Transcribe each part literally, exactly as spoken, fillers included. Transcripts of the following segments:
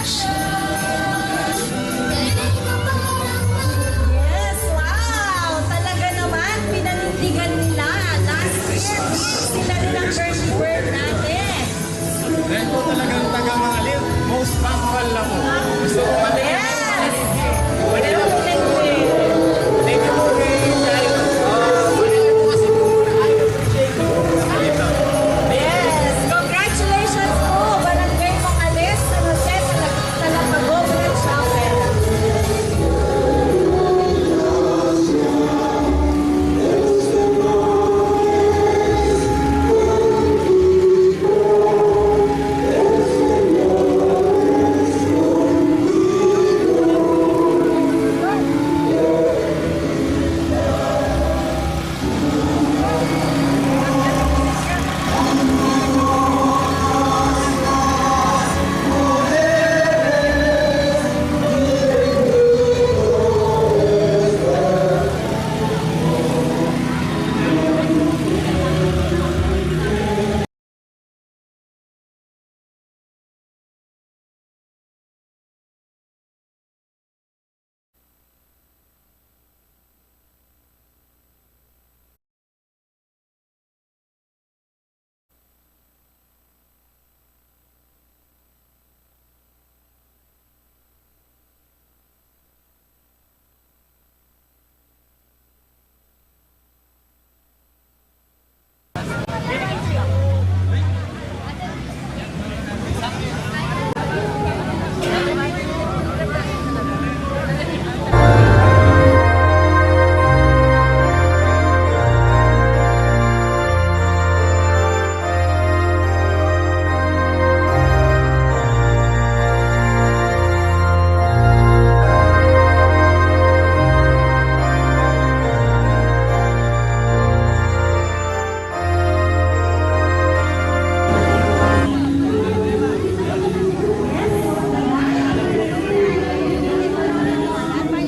Yes, wow! Talaga naman, pinanindigan nila. Last year, sila rin ang early bird natin. Yan po talagang taga Mangalip, most punctual na po. Gusto ko kami. Yes! Pwede na po. Thank you po kay Chay. Ah, pwede na po kasi po muna kayo. Yes! Congratulations po, Barangay Mangalip, San Jose, Tala-, Talapago, Chapel.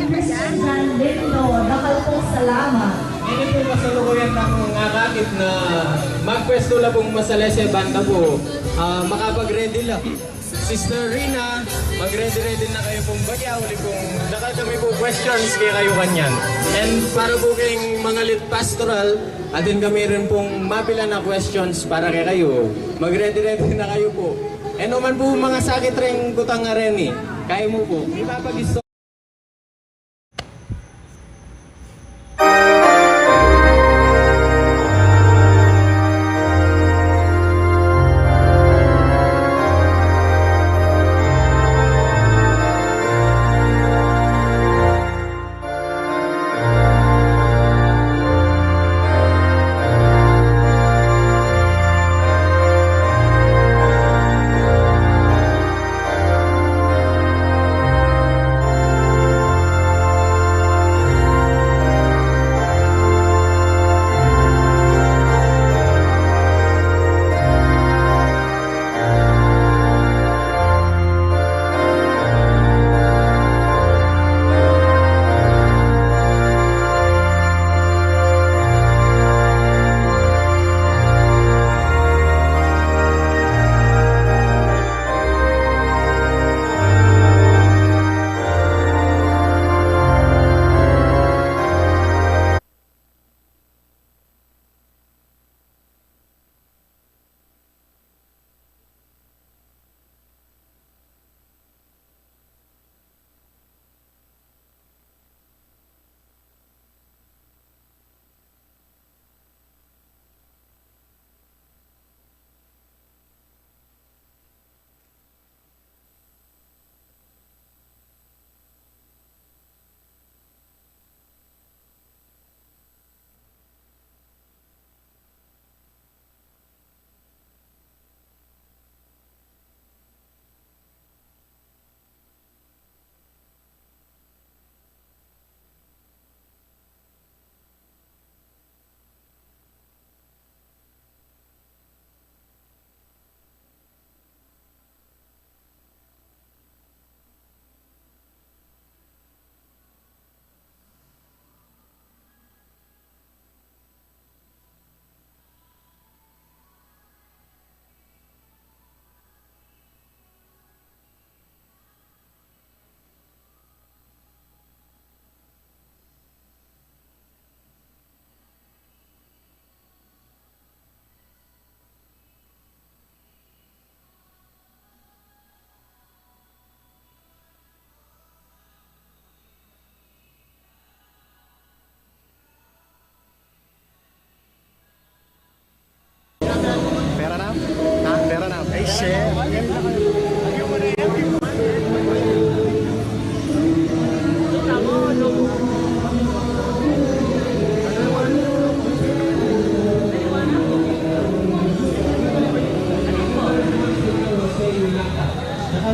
Mister John Lindo, dakal pong salamat. Ini po kasalukuyan nang akakit na magpwesto la pong masalese banda po. Ah, makapag-ready la. Sister Rina, mag-ready-ready na kayu pong bagya, uli pong dakal kami po questions kekayu kanyan. And para po keng Mangalip Pastoral, atin kami rin pong mapilan a questions para kekayu. Mag-ready-ready na kayu po. E no man po mangasakit reng kutang a reni. Kaya mu po. Ipapag-isto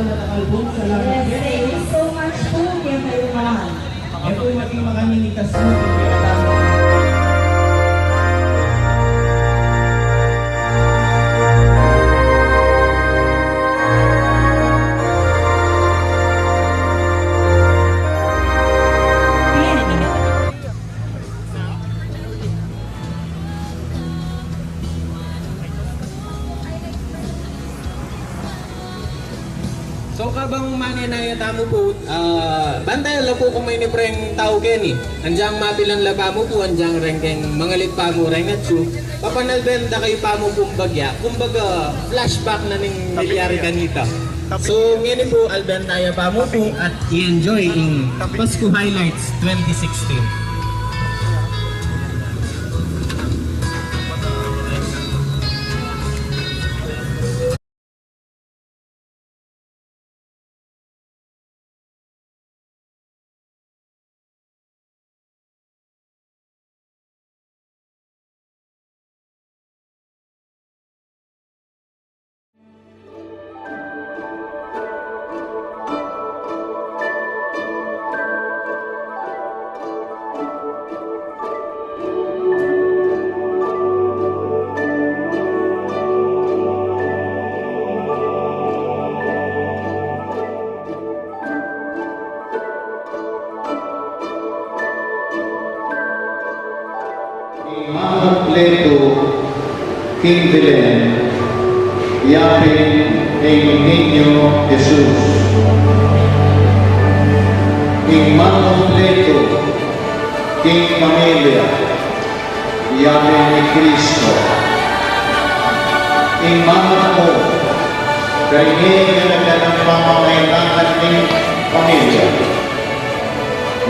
Yes, thank you so much po, Kuya Kayuhan. E po maging makaninitas mo. So, kabang manenaya tamu pu, ah, bantayan la pu kung mayni preng tau keni. Anyang mapilan la pamu pu, anyang reng keng mangalit pamu reng atsu. Papanalben da kayu pamu pu bagya. Kumbaga, flashback na ning nangyari kanita. So, ngeni pu, alben taya pamu pu at i-enjoy ing Pasko Highlights twenty sixteen. Ing makumpletu king Belen, yapin ing Niño Jesus. Ing makumpletu king pamilya, yapin i Kristo. Ing mangaku karing kekayang pamangailangan ning pamilya,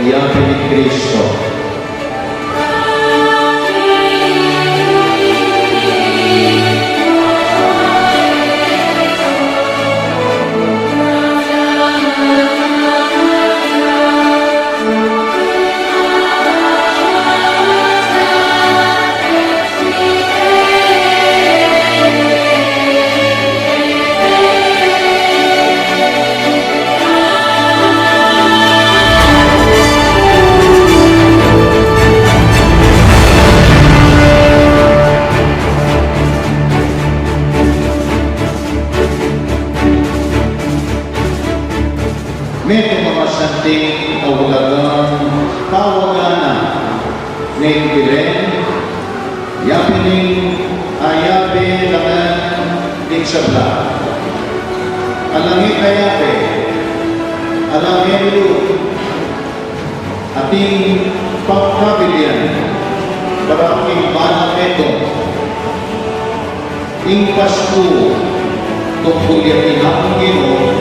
yapin i Kristo. Metung a masanting a ulagang pawagan na ning Belen, yapin ing ayabe la ngan ning sabla. Alang e kayabe, alang e lulu, ating pagkabilian para king banal a metung. Ing Pasku, tungkul ya king Apung Ginu,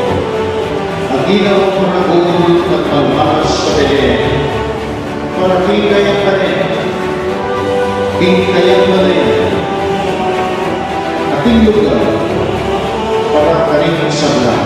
a ginawang maragul at malmalas sa Belen, para king kayang balen, king kayang balen, ating lugar para karing sabla.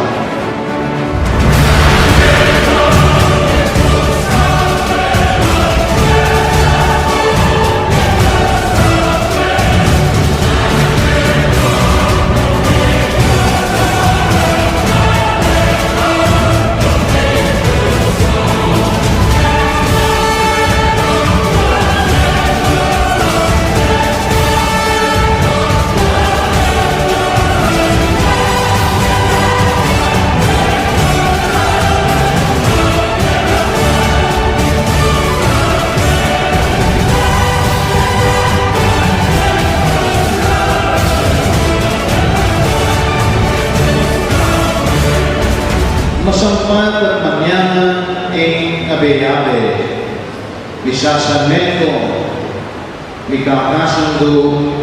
Masampat at manyang ing abe-abe, misasanmetung, mikakasundu,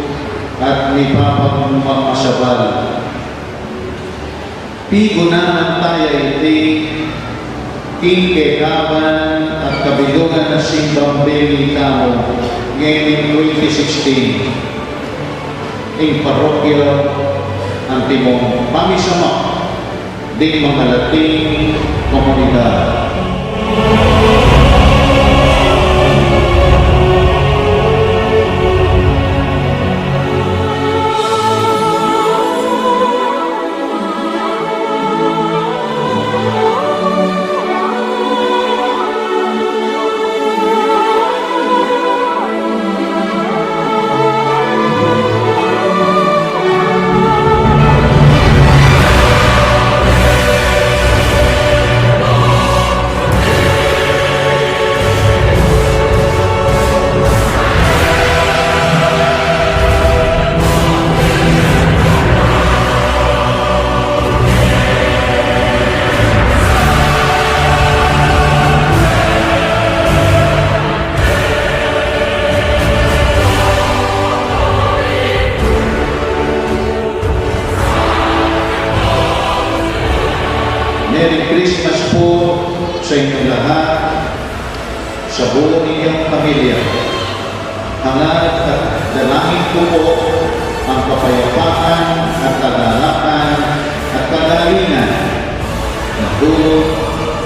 at mipapagmamasabal. Pigunanan taya iti king kekaban at kabilungan a simbang beli tamu ngening twenty sixteen, ing Parokya Antimong pamisamak ding makalating komunidad. Merry Christmas po sa inyong lahat, sa buong inyong pamilya. Hangat at dalangin ko po ang kapayapaan at kagalakan at kagalingan na dulot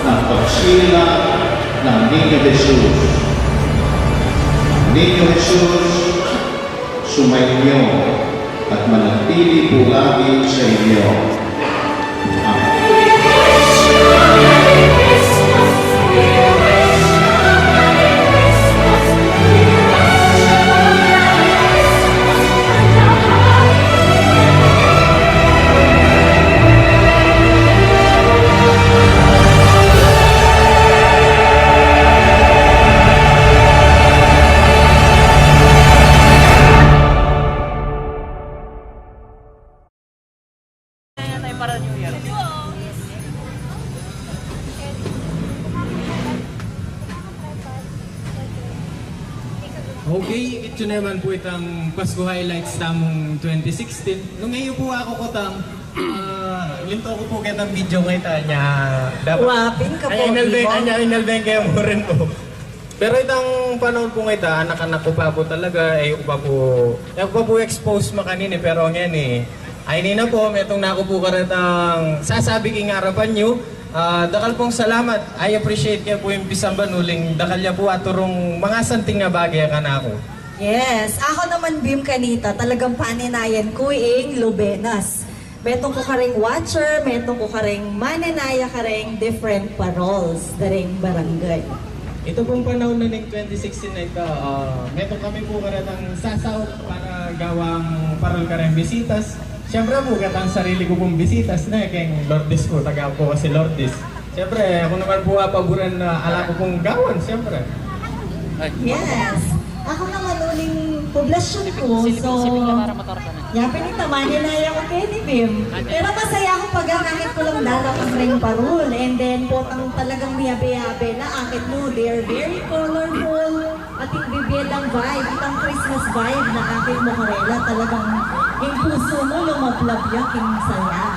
ng pagsilang ng Niño Jesus. Ang Niño Jesus, sumainyo at manatili po lagi sa inyo. Amen. Tayo para New Year. Okay, ito naman po itang Pasko highlights tamung twenty sixteen. Nung ngayon po ako kutang, ah, linto ko po kitang video ngayon, tanya. Dapat. Wapin ka po, ay, inalbe-, Ivan. Anya, inalbe kayo mo rin po. Pero itang panahon po ngeta, anak-anak ko pa po talaga, e ku pa po, e ku pa po expose makanini, pero ngeni, ay, ini na po, metung na ku po karetang sasabi king arapan yu. Ah, dakal pong salamat. I appreciate ke po ing pisamban uling dakal ya po aturung mangasanting a bage kanaku. Yes, aku naman, Bim, kanita, talagang paninayan ku ing lubenas. Metung ku kareng watcher, metung ku kareng manenaya kareng different paroles da reng barangay. Ita pung panahun na ning twenty sixteen a ita, ah, metung kami pu karetang sasaup para gawang parol kareng bisitas. Siyempre pu, ketang sarili ku pung bisitas ne, keng Lourdes pu, taga pu kasi Lourdes. Siyempre, aku naman pu apaburan na ala ku pung gawan, siyempre. Yes. Aku naman uling poblasyun ku, so, yapin ita, manenaya ku keni, Bim. Pero masaya ku pag akakit ku lang dala kareng parol. And then, potang talagang miyabe-yabe la, akit mu, they are very colorful. Atin bibie dang vibe, itang Christmas vibe na akit mu karela, talagang ing pusu mu lumablab ya king saya.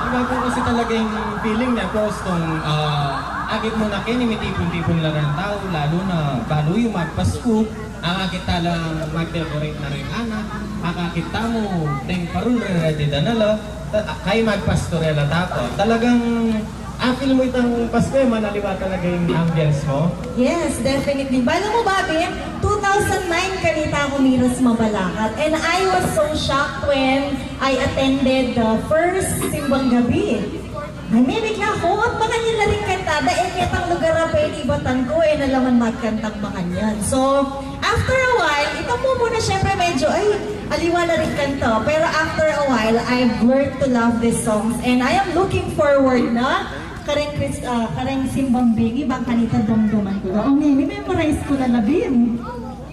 Iba pu kasi talaga ing feeling ne, kung, ah, akit mu na keni, mitipun-tipun la reng tau, lalu na balu yu magpasku, akakit ta lang mag-decorate na reng anak, akakit tamu deng parol, re-ready da na la, ta-, kay magpastorela ta pa. Talagang a-feel mu itang Pasku e, manaliwa talaga ing ambience mu. Yes, definitely. Balu mu ba, Bim, two thousand nine kanita ku miras Mabalacat, and I was so shocked when I attended the first simbang gabi. Ay, mimigla ku, at makanyan la ring kantada, e ketang lugar a penibatan ku, e na la man magkantang makanyan. So, after a while, itang mumuna, siyempre, medyo, ay, aliwa la ring kanta. Pero after a while, I've learned to love these songs. And I am looking forward na kareng Chris-, ah, kareng simbang bengi, bang kanita damdaman ku la. O, mini-memorize ku la la, Bim.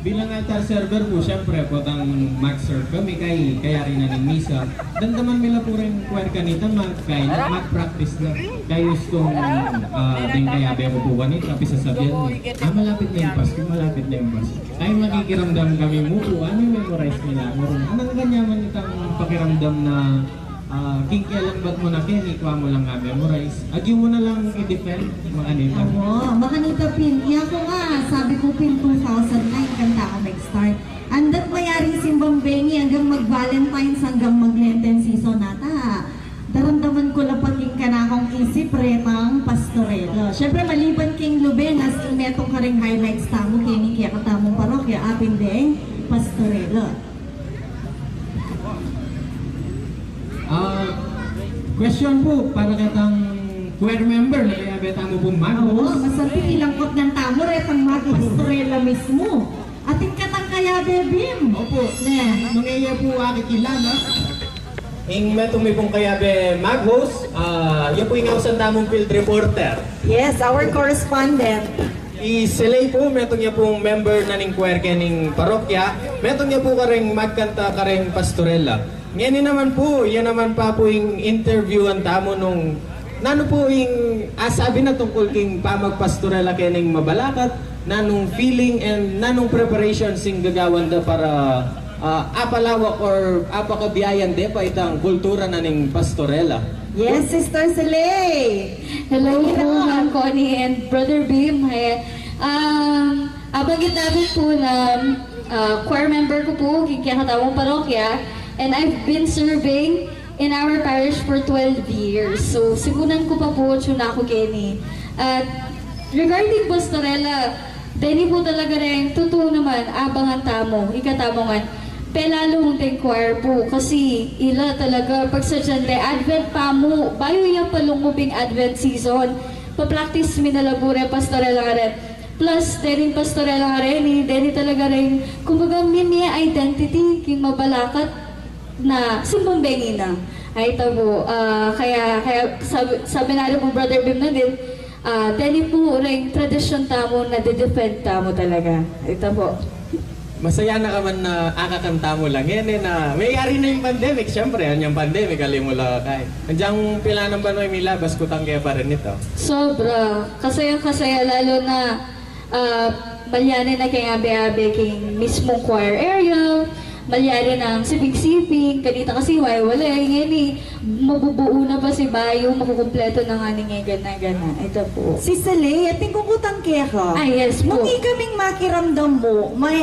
Bilang altar server pu, siyempre, potang mag-serve kami kay, kayari na ning misa. Damdaman mi la pu reng choir kanita, mag-, kay, mag-practice na. Kay gustung, ah, deng kayabe ku pu kanita, pisasabian mi, "Ah, malapit na ing Pasku, malapit na ing Pasku." Ay, makikiramdam kami mu pu, ano, memorize mi la mu run. Anang kanyaman itang pakiramdam na, ah, king kelang bat mu na keni, ikwa mu lang nga memorize. Agyu mu na lang i-defend, makanita. Awa, makanita pin. Iya ku nga, sabi ku pin two thousand nine, kanta ku nag-start. Andat mayaring simbang bengi, anggang mag-Valentine's, anggang mag-Lenten season nata. Daramdaman ku la pa king kanakung isip retang pastorela. Siyempre, maliban king lubenas, ing metung kareng highlights tamu keni kekatamung parokya, apin deng pastorela. Ah, question pu, para ketang choir member, na kayabe tamu pung mag-host. Awa, masanting ing langkut nang tamu, retang magpastorela mismu. Atin ketang kayabe, Bim. Opu. Ne. Nung iya pu akikilala, ing metung mi pung kayabe mag-host, ah, iya pu ing ausan tamung field reporter. Yes, our correspondent. I Selay pu, metung ya pung member na ning choir kening parokya, metung ya pu kareng magkanta kareng pastorela. Ngeni naman pu, iya naman pa pu ing interviewan tamu nung nanu pu ing asabi na tungkul king pamagpastorela kening Mabalacat, nanung feeling and nanung preparation sing gagawan da para, ah, apalawak or apakabiayan de pa itang kultura na ning pastorela. Yes, Sister Siley. Hello po, Ma'am Connie and Brother Bim. Hi. Um, abanggit namin po na, ah, choir member ku po king kekatamung parokya, and I've been serving in our parish for twelve years. So, simunan ku pa po, atyu na ku keni. At regarding Pastorela, deni po talaga reng tutu naman, abangan tamu, ikatamu ngan, pelalu deng choir po, kasi ila talaga, pagsadyan de, Advent pa mu, bayu ya pa lungub ing Advent season, pa-practice mi na la pu reng Pastorela ngeni. Plus, deni Pastorela ngeni, deni talaga reng, kumbaga, mimie identity king mabalakat na simbang bengi na. Ay, ita po, ah, kaya, kaya sabi, sabi na rin po, Brother Bim na din, ah, deni po reng tradisyon tamu na de-defend tamu talaga. Ita po. Masaya na ka man na akakanta mu la ngeni na meyari na ing pandemic, siyempre, anyang pandemic, ali mu la kaya. Anyang pilan na banua milabas, kutang ke pa rin ita. Sobra. Kasayang-kasaya, lalo na ah, malyanin na keng abe-abe king mismung choir area, malyanin nang siping-siping, kanita kasi walay-walay, ngeni, mabubuu na pasibayu, makukumpleto na ngeni, ngeni, gana-gana. Ita po. Sister Siley, atin kung kutang keka. Ah, yes po. Nung ikaming makiramdam mu, may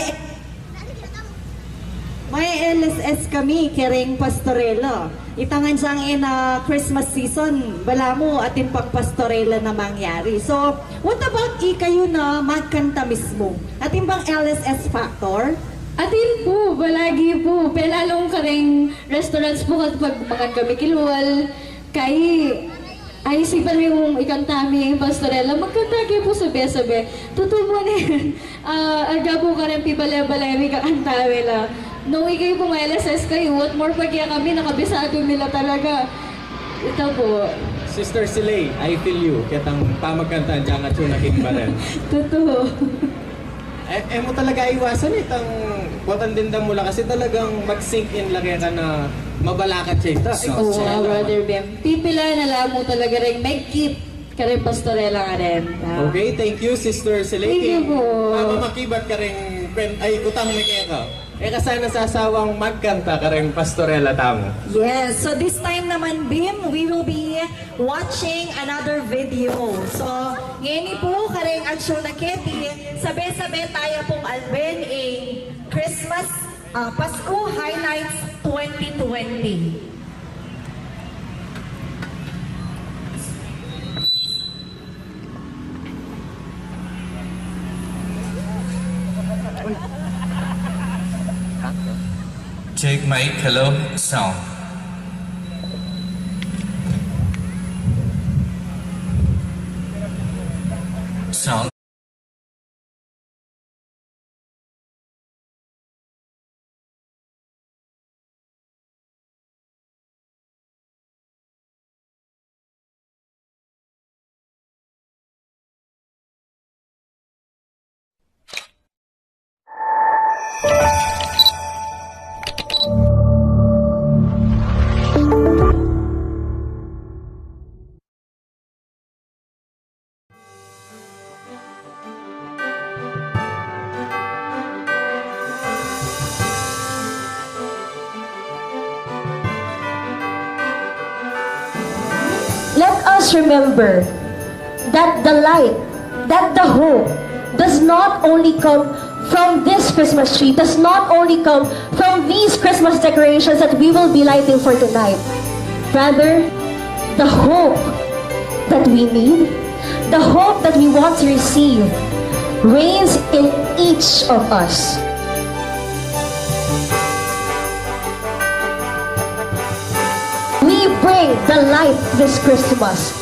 May L S S kami, kareng Pastorela. Ita ngan dyang, ah, Christmas season, balamu atin pang Pastorela na mangyari. So, what about ikayu na magkanta mismu? Atin bang L S S factor? Atin pu, balagi pu. Pelalung kareng restaurants pu, kapag mangan kami kilwal, kaya isipan mi mung ikanta mi ing Pastorela, magkanta ke pu sabe-sabe. Tutu mu ne, ah, alga pu kareng pibale-bale mi kakanta mi la. Nung ikayu pu, may L S S kayu, what more pa kaya kami, nakabisadu mi la talaga. Ita pu. Sister Siley, I feel you. Ketang pamagkanta, dyang atyu na king barel. Tutu. E, e mu talaga iwasan itang buat damdaman mu la kasi talagang mag-sink in la keka na mabalakat ya ita, no? Oo, Brother Bim. Pipila na la mu talaga reng mag-keep kareng Pastorela ngeni. Ah. Okay, thank you, Sister Siley. Thank you pu. Pamamakibat kareng kwen-, ay, kutang mi keka. E ka sana sasawang magkanta kareng Pastorela tamu. Yes, so this time naman, Bim, we will be watching another video. So, ngeni pu, kareng atyu na keti, sabe-sabe taya pung alben ing Christmas, ah, Pasko Highlights twenty twenty. Check mic, hello, sound. Sound. Let us remember that the light, that the hope does not only come from this Christmas tree, does not only come from these Christmas decorations that we will be lighting for tonight. Rather, the hope that we need, the hope that we want to receive, reigns in each of us. We bring the light this Christmas.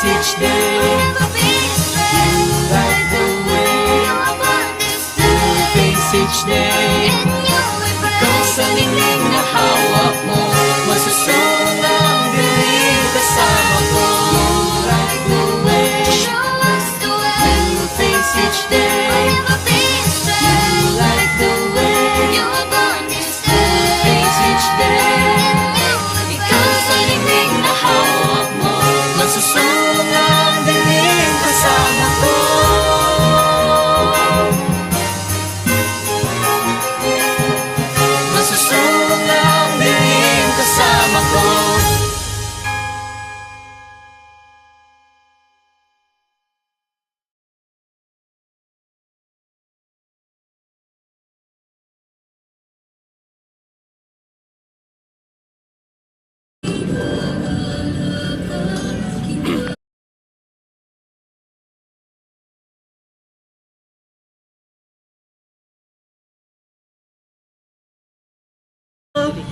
Each day, face each day. Ikaw sa ningning na hawak mu, masusung ang dilig kasama ko. Light the way. Face each day.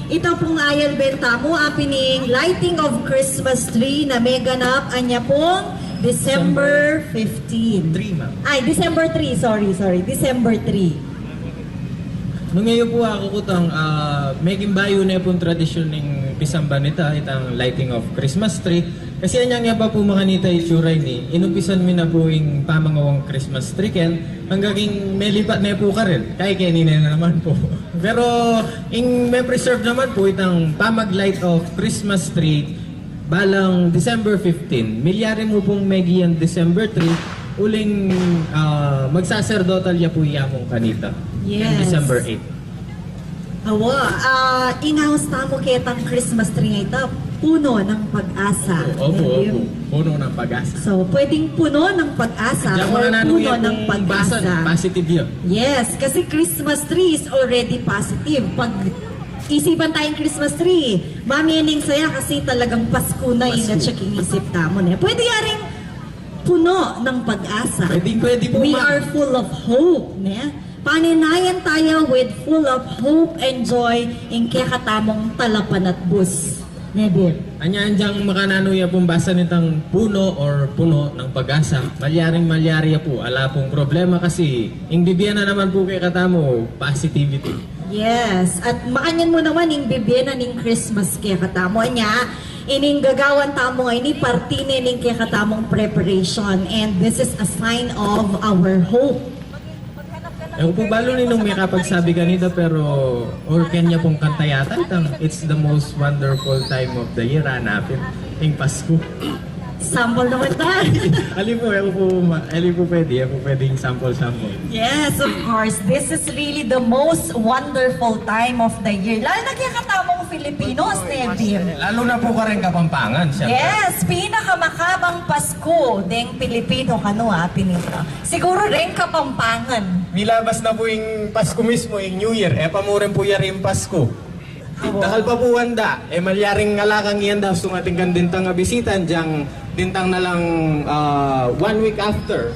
Ita pung ayalbe tamu, apin ing lighting of Christmas tree na meganap anya pung December fifteen. Three, ma'am. Ay, December three. Sorry, sorry. December three. Nung iya pu aku kutang, ah, meging bayu ne pung tradisyun ning pisamban ita, itang lighting of Christmas tree. Kasi anyang ya pa pu makanita itsura ini, inumpisan mi na pu ing pamangawang Christmas tree ken, hanggang ing melipat ne pu karin. Kaya keni ne na naman pu. Pero ing me-preserve naman pu itang pamag-light of Christmas tree balang December fifteen. Milyari mu pung megiyan December three, uling, ah, magsaserdotal ya pu ya mung kanita. Yes. December eight. Awa, ah, inaus tamu ketang Christmas tree nga ita, puno ng pag-asa. Opo, opo. Puno ng pag-asa. So, pwedeng puno ng pag-asa or puno ng pag-asa. Positive yun. Yes, kasi Christmas tree is already positive. Pag isipan tayong Christmas tree, mami, ning saya kasi talagang Pasko na, ina, check ing isip tamu, ne? Pwede yaring puno ng pag-asa. Pwede, pwede po, ma'am. We are full of hope, ne? Paninayan tayo with full of hope and joy ing kekatamung talapanatbus. Never. Anya, anyang makananu ya pung basa nitang puno or puno ng pag-asa. Malyaring malyari ya pu. Ala pung problema kasi ing bibie na naman pu kekatamu, positivity. Yes. At makanyan mu naman ing bibie na ning Christmas kekatamu. Anya, ining gagawan tamu ngeni, parti ne ning kekatamung preparation. And this is a sign of our hope. E ku pu balu ninung mekapagsabi kanita, pero or kanya pung kanta yata itang, "It's the most wonderful time of the year," anapin, ing Pasko. Sample naman ta. Ali pu, e ku pu, ma-, ali pu pwede, e ku pwedeng sample-sample. Yes, of course. This is really the most wonderful time of the year. Lalo na kekatamung Filipinos, ne, Bim? Lalo na pu kareng Kapampangan, siyempre. Yes, pinakamakabang Pasko deng Pilipino, kanu, apin ita. Siguro reng Kapampangan. Milabas na pu ing Pasko mismu, ing New Year. E pa mu rin pu yari ing Pasko. Awa. Dakal pa pu anda, e malyaring ala kang ianda, ustung atin kang dintang abisita, dyang dintang na lang, ah, one week after.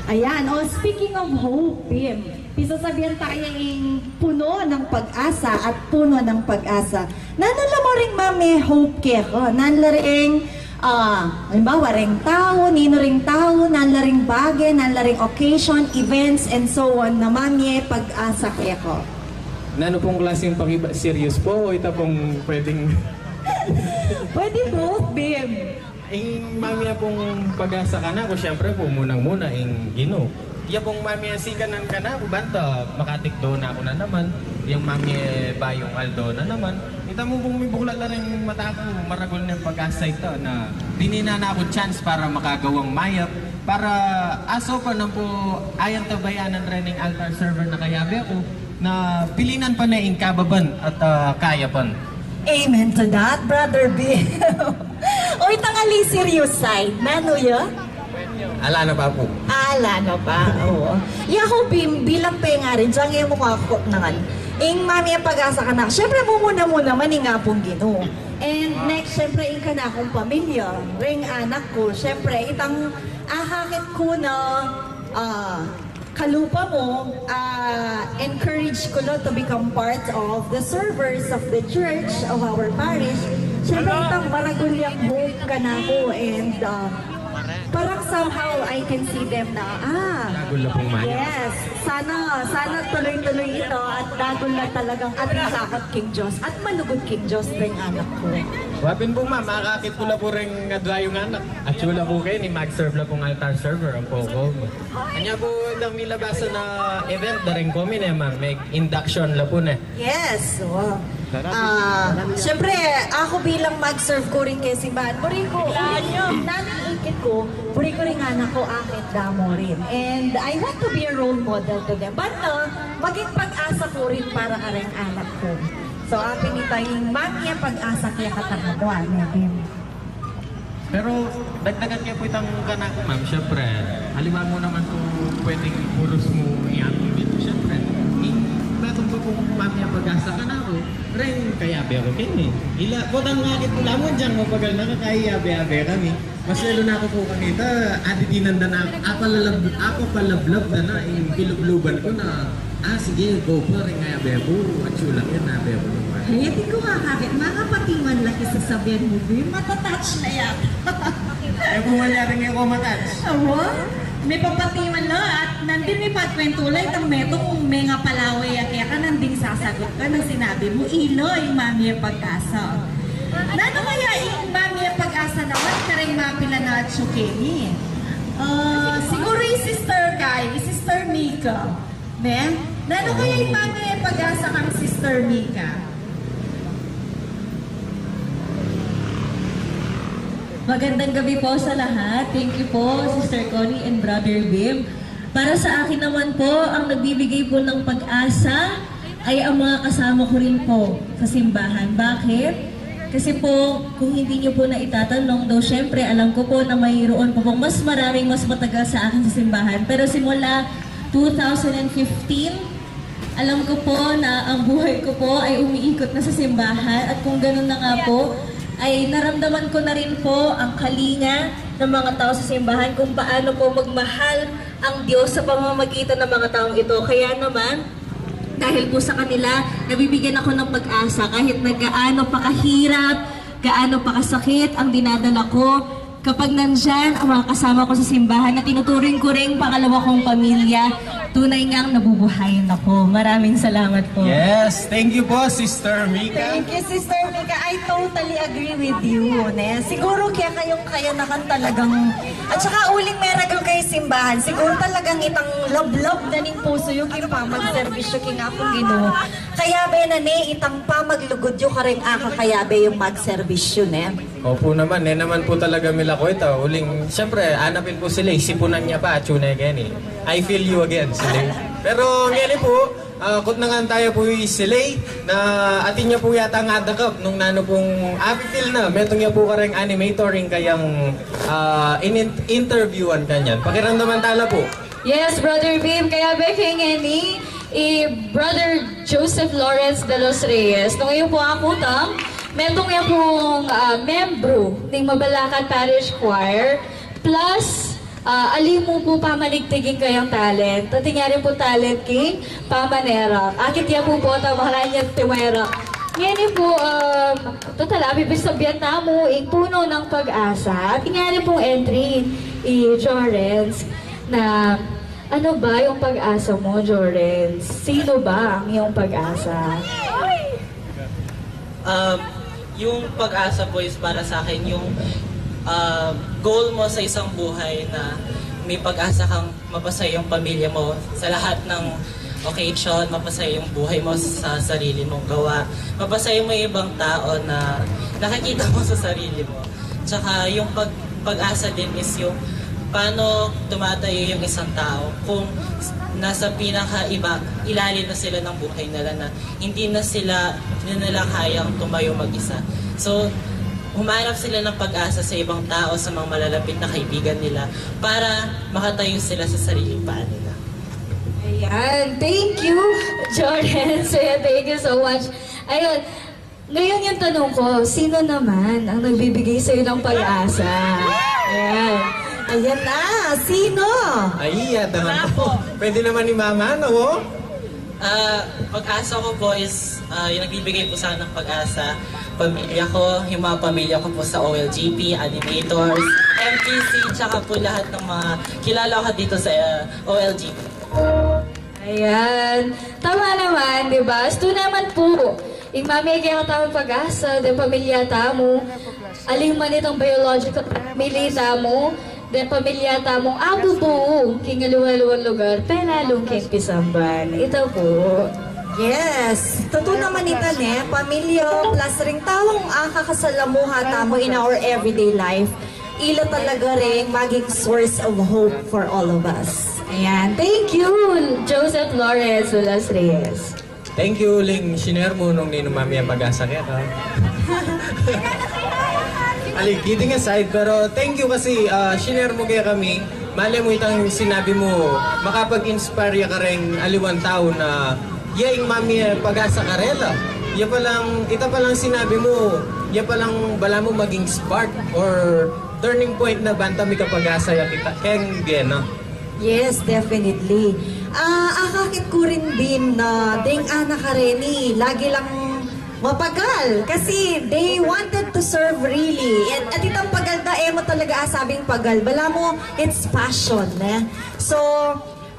Ayan, o, speaking of hope, Bim, pisasabian taya ing puno ng pag-asa at puno ng pag-asa. Nanu la mu ring mame-hope keka? Nanu la ring, ah, halimbawa, reng tau, ninu ring tau, nanu la ring bage, nanu la ring occasion, events, and so on, na mamie pag-asa keka? Nanu pung klaseng pakiba-, serious pu, o ita pung pwedeng Pwede both, Bim. Ing mamie pung pag-asa kanaku, siyempre pu, munang-muna ing Ginu. Iya pung mamie sikanan kanaku, banta makatikdo na ku na naman, iyang mamie bayung aldo na naman. Ita mu pung mibuklat la ring mata ku, maragul neng pag-asa ita na bininan na ku chance para makagawang mayap, para aso pa na pu, ayang tabayanan reng altar server na kayabe ku, na pilinan pa ne ing kababan at, ah, kayapan. Amen to that, Brother Bill. O, itang ali serious side. Nanu ya? Ala na pa pu. Ala na pa, oo. Yaku, Bim, bilang pengari, dyang e mu kakutnangan. Ing mamie pag-asa kanaku, siyempre, mumuna-muna man ing Apung Ginu. And next, siyempre, ing kanakung pamilya, reng anak ku, siyempre, itang akakit ku na, ah, kalupa mu, ah, encourage ku la to become part of the servers of the church, of our parish. Siyempre, itang maragul yang hope kanaku and, ah, parang somehow I can see them na, ah, dagul la pung mayap. Yes, sana, sana tuloy-tuloy ita at dagul la talagang atin sakot king Dios at malugud king Dios reng anak ku. Wa pin pu, ma'am, akakit ku la pu reng adwa yung anak. At sula pu keni, mag-serve la pung altar server, ampo ku. Anya pu, itang milabasan a event, daring komi ne, ma'am, me-induction la pu ne. Yes, oo. Ah, siyempre, aku bilang mag-serve ku rin keng simbahan, buri ku, nanu ing ikit ku, buri ku ring anak ku akit da mu rin. And I want to be a role model to them. But, ah, maging pag-asa ku rin para kareng anak ku. So, apin ita ing mamie pag-asa kekatang adwa, ne, Bim? Pero dagdagan ke pu itang kanaku, ma'am, siyempre, aliwa mu naman pu pwedeng purus mu iabot dito, siyempre, ing metung pa pung mamie pag-asa kanaku, reng Yabe ku keni. Ila, potang akit ku la mu, diang mapagal na ka, kaya yabe-yabe kami. Mas lalo na ku pu kanita, adidinan da na, apalablab-, apapalablab da na, ing pilubluban ku na, ah, sige, go pa rin nga yabe ku, atsu lang yan, yabe ku naman. Ay, atin ku kakakit, makapatiman laki sasabian mu, Bim, matatouch na yata. E, kung wala rin ako matouch. Awa? Mipapatiman la, at nandin mipagkwentu la, itang metung, mengapalaway ya keka, nandin sasagot ka, nung sinabi mu, ila, ing Mami Pag-asa. Nanu kaya ing Mami Pag-asa naman, kareng mapilan na atsu keni? Ah, siguru i Sister Kai, i Sister Mika. Ne? Nanu kaya ing Mami Pag-asa kang Sister Mika? Magandang gabi po sa lahat. Thank you po, Sister Connie and Brother Bim. Para sa akin naman po, ang nagbibigay po ng pag-asa ay ang mga kasama ko rin po sa simbahan. Bakit? Kasi po, kung hindi niyo po na itatanong, daw syempre, alam ko po na mayroon po pong mas maraming mas matagal sa akin sa simbahan. Pero simula two thousand fifteen, alam ko po na ang buhay ko po ay umiikot na sa simbahan. At kung ganun na nga po, ay naramdaman ko na rin po ang kalinga ng mga tao sa simbahan kung paano po magmahal ang Diyos sa pamamagitan ng mga taong ito. Kaya naman, dahil po sa kanila, nabibigyan ako ng pag-asa kahit na gaano pa kahirap, gaano pa kasakit ang dinadala ko. Kapag nandyan ang mga kasama ko sa simbahan na tinuturing ko ring pangalawa kong pamilya, tunay ngang nabubuhayan ako. Maraming salamat po. Yes, thank you po, Sister Mika. Thank you, Sister Mika. I totally agree with you, ne? Siguro kaya kayong kayanakan talagang, at saka uling meragul kayo simbahan, siguro talagang itang lablab na ning pusu yu king pamagserbisyu king Apung Ginu. Kaya be na ne, itang pamaglugud yu kareng akakaya be yung magserbisyu, ne? Opo naman, ne naman po talaga mila ko ita. Uling, siyempre, anapin po sila, isipunan niya pa, atsu ne keni. I feel you again, sila. Pero, ngeni po, ah, kutnangan taya po i Silay, na atin ya po yata ngadakap nung nanu pong api-feel na, metung ya po kareng animator, ing kayang, ah, in-, interviewan kanyan. Pakiramdaman tala po. Yes, Brother Bim, kaya be keng ngeni, i Brother Joseph Lawrence de los Reyes. Nung iya po akutang, metung ya pong, ah, membro ning Mabalacat Parish Choir, plus, ah, ali mu po pamanigtig ing kayang talent. At inya rin po talent king pamanerak. Akit ya po po, tabakan ya timerak. Ngeni po, um, total, api-feel, sabian tamu, ing puno ng pag-asa. At inya rin pong entry, i Jorens, na ano ba yung pag-asa mo, Jorens? Sino ba ang iyong pag-asa? Um, yung pag-asa po is para sa akin yung, um, goal mo sa isang buhay na may pag-asa kang mapasaya yung pamilya mo sa lahat ng occasion, mapasaya yung buhay mo sa sarili mong gawa, mapasaya mo yung ibang tao na nakikita mo sa sarili mo. Tsaka yung pag-, pag-asa din is yung paano tumatayo yung isang tao kung nasa pinaka iba, ilalim na sila ng buhay nila na hindi na sila, hindi nila kayang tumayo mag-isa. So, humanap sila ng pag-asa sa ibang tao, sa mga malalapit na kaibigan nila para makatayo sila sa sariling paa nila. Ayan. Thank you, Jorens. Ayan, thank you so much. Ayun. Ngayon yung tanong ko, sino naman ang nagbibigay sa'yo ng pag-asa? Ayan. Ayan na. Sino? Ay, yata naman po. Pwede naman ni Mama, no? Ah, pag-asa ko po is, ah, yung nagbibigay po sa akin ng pag-asa, pamilya ko, yung mga pamilya ko po sa O L G P, animators, M P C, tsaka po lahat ng mga kilala ko dito sa, ah, O L G P. Ayan. Tama naman, di ba? Ito naman po. Ing mami kaya katamu pag-asa, deng pamilya tamu. Aling man itang biological family tamu, deng pamilya tamung abubuo king aliwa-aliwang lugar, pelalung king pisamban. Ita po. Yes. Tutu naman ita, ne? Pamilya, plus ring taung akakasalamuha tamu in our everyday life. Ila talaga ring maging source of hope for all of us. Ayan. Thank you, Joseph Lawrence de los Reyes. Thank you, ling siner mu nung ninumami ang pag-asa kaya ka. Ali, kidding aside, pero thank you kasi, ah, siner mu kaya kami. Mali mu itang sinabi mu, makapag-inspire ya kareng aliwang tau na ya ing mami pag-asa karela. Ya palang, ita palang sinabi mu, ya palang balamu maging spark or turning point na banta mikapag-asa ya kita keng Gena. Yes, definitely. Ah, akakit ku rin, Bim, na deng anak a reni, lagi lang mapagal. Kasi they wanted to serve really. At, at itang pagal da, e mu talaga asabing pagal. Balamu, it's passion, ne? So,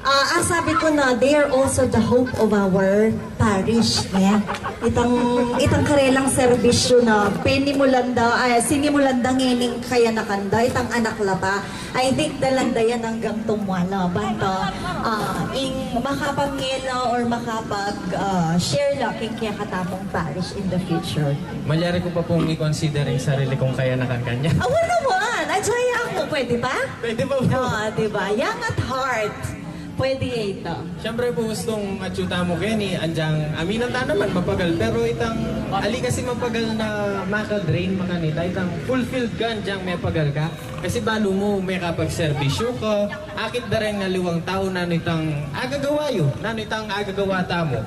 ah, asabi ku na, they are also the hope of our parish, ne? Itang, itang karelang serbisyu na penimulan da, ay, sinimulan da ngening kayanakan da, itang anak la pa. I think dalan da yan anggang tumwala, banta, ah, ing makapamye la or makapag, ah, share la king kekatamung parish in the future. Malyari ku pa pung i-consider ing sarili kung kayanakan kanya. Awa naman! Ajay ako, pwede pa? Pwede pa po. Oo, di ba? Young at heart. Pwede ya ita. Siyempre po, gustung atyu tamu keni, anjang aminan ta naman, mapagal. Pero itang, ali kasi mapagal na maka-drain makanita, itang fulfilled ka, anjang mepagal ka. Kasi balu mu, mekapagserbisyu ka, akit da reng aliwang tau, nanu itang agagawa yu, nanu itang agagawa tamu.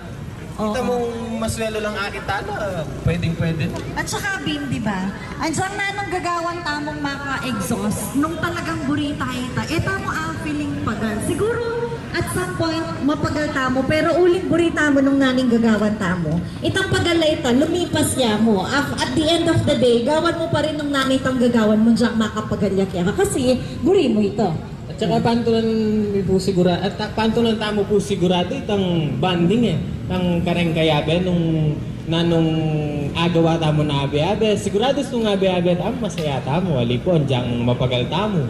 Oo. Kita mung maswelo lang akit tana, pwedeng-pwede na. At saka, Bim, di ba? Anjang nanung gagawan tamung maka-exhaust, nung talagang buri ta ita, e tamu a-feeling pagal. Siguro, at some point, mapagal tamu, pero uling buri tamu nung nanung gagawan tamu. Itang pagal a ita, lumipas ya mu. Af-, at the end of the day, gawan mu pa rin nung nanu itang gagawan mu, anjang makapagal ya keka. Kasi, buri mu ita. At saka pantulan mi pu sigura-, at ta-, pantulan tamu pu sigurado itang bonding, e. Itang kareng kayabe nung nanung agawa tamu na abe-abe. Sigurado nung abe-abe tamu, masaya tamu. Ali pu, anjang mapagal tamu.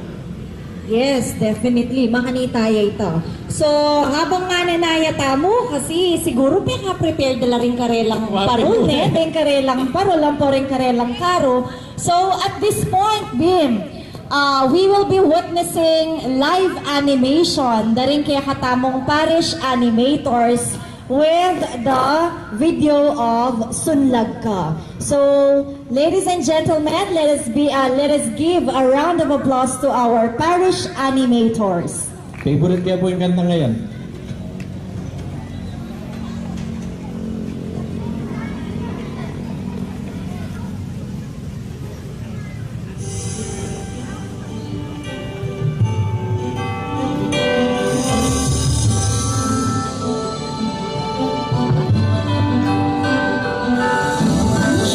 Yes, definitely. Makanita ya ita. So, habang mananaya tamu, kasi siguro peka-prepare da la ring karelang parol, e. Deng karelang parol, ampo ring karelang karo. So, at this point, Bim, Uh, we will be witnessing live animation da ring kekatamung parish animators with the video of Sunlag Ka. So, ladies and gentlemen, let us be, uh, let us give a round of applause to our parish animators. Favorite ke pu ing kantang yan.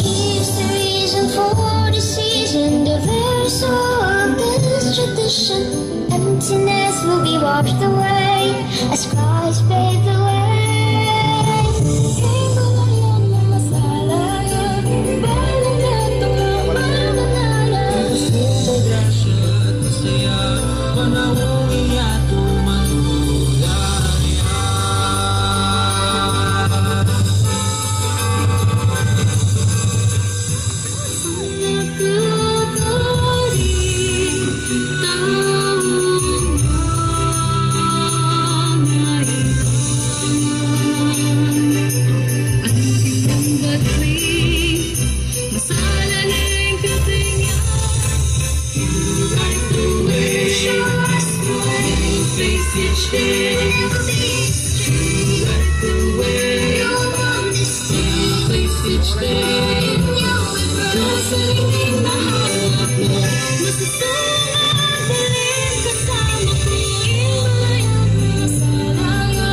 Here's the reason for the season, the very soul of this tradition. Emptiness will be washed away as Christ paved the way. Face each day. Like the way you want this thing. Face each day. Just like in my heart. Masasaya, kasama ko. Masaya,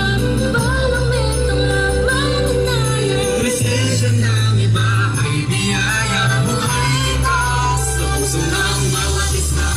balang may tama, mananaya. Presensya ng iba ay biyaya, buhay ito sa puso ng bawat isa.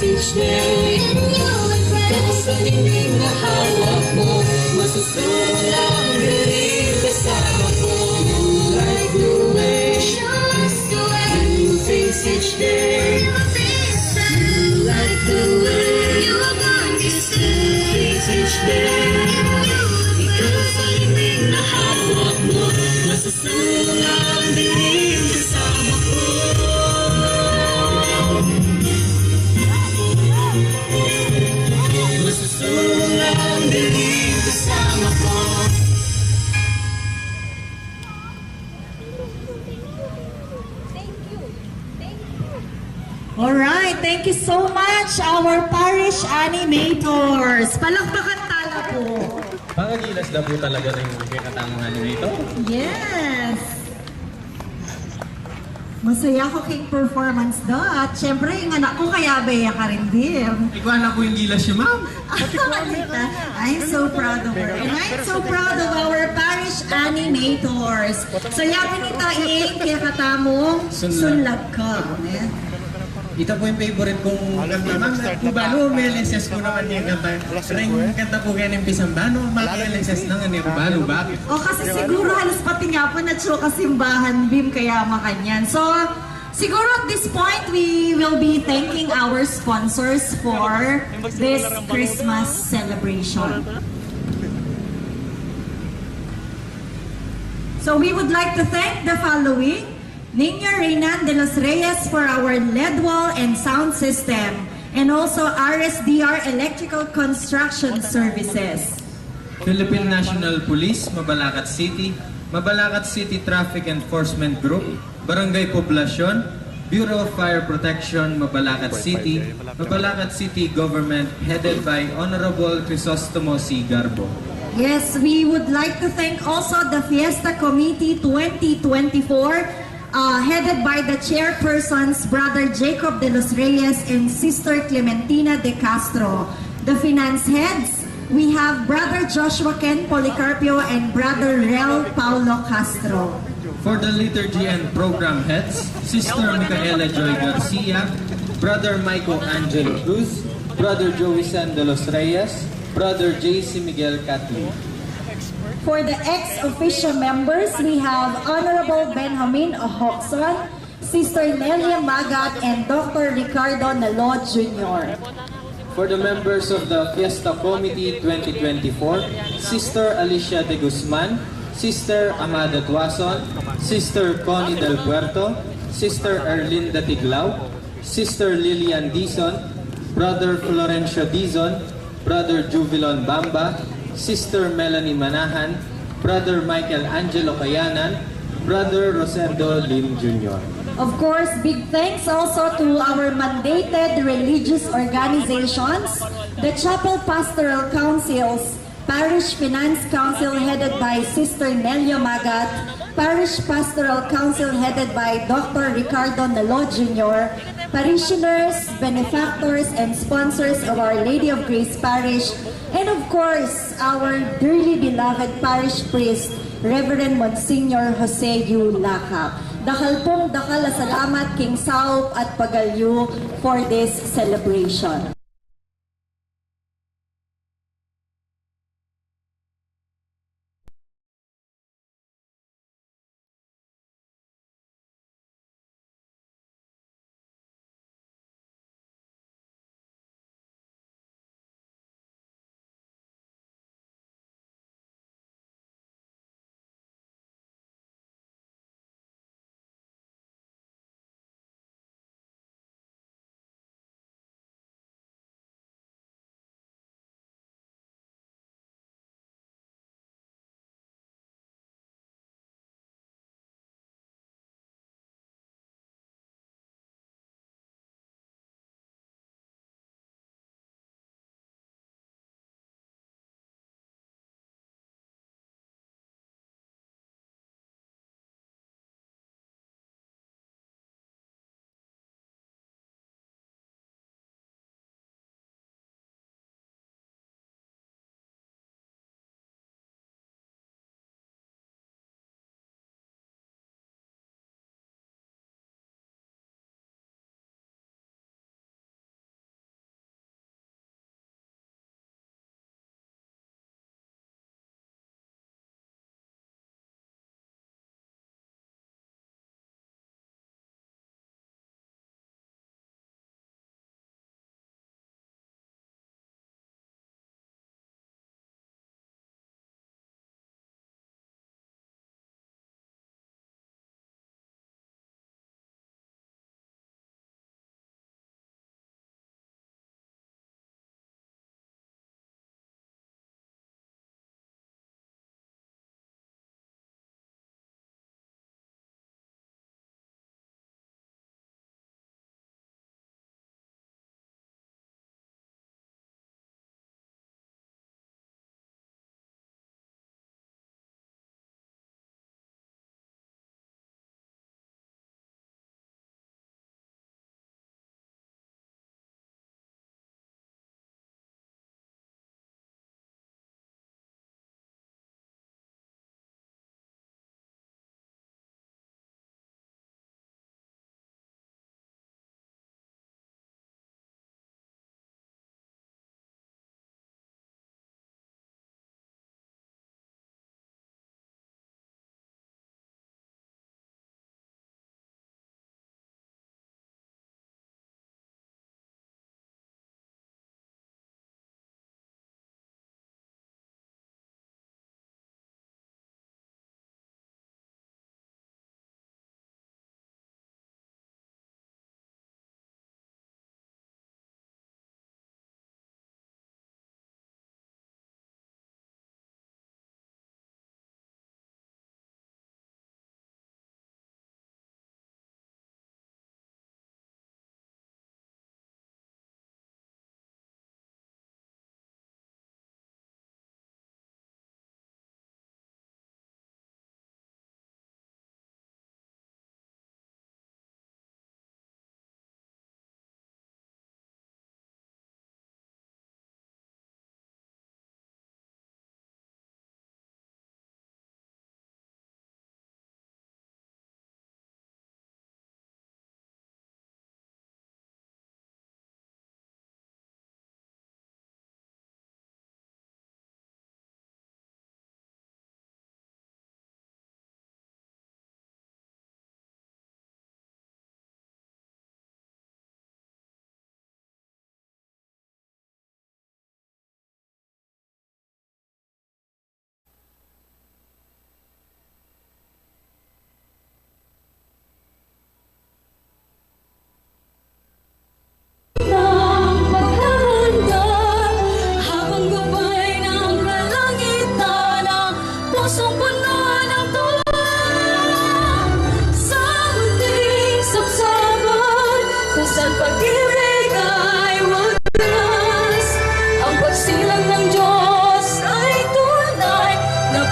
Each day, 'cause anything na hawak mo, masusulang din kasama ko. Like the way you face each day. Like the way you face each day. Because anything na hawak mo, masusulang din kasama ko. Masusulang din kasama ko. Alright, thank you so much, our parish animators. Palakpakan tala po. Pangagilas da po talaga ning kekatamung animator. Yes. Masaya ko king performance da. At syempre, ing anak ko, kayabe ya karin din. Ikaw na po ing gilas niya, ma'am. I'm so proud of her. And I'm so proud of our parish animators. So, yapin ita ing kekatamung Sunlag. Sunlag Ka. Amen. Ita po ing favorite kung kanta, ma'am. Kung balu, may L S S po naman yung kanta. Ring kanta po kayo ng Pisambano, may L S S na nga niya, balu ba? O, kasi siguro halos pati nga po na kasimbahan, Bim, kaya makanyan. So, siguro at this point, we will be thanking our sponsors for this Christmas celebration. So we would like to thank the following: Niño Reynan de los Reyes for our L E D wall and sound system, and also R S D R Electrical Construction Services. Philippine National Police, Mabalacat City, Mabalacat City Traffic Enforcement Group, Barangay Poblacion, Bureau of Fire Protection, Mabalacat City, Mabalacat City Government, headed by Honorable Crisostomo C. Garbo. Yes, we would like to thank also the Fiesta Committee twenty twenty-four, uh, headed by the chairpersons, Brother Jacob de los Reyes and Sister Clementina de Castro. The finance heads, we have Brother Joshua Ken Policarpio and Brother Rel Paulo Castro. For the liturgy and program heads, Sister Micaela Joy Garcia, Brother Michael Angel Cruz, Brother Joey San de los Reyes, Brother J C Miguel Catli. For the ex officio members, we have Honorable Benjamin Ohoxon, Sister Nelia Magat, and Doctor Ricardo Nalo Junior. For the members of the Fiesta Committee twenty twenty-four, Sister Alicia de Guzman, Sister Amada Tuason, Sister Connie Del Puerto, Sister Erlinda Tiglao, Sister Lilian Dizon, Brother Florencio Dizon, Brother Juvilon Bamba, Sister Melanie Manahan, Brother Michael Angelo Kayanan, Brother Rosendo Lim Junior. Of course, big thanks also to our mandated religious organizations, the Chapel Pastoral Councils, Parish Finance Council headed by Sister Nelia Magat, Parish Pastoral Council headed by Doctor Ricardo Nalo Junior, parishioners, benefactors, and sponsors of Our Lady of Grace Parish, and of course, our dearly beloved parish priest, Reverend Monsignor Jose U. Lacap. Dakal pung dakal a salamat king saup at pagaliw for this celebration.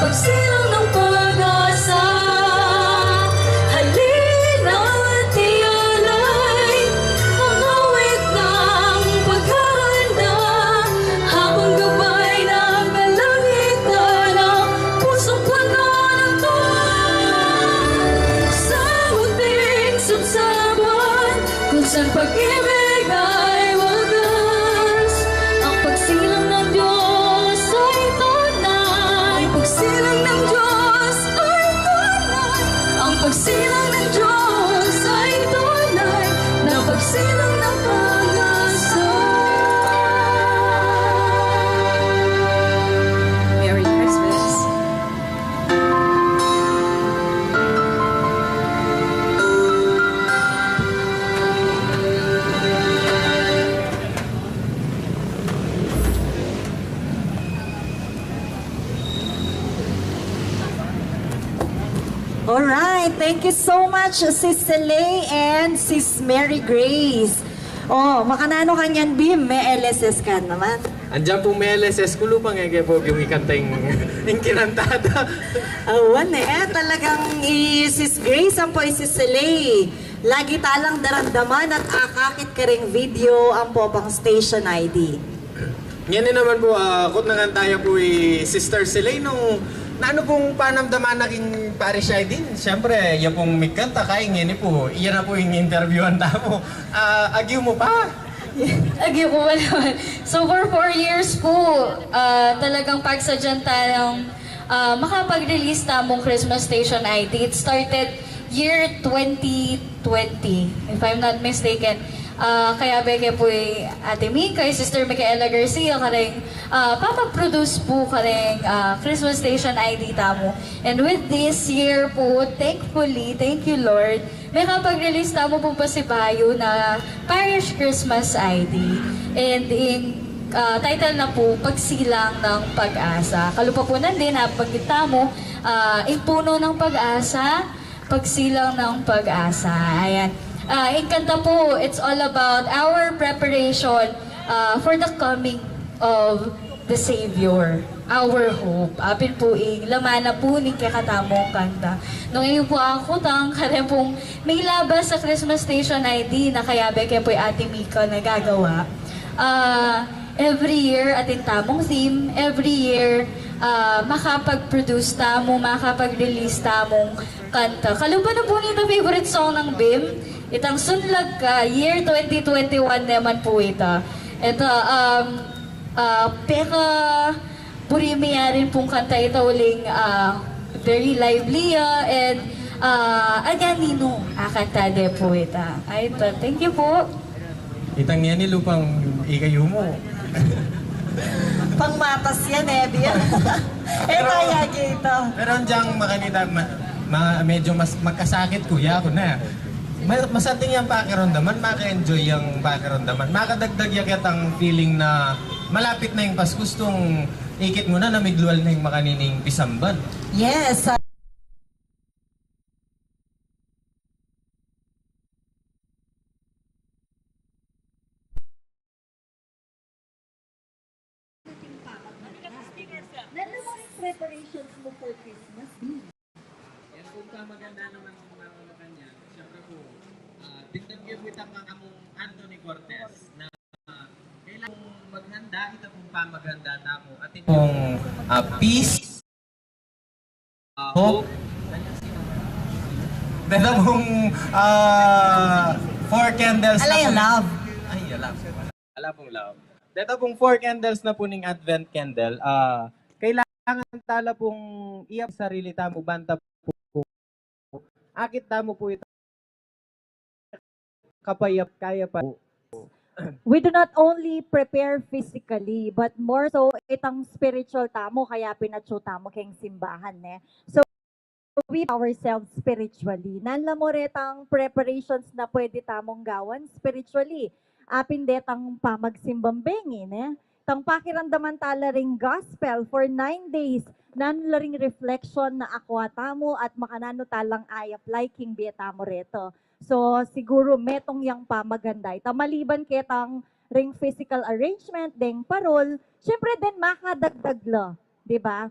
Pagsilang ng pag-asa, halina't ialay ang awit ng paghahanda, habang gabay ng kalangitan ang pusong puno ng tuwa. Sa munting sabsaban, kung saan pag-ibig ay wagas, ang pagsilang ng Diyos ay tunay. Ang pagsilang ng Diyos ay tunay. Ang pagsilang ng Diyos ay tunay na pagsilang ng pag-asa. Merry Christmas. Alright, thank you so much, Sis Celay and Sis Mary Grace. Oh, makananu ka nyan, Bim? May L S S ka naman. Andiyan pong may L S S ku, Lupang, e ke po yung ikanta yung, yung kinantada. Awan e, talagang i Sis Grace, ampo i Sis Celay, lagi talang daramdaman at akakit kareng video ampo pang station I D. Ngeni naman po, ah, kutnangan taya po i Sister Celay nung nanu pong panamdaman na king parish I D. Siyempre, iya pong mikanta, kaya ngeni po, iya na po ing interviewan tamu. Ah, agyu mu pa? Agyu ku pa naman. So, for four years po, ah, talagang pagsadyan tayang, ah, makapag-release tamung Christmas Station I D. It started year twenty twenty, if I'm not mistaken. Ah, kayabe ke pu i Ate Mika, i Sister Micaela Garcia, kareng, ah, papag-produce pu kareng, ah, Christmas Station I D tamu. And with this year pu, thankfully, thank you, Lord, mekapag-release tamu pung pasibayu na Parish Christmas I D. And ing, ah, title na pu, Pagsilang ng Pag-asa. Kalupa pu nandin, nabanggit tamu, ah, ing puno ng pag-asa, Pagsilang ng Pag-asa. Ayan. Ah, ing kanta pu, it's all about our preparation, ah, for the coming of the Savior, our hope. Apin pu ing laman na pu ning kekatamung kanta. Nung e yu pu akutang, kareng pung milabas a Christmas Station I D na kayabe ke pu i Ate Mika na gagawa. Ah, every year, atin tamung theme, every year, ah, makapag-produce tamu, makapag-release tamung kanta. Kalupa na pu nita favorite song nang Bim, itang Sunlag Ka, year twenty twenty-one naman pu ita. Ita, um, ah, peka buri mi yarin pung kanta ita uling, ah, very lively, ah, and, ah, aganinu a kanta de pu ita. Ay, ita. Thank you pu. Itang yan i Lupang, ikayu mu. Pangmatas yan e, Bim. E, pero, taya kita. Pero anjang makanita, ma-, ma-, medyo mas magkasakit, kuya, ku na. Ma-, masanting yang pakiramdaman, maka-enjoy yang pakiramdaman. Makadagdag ya ketang feeling na malapit na ing Pasko, tung ikit mu na, namiglual na ing makanining pisamban. Yes, ah. Nanu namang preparations mu for Christmas, Bim? Yan pong pamaganda naman, mga Malacanang. Siyempre po, ah, tingnan niyo po itang mga mong Anthony Cortez na, ah, kailangan maghanda, ita pong pamaghanda tamu. At itong, ah, peace, ah, hope. Deta pong, ah, four candles na pong love. Ay, love. Ala pong love. Deta pong four candles na po ning Advent candle, ah, kailangan tala pong iyap sarili tamu banta po. Akit tamu po ita kapayap-, kaya pa. We do not only prepare physically, but more so itang spiritual tamu, kaya pinatsu tamu keng simbahan, ne? So, we ourselves spiritually. Nanla mu retang preparations na pwede tamung gawan spiritually. Apin detang pamagsimbang bengi, ne? Tang pakiramdaman tala ring gospel for nine days. Nanla ring reflection na akwa tamu at makananu talang i-apply king bie tamu reto. So, siguru metung yang pamaganda ita maliban ketang ring physical arrangement, deng parol, siyempre den makadagdag la, di ba?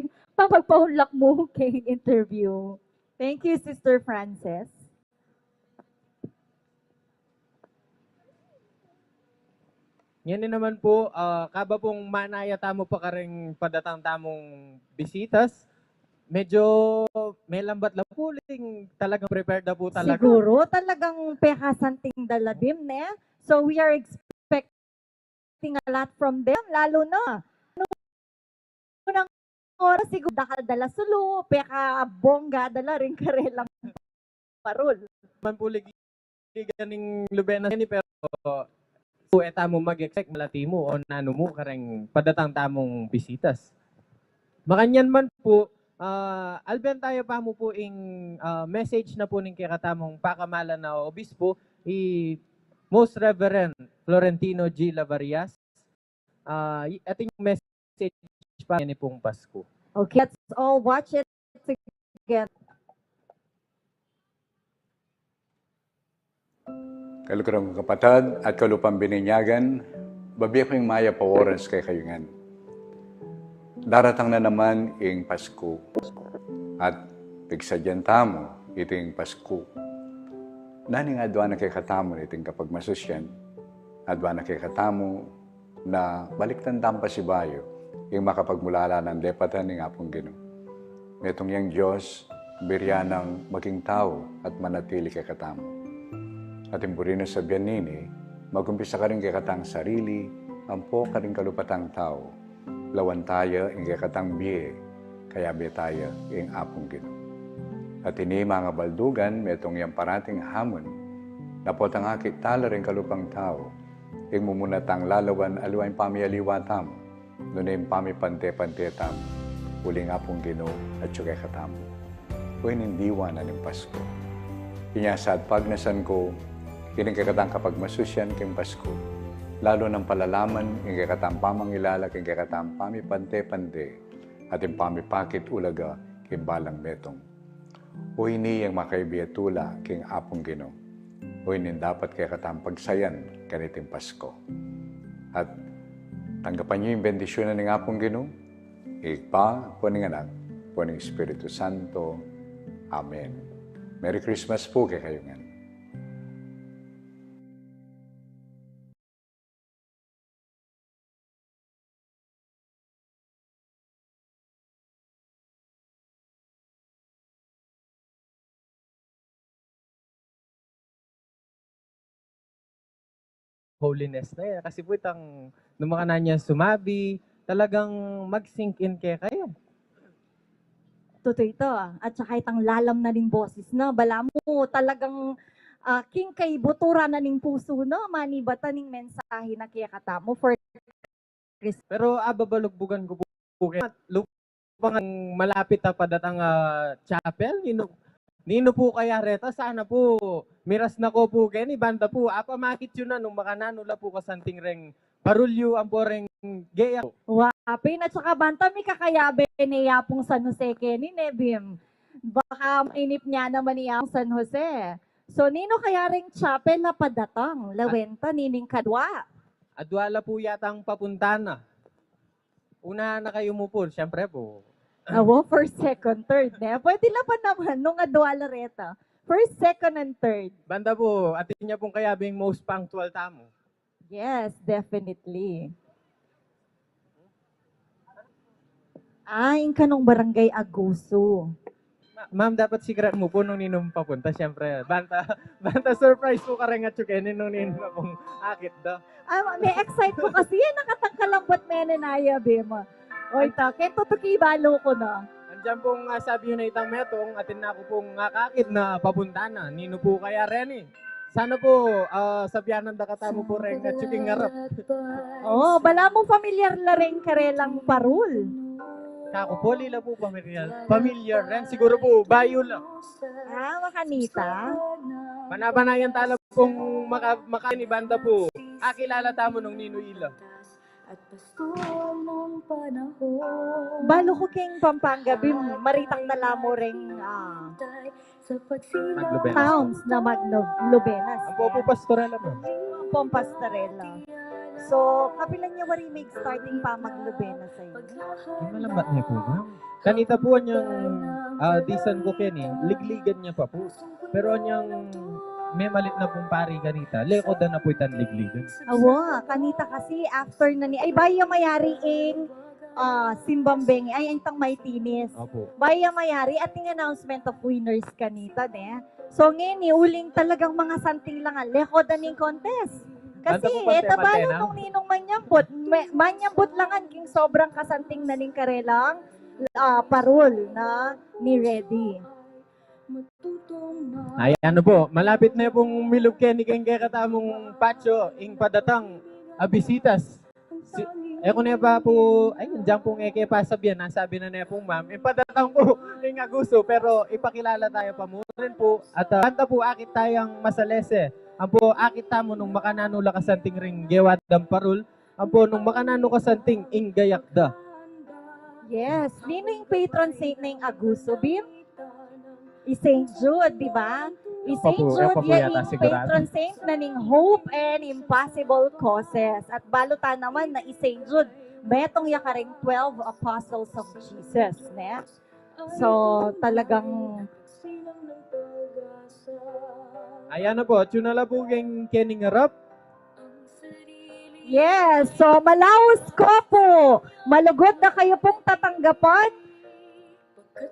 ing pamagpaunlak mu keng interview. Thank you, Sister Frances. Ngeni naman pu, ah, kaba pung manaya tamu pa kareng padatang tamung bisitas, medyo melambat la pu, uling talagang prepared na pu talaga. Siguro talagang pekasanting da la bim, ne? So we are expecting a lot from them, lalo na nung unang oras siguro dakal da la sulu, pekabongga da la ring karelang parul. Man pu ligi ning Lubena ini, pero pu e tamu mag-expect malati mu o nanu mu kareng padatang tamung bisitas. Makanyan man pu, Ah, alben taya pa mu pu ing, ah, message na pu ning kekatamung pakamalan a obispo, i Most Reverend Florentino G. Lavarias. Ah, i-, atin yung message pa ini pung Pasko. Okay, let's all watch it together. Kaluguran kung kapatad at kalupang bininyagan, bibie ku ing mayap a oras kekayu ngan. Daratang na naman ing Pasko at pigsadyan tamu iting Pasko. Nanu ing adwan na kekatamu niting kapagmasusyan, adwan na kekatamu na balikdan tamu pasibayu ing makapagmulala nang depatan ning Apung Ginu. Metung yang Dios, birian nang maging tau at manatili kekatamu. At ing buri nang sabian nini, magumpisa karing kekatang sarili, ampo karing kalupatang tau. Lawan taya ing kekatang bie, kayabe taya ing Apung Ginu. At ini, mangabaldugan, metung yang parating hamun, na potang akit tala ring kalupang tau, ing mumuna tang lalawan aliwa ing pamialiwa tamu, nune ing pamipante-pante tamu, uling Apung Ginu atyu kekatamu. Oyni ing diwa na ning Pasko. Inya sa at pagnasan ku, ining kekatang kapagmasusyan king Pasko, lalu nang palalaman ing kekatang pamangilala king kekatang pamipante-pante, at ing pamipakit ulaga king balang metung. Oyni ing makaibi a tula king Apung Ginu. Oyni ing dapat kekatang pagsayan kaniting Pasko. At tanggapan yu ing bendisyunan ning Apung Ginu, Ibpa, ampo ning Anak, ampo ning Espiritu Santo. Amen. Merry Christmas pu kekayu ngan. Holiness na yan. Kasi pu itang, nung makananu yang sumabi, talagang mag-sink in kekayu. Tutu ita. At saka itang lalam na ning boses na, balamu talagang, ah, king kaibuturan na ning pusu na, manibatan ning mensahe na kekatamu for Christmas. Pero, ah, babalugbugan ku pu, pu kaya, lupang malapit a padatang, ah, chapel, ninu, ninu pu kaya reta? Sana pu, miras na ko pu keni, banta pu, apamakit yu na nung makananu la pu kasanting reng parulyu ampo reng geya. Wa, pin, at saka banta mikakayabe ne i Apung San Jose keni, ne, Bim? Baka mainip ne naman i Apung San Jose. So, ninu kaya reng chapel a padatang? Lawen ta, nining kadwa? Adwa la pu yatang papunta na. Una na kayu mu pu, siyempre pu. Awa, first, second, third, ne? Pwede la pa naman nung adwa la reta. First, second, and third. Banta pu, atin ya pung kayabing most punctual tamu. Yes, definitely. Ah, ing kanung Barangay Aguso. Ma-, ma'am, dapat secret mu pu nung ninung papunta, siyempre. Banta, banta surprise pu kareng atyu keni nung ninung pung akit da. Ah, ma-, me-excite ku kasi yan, nakatangkalambat menen aya, Bim. Oy, ta, kento tuki balu ku na. Andiyan pung, ah, sabi yu na itang metung, atin na ku pung akakit na papunta na. Ninu pu kaya reni? Sana pu, ah, sabianan da katamu pu reng atyu king arap. Oh, balamu familiar la reng karelang parul. Kaku pu, ali la pu familiar. Familiar ren, siguru pu, bayu la. Ah, makanita. Pana-panayan tala pung maka-, maka-, ni banta pu. Akilala tamu nung ninu ila. Balu ku king Pampanga, Bim, maritang na la mu reng, ah, Maglubenas. Towns na Maglubenas. Ampo pu pastorela, ma'am. Ampo pastorela. So, kapilan ya wari mig-start ing pamaglubenas a ini? Ay, malambat ne pu, ma'am. Kanita pu anyang, ah, disan ku keni, ligligan ne pa pu. Pero anyang memalit na pung pari kanita, lekod da na pu itang ligligan. Awa, kanita kasi after na ni, ay, bayu ya mayari ing, ah, simbang bengi, ay, itang maitinis. Opo. Bayu ya mayari, ating announcement of winners kanita, ne? So, ngeni, uling talagang masanting la ngan, lekod da ning contest. Kasi, banta pu, e ta balu nung ninung manyambut, me-, manyambut la ngan king sobrang kasanting na ning karelang, ah, parul na ni-ready. Ayan na pu, malapit ne pung milub keni keng kekatamung patio ing padatang a bisitas. Si-, E ku ne pa pu, ay, andiyan pung e ke pasabian, nasabi na ne pung ma'am. Ing paratang pu ing Aguso, pero ipakilala taya pa mu rin pu. At, ah, banta pu akit tayang masalese. Ampo akit tamu nung makananu la kasanting ring gewa dang parul. Ampo nung makananu kasanting ing gayak da. Yes. Ninu ing patron saint na ning Aguso, Bim? I Saint Jude, di ba? I Saint Jude, ya ing patron saint na ning hope and impossible causes. At balu ta naman na i Saint Jude, metung ya karing twelve apostles of Jesus, ne? So, talagang... Ayan na pu, atyu na la pu king kening arap. Yes, so malaus ko pu. Malugud da kayu pung tatanggapan.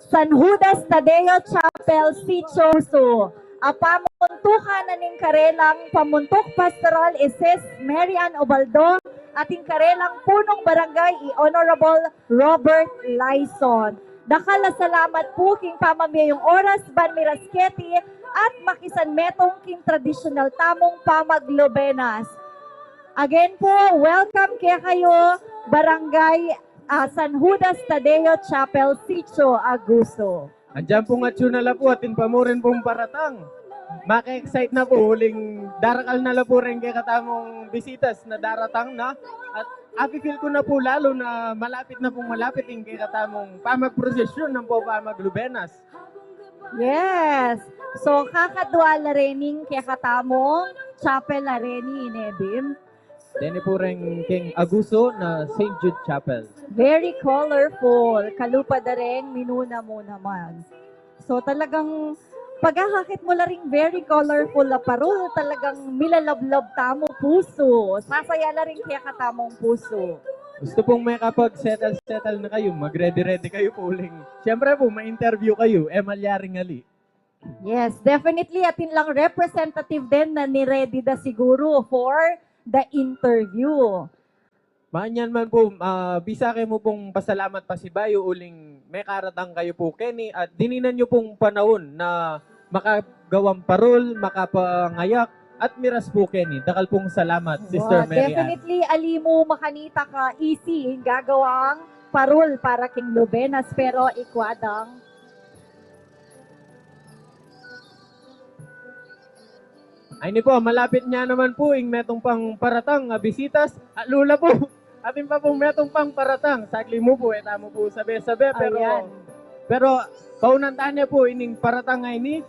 San Judas Tadeo Chapel, Sitio Aguso. A pamuntukan na ning karelang pamuntuk pastoral i Sis Mary Ann Ubaldo at ing karelang punung barangay i Honorable Robert Lyson. Dakal a salamat pu king pamamie yung oras ban miras keti at makisanmetung king tradisyonal tamung pamaglubenas. Again pu, welcome kekayu, Barangay, ah, San Judas Tadeo Chapel, Sitio Aguso. Andiyan pung atyu na la pu, atin pa mu rin pung paratang. Maka-excite na pu, uling darakal na la pu rin kekatamung bisitas na daratang na. At api-feel ku na pu lalu na malapit na pung malapit ing kekatamung pamagprosesyon ampo pamaglubenas. Yes. So, kakadwa la rening kekatamung chapel a reni, ne Bim? Deni pu reng king Aguso na Saint Jude Chapel. Very colorful. Kalupa da reng minuna mu naman. So, talagang pag-akakit mu la ring very colorful a parul, talagang milalablab tamu pusu. Sasaya la ring kekatamung pusu. Gusto pung makapag-settle-settle na kayu, mag-ready-ready kayu pu uling. Siyempre pu, ma-interview kayu, e malyaring ali. Yes, definitely. Atin lang representative din na ni-ready da siguro for the interview. Makanyan man pu, ah, bisa ke mu pung pasalamat pasibayu uling mekaratang kayu pu keni at dininan yu pung panaun na makagawang parul, makapangayak, at miras pu keni. Dakal pung salamat, Sister Mary Ann. Definitely, ali mu makanita ka, easy ing gagawang parul para king lubenas, pero ikwa dang Ay ni po, malapit nya naman po ing metung pang paratang a bisitas. At lula po, atin pa pong metung pang paratang. Sagli mu po, e tamu po sabe-sabe, pero, ayan, pero paunan tane po ining paratang a ini.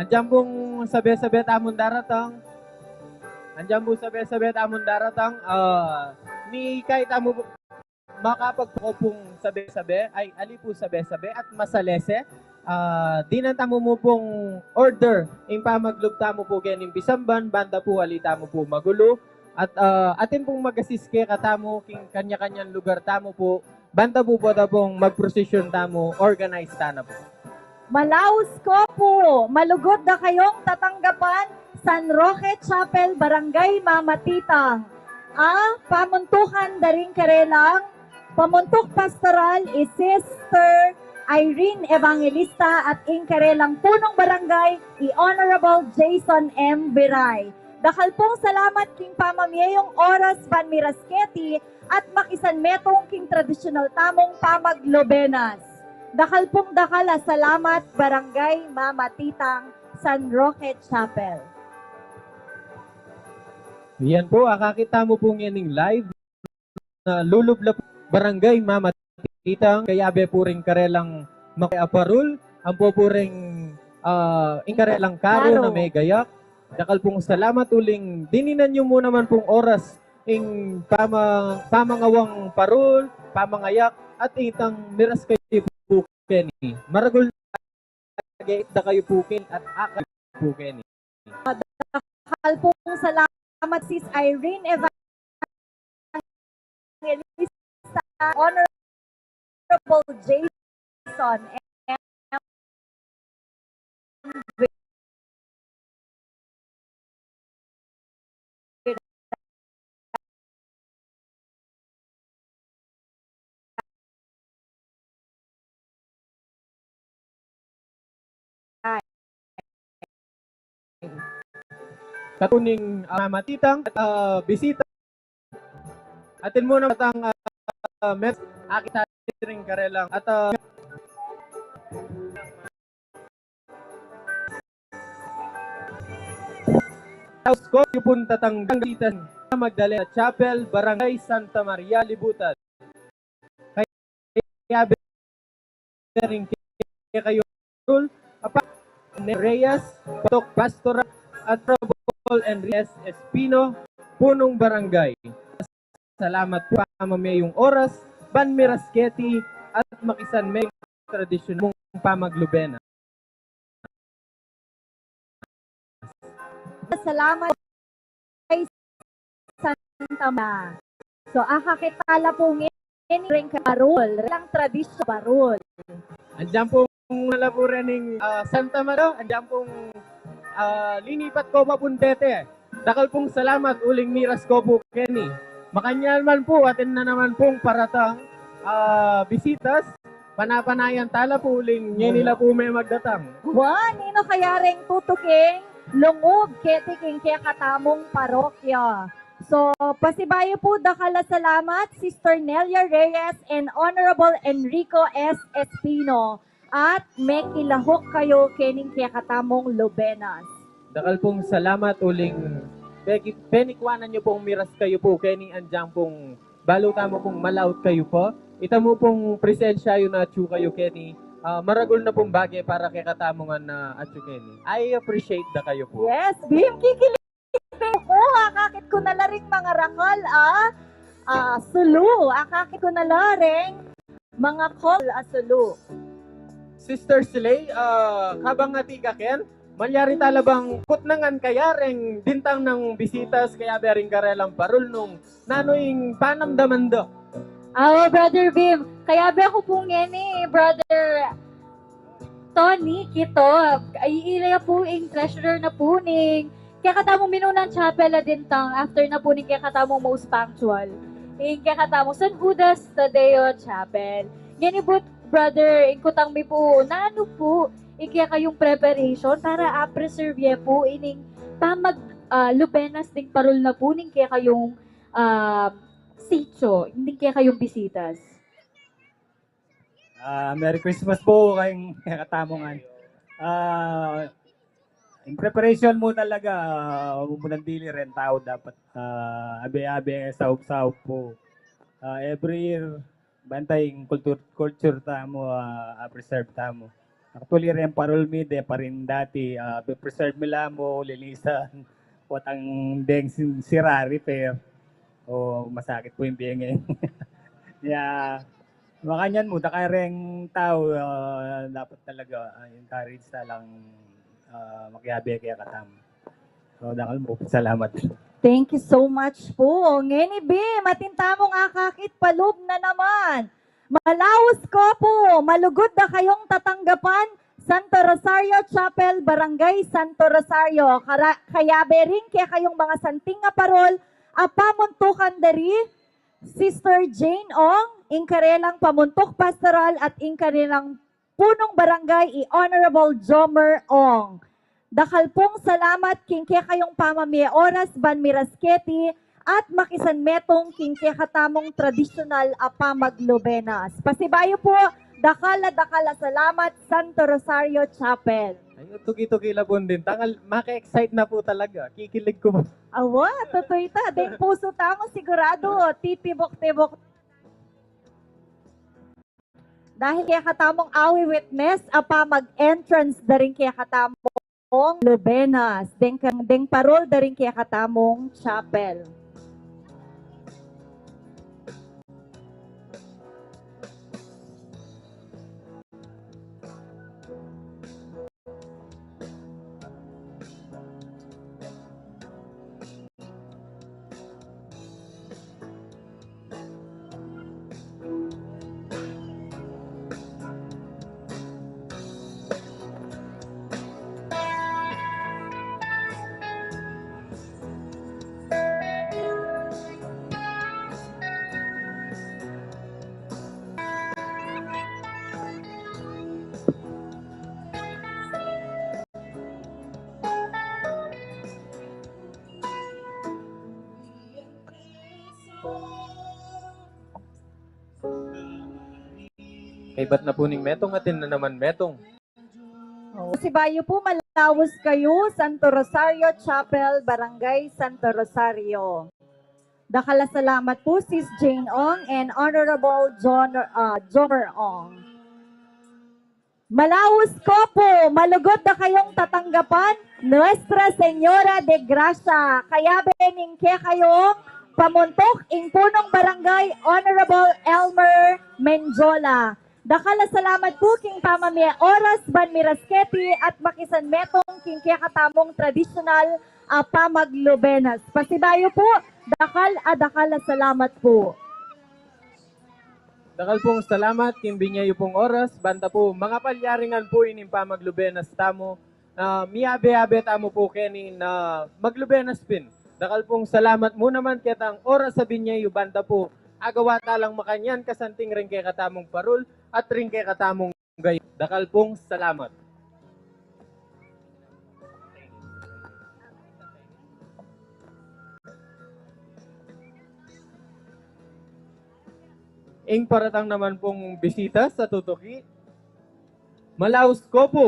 Andiyan pong sabe-sabe tamung daratang. Andiyan po sabe-sabe tamung daratang. Ah, ni kay tamu po makapagpakupung sabe-sabe, ay, ali po sabe-sabe at masalese. Ah, dinan tamu mu pong order ing pamaglub tamu po kening pisamban, banta po ali tamu po magulu. At, ah, atin pong mag-assist kekatamu king kanya-kanyang lugar tamu po, banta po pota pong magprosesyon tamu, organize tana po. Malaus ko po, malugud da kayong tatanggapan, San Roque Chapel, Barangay Mamatitang. A pamuntukan da ring karelang pamuntuk pastoral i Sister Irene Evangelista at ing karelang punung barangay i Honorable Jason M Viray. Dakal pong salamat king pamamie yung oras ban miras keti at makisanmetung king tradisyonal tamung pamaglubenas. Dakal pong dakal a salamat, Barangay Mamatitang, San Roque Chapel. Yan po, akakit tamu pong yan ing live na lulub la Barangay Mamatitang, kayabe po ring karelang makiaparul, ampo po ring, ah, ing karelang karo na megayak. Dakal pong salamat uling dininan yu mu naman pong oras ing pama-, pamangawang parul, pamangayak, at itang miras kayu po keni. Maragul na da kayu po keni at akay po keni. Dakal pong salamat, Sis Irene Evangelista, Honorable Jason M Katuning, ah, Mamatitang, ah, bisita Atin mu na matang, ah, met, akit sa ring karelang. At, ah, Taos ko, yu pung tatanggang bisitas, Magdalena Chapel, Barangay Santa Maria, Libutan. Kaya bering kekayu, apa, Reyes, Patok Pastoral, at Honorable Enriquez Espino, Punong Barangay. Salamat pu, pamamie yung oras, ban miras keti, at makisanme tradisyonal mung pamaglubena. Salamat kay Santa Ma. So, akakit tala pu ngeni ring parul, ring tradisyon parul. Andiyan pung malaburen ning, ah, Santa Maria, andiyan pung, ah, linipat ko pa pung dete. Dakal pung salamat uling miras ko pu keni. Makanyan man pu, atin na naman pung paratang, ah, bisitas, panapanayan tala pu uling ngeni la pu me magdatang. Wa, ninu kaya ring tutuking lungub keti king kekatamung parokya? So, pasibayu pu, dakal a salamat, Sister Nelia Reyes and Honorable Enrico S. Espino. At mekilahuk kayu kening kekatamung lubenas. Dakal pung salamat uling peki-, penikuanan yu pung miras kayu pu keni, andiyan pung balu tamu pung malaut kayu pu. Itamu pung presensya yu na atyu kayu keni, ah, maragul na pung bage para kekatamung, ah, atyu keni. I appreciate da kayu pu. Yes, Bim, kikilig ku, akakit ku na la ring mangarakal a, ah, sulu. Akakit ku na la ring mangakol a sulu. Sister Slay, ah, kabang atin ka ken, malyari tala bang putnangan kaya ring dintang nang bisitas, kaya bering karelang parul nung nanu ing panamdaman da? Awa, Brother Bim. Kaya be ku pu ngeni, Brother Tony Kito, ay, ila pu ing treasurer na pu ning kekatamung minunang chapel a dintang, after na pu ning kekatamung most punctual, ing kekatamung San Judas Tadeo Chapel. Ngeni pu, brother, ing kutang mi pu, nanu pu ing kekayung preparation para a-preserve ye pu ining pamag, ah, lubenas ding parul na pu ning kekayung, ah, sitio, ding kekayung bisitas? Ah, Merry Christmas pu kayung kekatamung. Ah, in preparation mu talaga, ah, munang dili rin tau dapat, ah, abe-abe, saup-saup pu. Ah, every year, bantay ing culture, culture tamu, ah, a-preserve tamu. Actually, rin parul mi, de pa rin dati, ah, pe-preserve mi la mu, linisan, watang deng sin-, sira, repair. O, masakit pu ing bengi. Ya, makanyan mu, dakal reng tau, ah, dapat talaga, ah, encourage talang, ah, makiabe kaya katam. So, dakal mu, salamat. Thank you so much pu. Ngeni, Bim, atin tamung akakit palub na naman. Malaus ko pu, malugud da kayung tatanggapan, Santo Rosario Chapel, Barangay Santo Rosario. Kara-, kayabe ring kekayung mangasanting a parul a pamuntukan da ri Sister Jane Ong, ing karelang pamuntuk pastoral at ing karelang punung barangay i Honorable Jomer Ong. Dakal pung salamat king kekayung pamamie oras ban miras keti at makisanmetung king kekatamung tradisyonal a pamaglubenas. Pasibayu pu, dakal a dakal a salamat, Santo Rosario Chapel. Ay, tuki-tuki la pung dintang, maka-excite na pu talaga. Kikilig ku pu. Awa, tutu ita. Deng pusu tamu siguradu titibuk-tibuk. Dahil kekatamung awi witness a pamag-entrance da ring kekatamung lubenas, deng, deng parul da ring kekatamung chapel. Kaybat na pu ning metung, atin na naman metung. Pasibayu pu, malaus kayu, Santo Rosario Chapel, Barangay Santo Rosario. Dakal a salamat pu, Sis Jane Ong and Honorable John, ah, Jomer Ong. Malaus ko pu, malugud da kayung tatanggapan, Nuestra Señora de Gracia. Kayabe ning kekayung pamuntuk, ing punong barangay, Honorable Elmer Menjola. Dakal a salamat pu king pamamie oras ban miras keti at makisanmetung king kekatamung tradisyonal a pamaglubenas. Pasibayu pu, dakal a dakal a salamat pu. Dakal pung salamat king binye yu pung oras, banta pu mangapalyaringan pu ining pamaglubenas tamu. Ah, miyabe-yabe tamu pu keni na maglubenas pin. Dakal pung salamat mu naman ketang oras a binye yu banta pu agawa ta lang makanyan kasanting ring kekatamung parul at ring kekatamung gayu. Dakal pung salamat. Ing paratang naman pung bisita sa tutuki. Malaus ko pu,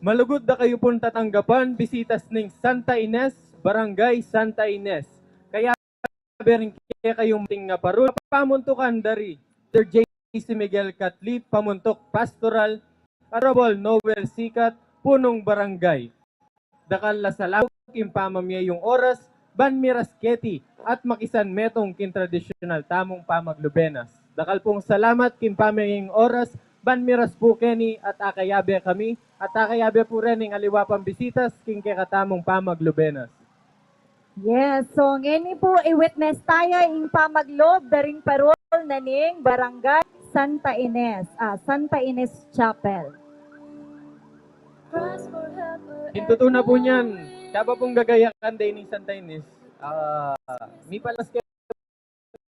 malugud da kayu pung tatanggapan, bisitas ning Santa Ines, Barangay Santa Ines. Kayabe ring kekayung metung a parul, pamuntukan dari Sir J C Miguel Catli, pamuntuk pastoral, Honorable Noel Sikat, punong barangay. Dakal a salamat king pamamie yung oras ban miras keti at makisanmetung king tradisyonal tamung pamaglubenas. Dakal pung salamat king pamamie yung oras ban miras pu keni at akayabe kami at akayabe pu rin ing aliwa pang bisitas king kekatamung pamaglubenas. Yes, so ngeni pu i-witness taya ing pamaglub da ring parul na ning Barangay Santa Ines, ah, Santa Ines Chapel. Ing tutu na pu niyan, kaba pung gagayakan da ining Santa Ines, ah, mipalas ke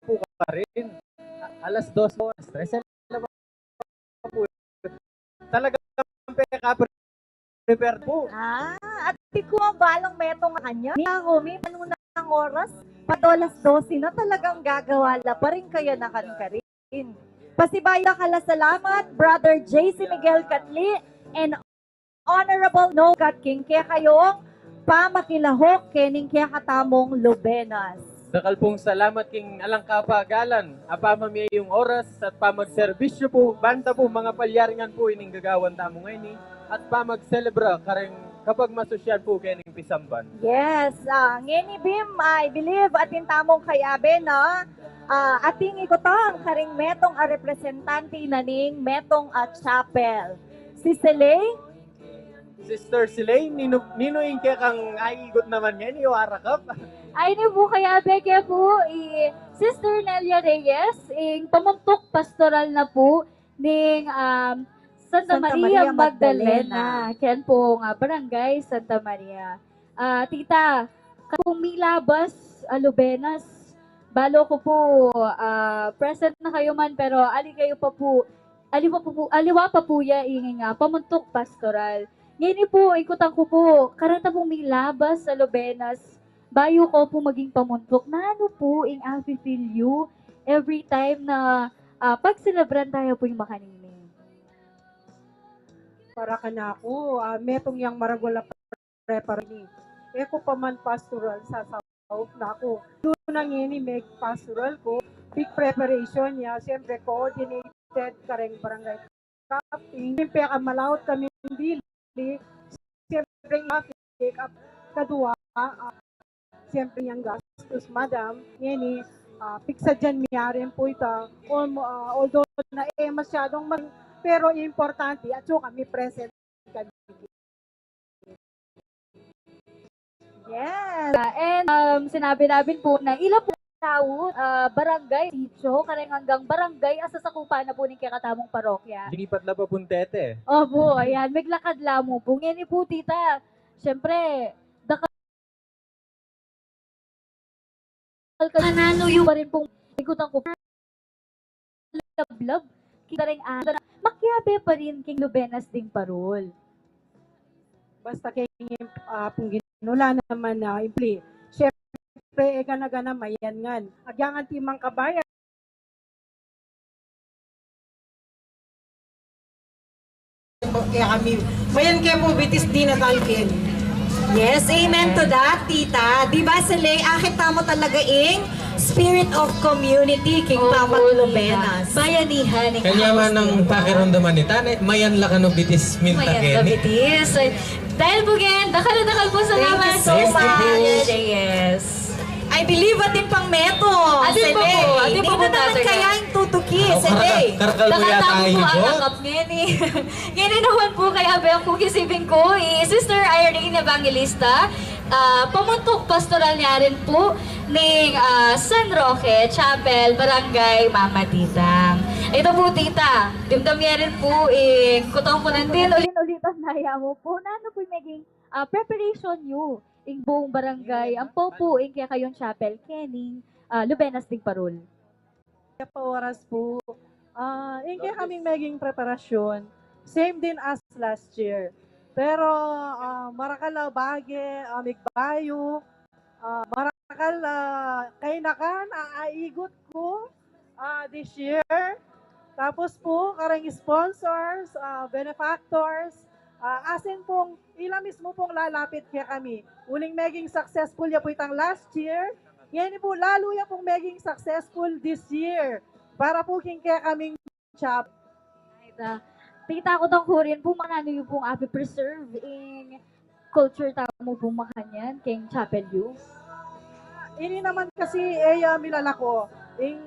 pu karin. A-, alas dos pu, alas tres na pu. Talagang peka-prepare pu. Ah, at di ku balang metung a kanyan. Ni ako, mi, ano na ang oras? Pado alas dose na, talagang gagawa la pa rin kaya na kan karin. Pasibayu dakal a salamat, Brother J C Miguel Catli and Honorable Noel Sikat king kekayung pamakilahok kening kekatamung lubenas. Dakal pung salamat king alang kapagalan a pamamie yung oras at pamagserbisyu pu, banta pu mangapalyaringan pu ining gagawan tamu ngeni at pamagselebra kareng kapagmasusyan pu kening pisamban. Yes, ah, ngeni, Bim, I believe atin tamung kayabe na, ah, atin ikutang karing metung a representante na ning metung a chapel. Si Selay? Sister Selay, ninu, ninu ing kekang aigut naman ngeni o arakap? Ay, ini pu, kayabe ke pu i Sister Nelia Reyes, ing pamuntuk pastoral na pu ning, um, Santa Maria Magdalena. Ken pu nga Barangay Santa Maria. Ah, tita, kung milabas a lubenas, balu ku pu, ah, present na kayu man, pero ali kayu pa pu, aliwa pa pu, aliwa pa pu ya ing, ah, pamuntuk pastoral. Ngeni pu, ikutang ku pu, kareta pung milabas a lubenas, bayu ko pu maging pamuntuk, nanu pu ing afi-feel yu every time na, ah, pagselebran taya pu ing makanini? Para kanaku, ah, metung yang maragul a preparation. E ku pa man pastoral, sasaup na ku. Duna ngeni meg-pastoral ku, big preparation ya, siyempre coordinated kareng barangay captain. Siyempre, peka malaut kami dili, siyempre, traffic, kadua, ah, siyempre, yang gastus, madam, ngeni, ah, piksa diyan, miyari pu ita, almo-, ah, although na e masyadung mag-, pero importante, atsu kami present. Yes. Ah, and, um, sinabi na pin pu na ila pu tau, ah, barangay, sitio, kareng anggang barangay a sasakupan na pu ning kekatamung parokya. Lipat la pa pung tete. Opu, ayan. Meglakad la mu pu. Ngeni pu, tita, siyempre, dakal Kananu yu pa rin pung ikutang ku lablab, kita rin, ah, makiabe pa rin king lubenas ding parul. Basta king, ah, pung ginula naman na impli. Siyempre, e gana-gana mayan ngan. Agyangan ti mangkabayan. Kaya kami, mayan ke mu bitis di natal ken. Yes, amen to that, tita. Di ba, Sele, akit tamu talaga ing spirit of community king Pamag Lubenas. Bayanihan ing Kanya man ang pakiramdaman ni Tane, mayan la kanu bitis minta keni. Mayan la bitis. Dahil po, gen, dakal na dakal po salamat. Thank you so much. Yes. I believe atin pang metung. Atin pa po, atin pa po, Tatay. Kaya ing tutuki, Sele. Karakal mo yata, Ibo. Ngeni, ngeni naman po kaya abeng ku kisibing ku, i Sister Irene Evangelista, ah, pamuntuk pastoral niya rin po ning, ah, San Roque Chapel, Barangay Mamatitang. Ito po, tita, dimdam niya rin po, eh, kutong po natin, ulit-ulitan na ya mo po. Nanu po yung naging, ah, preparation niyo, ing buong barangay, ampo po, ing kekayung chapel, kening, ah, Lubenas ding Parul? Kaya pa oras po, ah, ing kekaming meging preparasyon, same din as last year. Pero, ah, marakal a bage, ah, migbayu, ah, marakal, ah, kainakan, ah, aigut ku, ah, this year. Tapos po, kareng sponsors, ah, benefactors, ah, asin pong ila mismu pong lalapit kekami. Uling meging successful ya po itang last year, ngeni po, lalu ya pong meging successful this year. Para po king kekaming chapel. Ay, ta-, tita, kutong ku rin po, makananu yu pong api-preserve ing culture tamu pong makanyan keng chapel yu? Ini naman kasi, e ya milalako ing,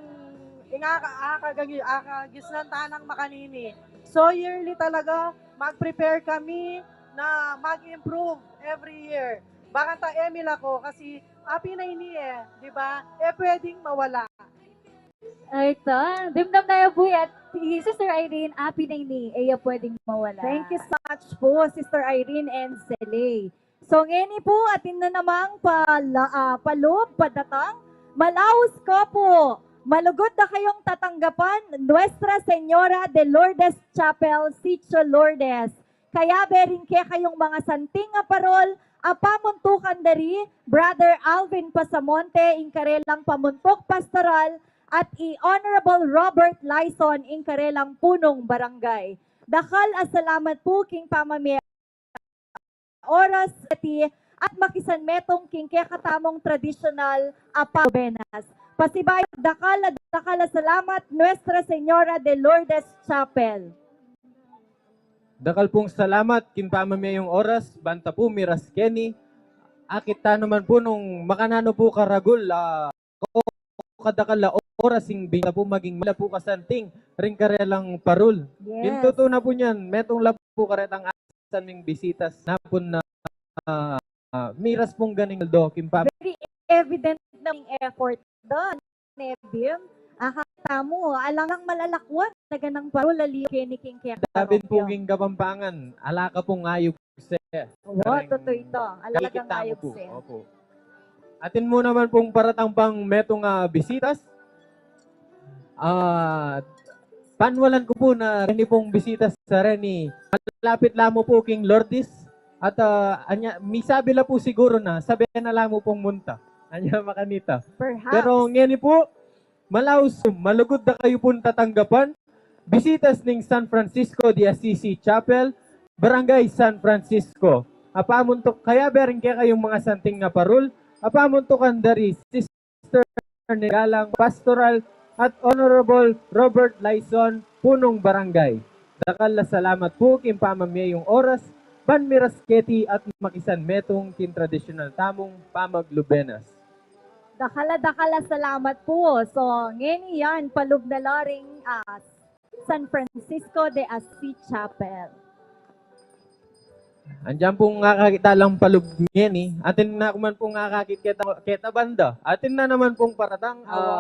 ing aka-, akagagi-, akagisnan ta nang makanini. So, yearly talaga, mag-prepare kami na mag-improve every year. Bakanta e milako kasi api na ini e, di ba? E pwedeng mawala. Ay, ta. Dimdam na ya, Buy, at i Sister Irene, api na ini, e ya pwedeng mawala. Thank you so much po, Sister Irene and Sele. So, ngeni po, atin na namang pala-, ah, palub, padatang, malaus ko po. Malugud da kayung tatanggapan, Nuestra Señora de Lourdes Chapel, Sitio Lourdes. Kayabe ring kekayung mga santing a parul, a pamuntukan dari, Brother Alvin Pasamonte, ing karelang pamuntuk pastoral, at i Honorable Robert Lyson, ing karelang punung barangay. Dakal a salamat pu king pamamie oras, keti, at makisanmetung king kekatamung tradisyonal a paglubenas. Pasibayu, dakal a dakal a salamat, Nuestra Señora de Lourdes Chapel. Dakal pung salamat king pamamie yung oras, banta pu miras keni. Akit ta naman pu nung makananu pu karagul, ah, o kadakal a oras ing binta pu maging mala pu kasanting ring karelang parul. Yes. King tutu na pu niyan, metung la pu karetang asan ming bisitas na pu na, ah, ah, miras pung ganing aldo king pam- Very evident na ing effort da, ne Bim. Akakit tamu, alang lang malalakuan, naganang parul ali keni king kekatang. Dabin pu king Kapampangan, ala ka pung ayug se. Wa, tutu ito. Ala kang ayug se. Opo. Atin mu naman pung paratang pang metung a bisitas. Ah, panwalan ku pu na reni pung bisitas sa reni. Malapit la mu pu king Lourdes. At, ah, anya, misabi la pu siguru na, sabi na la mu pung munta. Anya makanita. Perhaps. Pero ngeni pu, malaus, malugud da kayu pung tatanggapan, bisitas ning San Francisco de Assisi Chapel, Barangay San Francisco. A pamuntuk, kayabe ring kekayung mga santing a parul, a pamuntukan dari Sister Negalang Pastoral at Honorable Robert Lyson, Punung Barangay. Dakal a salamat pu king pamamie yung oras, ban miras keti at makisanmetung king tradisyonal tamung pamaglubenas. Dakal a dakal a salamat pu. So, ngeni yan, palub na la ring, ah, San Francisco de Assisi Chapel. Andiyan pung akakit ta lang palub ngeni. Atin na ku man pung akakit keta, keta banda. Atin na naman pung paratang, ah, awa.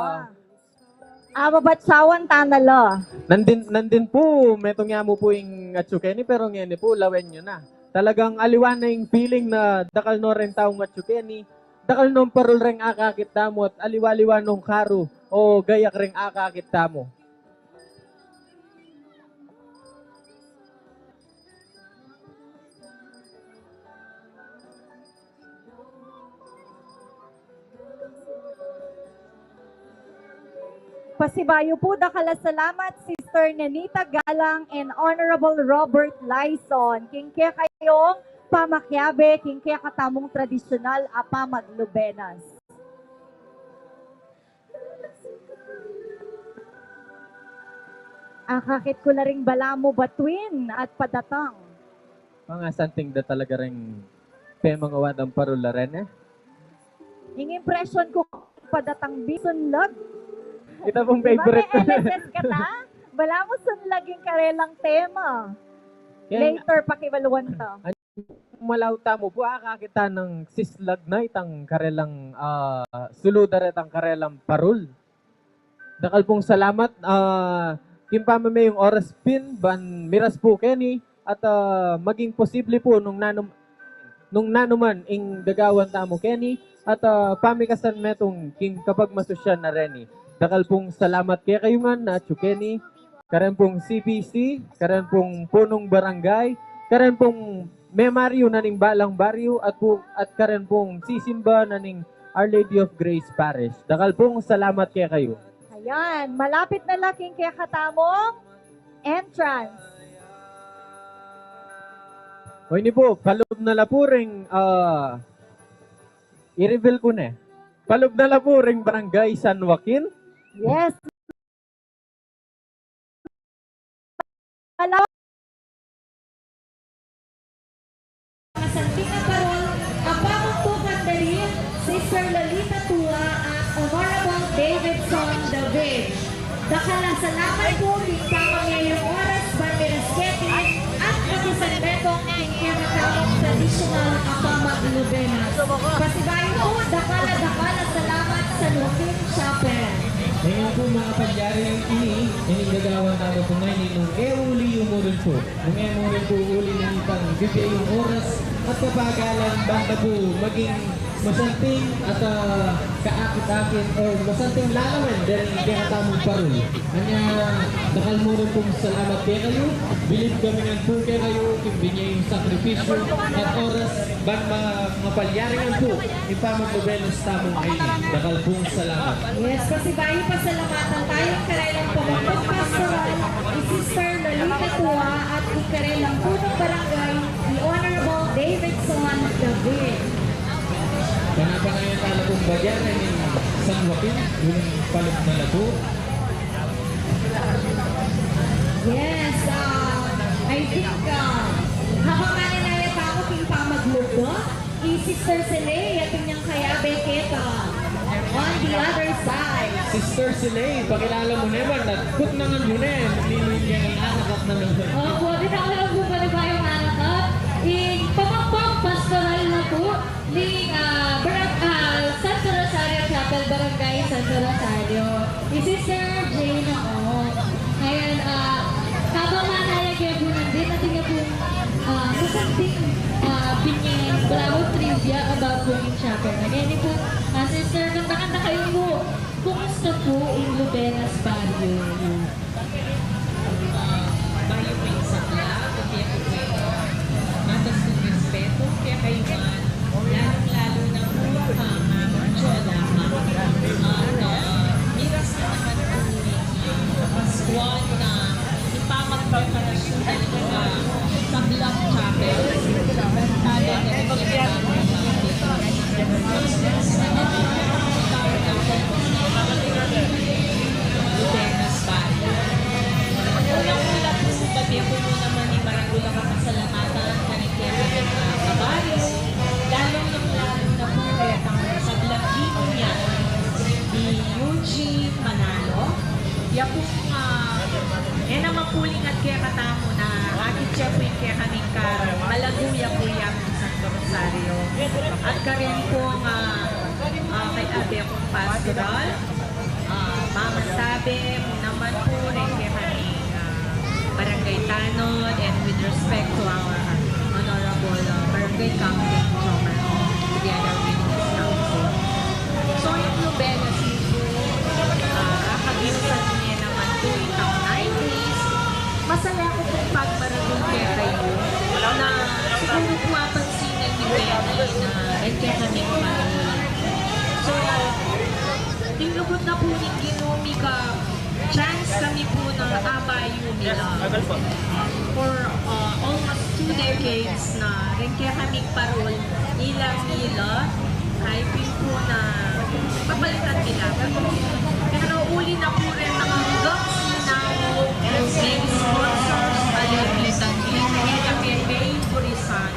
Awa, ba't sawan ta na la? Nandin, nandin pu, metung ya mu pu ing atsu keni, pero ngeni pu, lawen yu na. Talagang aliwa na ing feeling na dakal no reng taung atsu keni, dakal nong parul reng akakit tamu, at aliwa-liwa nong karu o gayak reng akakit tamu. Pasibayu pu, dakal a salamat, Sis Sister Nenita Galang and Honorable Robert Lyson, king kekayung pamakiabe king kekatamung tradisyonal a pamaglubenas. Akakit ku la ring balamu batuin at padatang. Mangasanting da talaga ring pemangawad ang parula rin, eh. Ing impression ku, padatang bisunlag. Ita pung favorite. Di ba, may L S S ka ta? Balamu sunlag ing karelang tema. Kaya later, pakibaluan ta. Malaw tamu pu, akakit ta nang sislag na itang karelang, ah, sulu da retang karelang parul. Dakal pung salamat, ah, king pamamie yung oras pin, ban miras pu keni, at, ah, maging posible pu nung nanu-, nung nanu man ing gagawan tamu keni, at, ah, pamikasan metung king kapagmasusyan na reni. Dakal pung salamat kekayu ngan, Atiu Kenny, karen pung C B C, karen pung punung barangay, karen pung memaryu na ning balang baryu, at pu-, at karen pung sisimba na ning Our Lady of Grace Parish. Dakal pung salamat kekayu. Ayan, malapit na la king kekatamung entrance. O, ini pu, palub na la pu ring, ah, i-reveal ku ne. Palub na la pu ring Barangay San Joaquin. Yes. Hello. Masanting a parul a pamagtukan da rin Sister Lolita Tua at Honorable Davidson David. Dakal a salamat pu king pamamie yung oras ban miras keti at makisanmetung king kekatamung tradisyonal a pamaglubenas. Pasibayu pu, dakal a dakal a salamat, San Joaquin Chapel. Ngayon pu, mga palyari, ini, ining gagawan tamu pu ngeni, nung e uli yu mu rin pu. Nung e mu rin pu uli na nitang bibie yung oras at kapagalan, bang ta pu maging masanting at, ah, kaakit-akit or masanting lalawen deng kekatamung parul. Anya, dakal mu rin pung salamat kekayu. Bilib kami ngan pu kekayu, king binie yung sakripisyu at oras, ban ma-, mapalyari ngan pu ing pamaglubenas tamu ngeni. Dakal pung salamat. Yes, pasibayu pasalamatan tamu ing karelang pamagpag pastoral, i Sister Lolita Tua, at ing karelang punung barangay, i Honorable Davidson David. Panapanayan tala pung bagya ning San Joaquin, yung palub na la pu. Yes, ah, I think, ah, habang mananaya tamu king pamaglub, i Sister Celine, atin yang kayabe keta. On the other side. Sister Celine, pakilala mu naman, nagkut na ngan mu ne, nililinya ng anak at na naman. Opo, di na alam kung pwede ba yung anak at i pamagpag pastoral na po ni, ah, Barang-, ah, Santo Rosario Chapel, Barangay Santo Rosario. I Sister Jane Ong. Ayan, ah, habang manayag ya po nandin, atin ya pong, ah, masanting, ah, bingin, bravo trivia about po ning chapel. Ayan, ini po, ah, Sister, kanta-kanta kayu po. Kumusta po ing Lubenas Barrio? Ah, bayu pin sakla, kopia ku pu ing matas kung respetu kekayu ngan, lalung-lalu na pu kang Mama Jola, ah, miras na naman pu ing, ah, Paskual na ipamagpreparasyon na ning, ah, sablang chapel. Lubenas Barrio. Unang-una pu, bati ku mu naman ing maragul a pasalamatan karing kekang, ah, kabaryo, lalung-lalu na pu kang sablang ginunya, i Eugene Manalo. Ya pu, ah, e naman pu lingat kekatamu na akit ya pu ing kekaming kareng, malagu ya pu ya pu Santo Rosario. At karin pung, ah, ah, kay abe kung pastoral, ah, mamasabi mu naman pu ring kekaming, ah, barangay tanod, and with respect to our, ah, honorable, ah, barangay captain, Jomar, together with his council. So, ing Lubenas pu, ah, akabisan ne naman pu itang nine days, masaya ku pung pagmaragul kekayu na siguru pu apansinan yu ne na e kekami pu. So, ing lugud na pu ning Ginu mika, Chance kami pu na abayu mila. For uh, almost two decades na rin kaya kami parol, ilang mila, ay pin pu na papalitan mila. Pero uli na pu rin na hanggang sinamu, may sponsors, palitan mila. Kaya kami may burisan.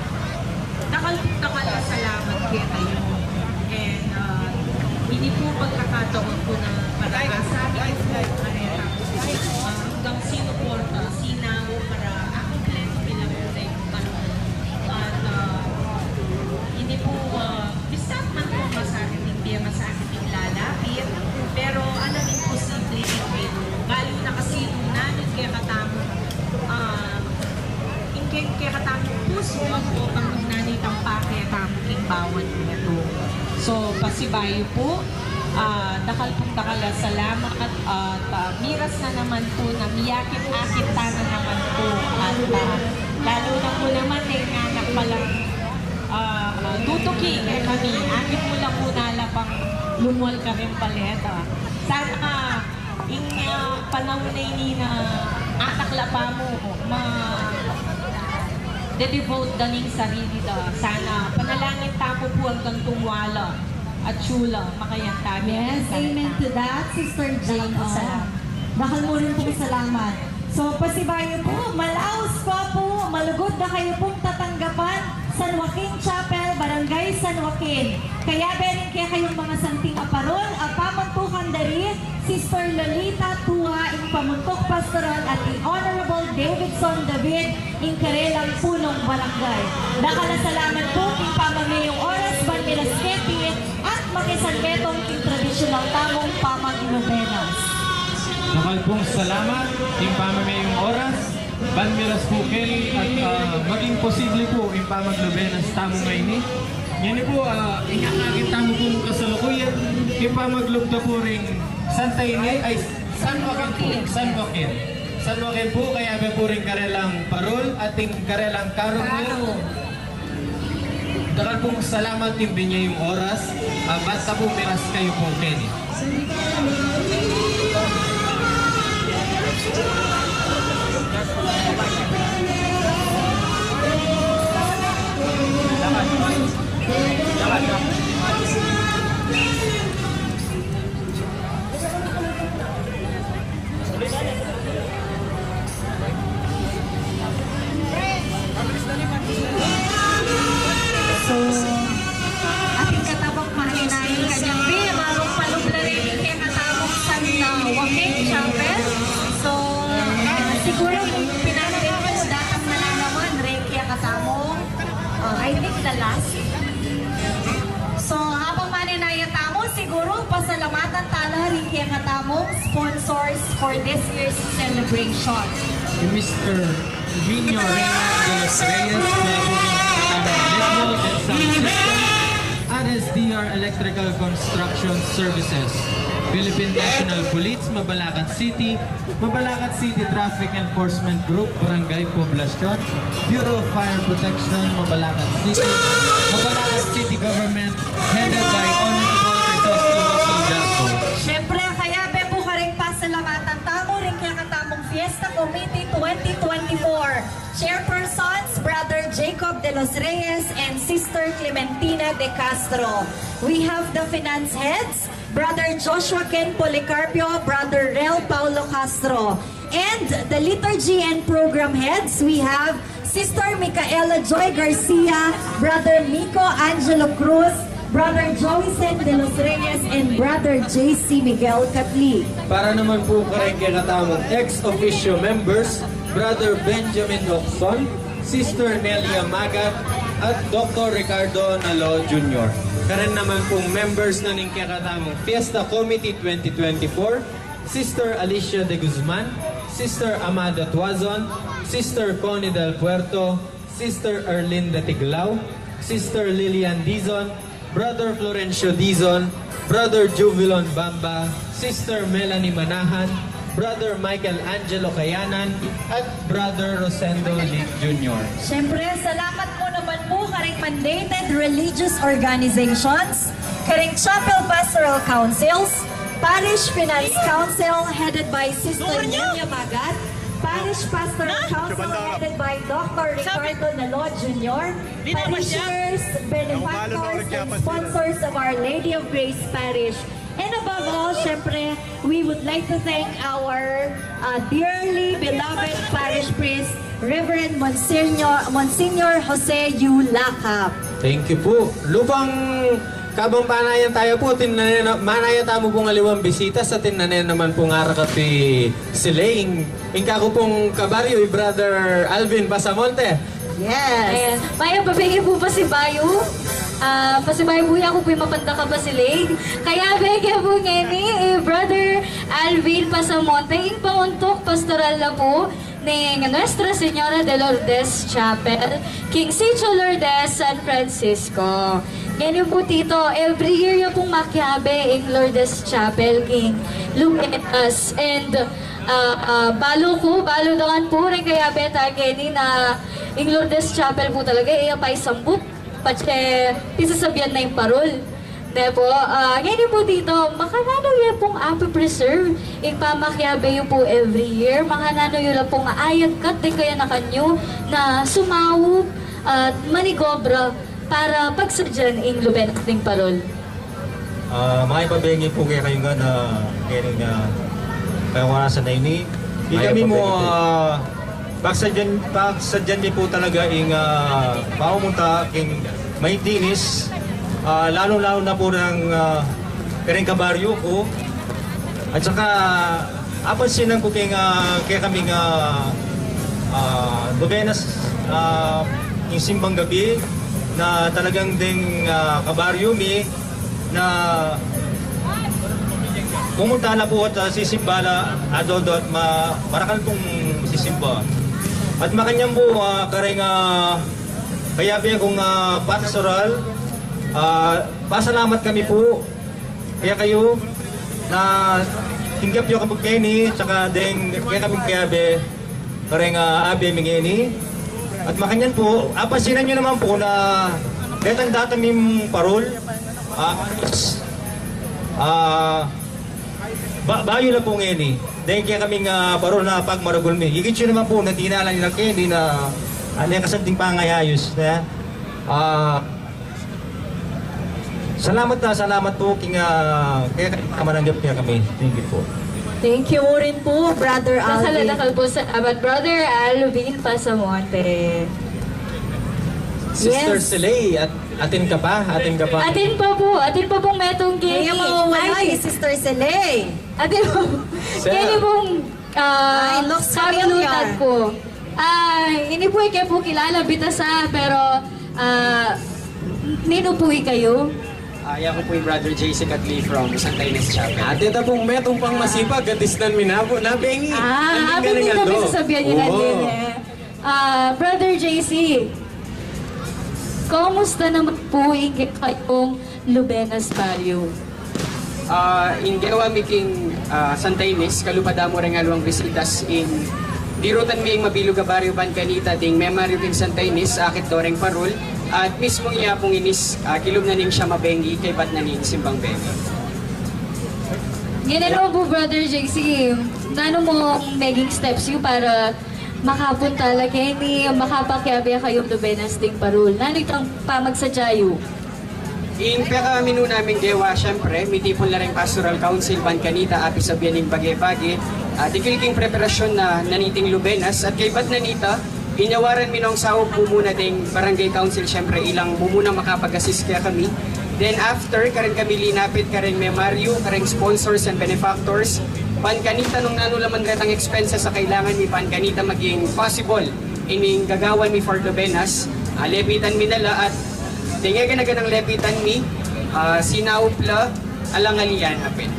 Dakal, dakal a salamat kekayu. And uh, ini pu pagkakataon ku na para sa amin pu, kareta, uh, hanggang sinuporta, sinamu para akompleto mila pu sa ing parol. At uh, ini pu, uh, bisat man pu masakit ing bie, masakit ing lalapit, pero alam imposible ing bie. Balu na kasi nung nanit kekatamu, uh, ing ke-, kekatamung pusu, apo, pang nanit ang pake tamu king bawat metung. So, pasibayu pu, ah, dakal pung dakal a salamat at, ah, miras na naman pu na miyakit-akit ta na naman pu at, ah, lalu na pu naman, eh, nga anak palang, ah, tutuki kekami, akit mu la pu na la pang lumual karing paleta. Sana, ah, ing, ah, panaun a ini na atak la pamu, ma de-devote da ning sarili da. Sana panalangin tamu pu anggang tung wala at sula, makayan tamu. Yes, amen to that, Sister Jane. Dakal pung salamat. Dakal mu rin pung salamat. So, pasibayu pu, malaus pa pu, malugud da kayu pung tatanggapan, San Joaquin Chapel, Barangay San Joaquin. Kayabe rin kekayung mga santing a parol, a pamuntukan da ri Sister Lolita Tua, ing pamuntuk pastoral, at i Honorable Davidson David, ing karelang punung barangay. Dakal a salamat pu king pamameyung oras ban miras keti at makisanmetung king tradisyunal tamung pamaglubenas. Dakal pung salamat king pamameyung oras ban miras pu keni at, ah, maging posible pu ing pamaglubenas tamu ngeni. Ngeni pu, ah, inyakakit tamu pung kasalukuyan ing pamaglub da pu ring Santa Ine-, ay, San Joaquin pu, San Joaquin. San Joaquin pu, kayabe pu ring karelang parol at ing karelang karung. Dakal pung salamat king binie yung oras, ah, basta pu miras kayu pu keni. So, atin katabak maninaing kanyang bie, marung palubla rin ing kekatamung San Joaquin Chapel. So, ah, siguru ing pinansin ku datang na la naman ring kekatamung, ah, I think the last. So, habang maninaya tamu, siguru pasalamatan ta la ring kekatamung sponsors for this year's celebration. Mister Junior Raymond de los Reyes, Network and Sound System, R S D R Electrical Construction Services, Philippine National Police, Mabalacat City, Mabalacat City Traffic Enforcement Group, Barangay Poblacion, Bureau of Fire Protection, Mabalacat City, Mabalacat City Government, headed by Honorable Crisostomo Saldarco. Siyempre, kayabe pu karing pasalamatan tamu ring kekatamung Fiesta Committee twenty twenty-four. Chairpersons, Brother Jacob de los Reyes and Sister Clementina de Castro. We have the finance heads, Brother Joshua Ken Policarpio, Brother Rel Paulo Castro. And the liturgy and program heads, we have Sister Micaela Joy Garcia, Brother Miko Angelo Cruz, Brother Joey Sen de los Reyes, and Brother J C Miguel Catli. Para naman pu kareng kekatamung ex officio members, Brother Benjamin Ocson, Sister Nelia Magat, at Doktor Ricardo Nalo Junior. Karen naman pung members na ning kekatamung Fiesta Committee twenty twenty-four, Sister Alicia de Guzman, Sister Amada Tuazon, Sister Connie Del Puerto, Sister Erlinda Tiglao, Sister Lilian Dizon, Brother Florencio Dizon, Brother Juvilon Bamba, Sister Melanie Manahan, Brother Michael Angelo Kayanan, at Brother Rosendo Lee Junior. Siyempre, salamat mu naman pu kareng mandated religious organizations, kareng chapel pastoral councils, Parish Finance Council headed by Sister Nyonya Magat, Parish Pastoral Council headed by Doctor Ricardo Nalod Junior, parishioners, benefactors, and sponsors of Our Lady of Grace Parish. And above all, syempre, we would like to thank our uh, dearly beloved parish priest, Reverend Monsignor, Monsignor Jose U. Lacap. Thank you po. Lupang kabang panayan tamu po, atin na, manaya tamu pong aliwang bisita, sa atin na naman pong arakat i Siling. Ing kaku pong kabaryo, i Brother Alvin Pasamonte. Yes. Ayan. Mayap a bege pu pasibayu. Ah, pasibayu pu ya ku pu mapanda ka Basilig. Kaya bege pu ngeni, eh, Brother Alvin Pasamonte, ing panguntuk pastoral na pu ning Nuestra Señora de Lourdes Chapel, king Sitio Lourdes, San Francisco. Ngeni pu tito, every year ya pung makiabe ing Lourdes Chapel king Lubenas. And Ah, ah, balu ku, balu da ngan pu reng kayabe ta ngeni na ing Lourdes Chapel pu talaga, e ya pa isambut, patse pisasabian na ing parol. Ne pu, ah, ngeni pu tito, makananu yu pung ape-preserve ing pamakiabe yu pu every year, makananu yu la pung ayagkat deng kayanakan yu na sumaup at manigobra para pagsadyan ing lubenas ning parol. Ah, mayap a bege pu kekayu ngan, ah, keni nga, kaya orasan a ini. Ikami mu, ah, pagsadyan, pagsadyan mi pu talaga ing, ah, pamumunta king Maytinis, ah, lalu-lalu na pu reng, ah, kareng kabaryo ku. At saka, apansinan ku keng, ah, kekaming, ah, ah, lubenas, ah, ing simbang gabi na talagang deng, ah, kabaryo mi na pumunta na pu at, ah, sisimba la, adoldo at ma-, marakal pung sisimba. At makanyan pu, ah, kareng, ah, kayabe kung, ah, pastoral, ah, pasalamat kami pu kekayu na tinggap yu kami keni, tsaka deng kekaming kayabe, kareng, ah, abe mi ngeni. At makanyan pu, apansinan yu naman pu na detang data ming parol, ah, ah, ba-, bayu la pu ngeni. Deng kekaming, ah, parol na pagmaragul mi. Ikit yu naman pu na dinala ne la keni na, ah, ne kasanting pangayayus, ne? Ah, Salamat na, salamat pu king, ah, kaya kamananggap kekami. Thank you pu. Thank you mu rin pu, Brother Alvin. Dakal a dakal pu salamat, Brother Alvin Pasamonte. Sister Yes. Siley, at-, atin ka pa? Atin ka pa? Atin pa pu, atin pa pung metung keni. Kaya mawawala Ay. i Sister Siley. Atin pa pu. Sir. Keni pung, ah, Ay, looks familiar. kabilutan ku. Ah, ini pu ike pu kilala, bita sa, pero, ah, ninu pu ikayu? Ah, ya ku pu i Brother J C Catli from Santa Ines Chapel. Ate ta pung metung pang masipag, katisnan mi na pu, na bengi. Ah, Anding abe galing mi ando. Sasabian yu na Oo. din, eh. Ah, Brother J C, kumusta naman pu ing kekayung Lubenas Barrio? Ah, ing gewa mi king, ah, Santa Ines, kalupa da mu reng aliwang bisitas ing dirutan mi ing mabilug a baryo ban kanita ding memaryu king Santa Ines, akit do reng parol, at mismung ya pung inis, ah, kilub na ning siya mabengi, kaybat na ning simbang bengi. Ngeni naman pu, Brother J C, nanu mu meging steps yu para makapunta la keni, makapakiabe kayung Lubenas ding parol? Nanu itang pamagsadya yu? Ing pekaminuna ming gewa, siyempre, mitipun la reng Pastoral Council ban kanita apisabian ing bage-bage, ah, dikil king preparasyon na naniting Lubenas, at kaybat na nita, inyawaran mi nong saup mumuna ding Barangay Council, siyempre, ilang mumuna makapag-assist kekami. Then after, kareng kami linapit kareng memaryu, kareng sponsors and benefactors, ban kanita nung nanu la man retang expenses a kailangan mi ban kanita maging possible ining gagawan mi for Lubenas, ah, lepitan mi na la at deng egana-ganang lepitan mi, ah, sinaup la, alang ali ya napin.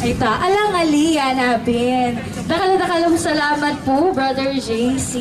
Ay ta, alang ali ya napin. Dakal a dakal a salamat pu, Brother J C.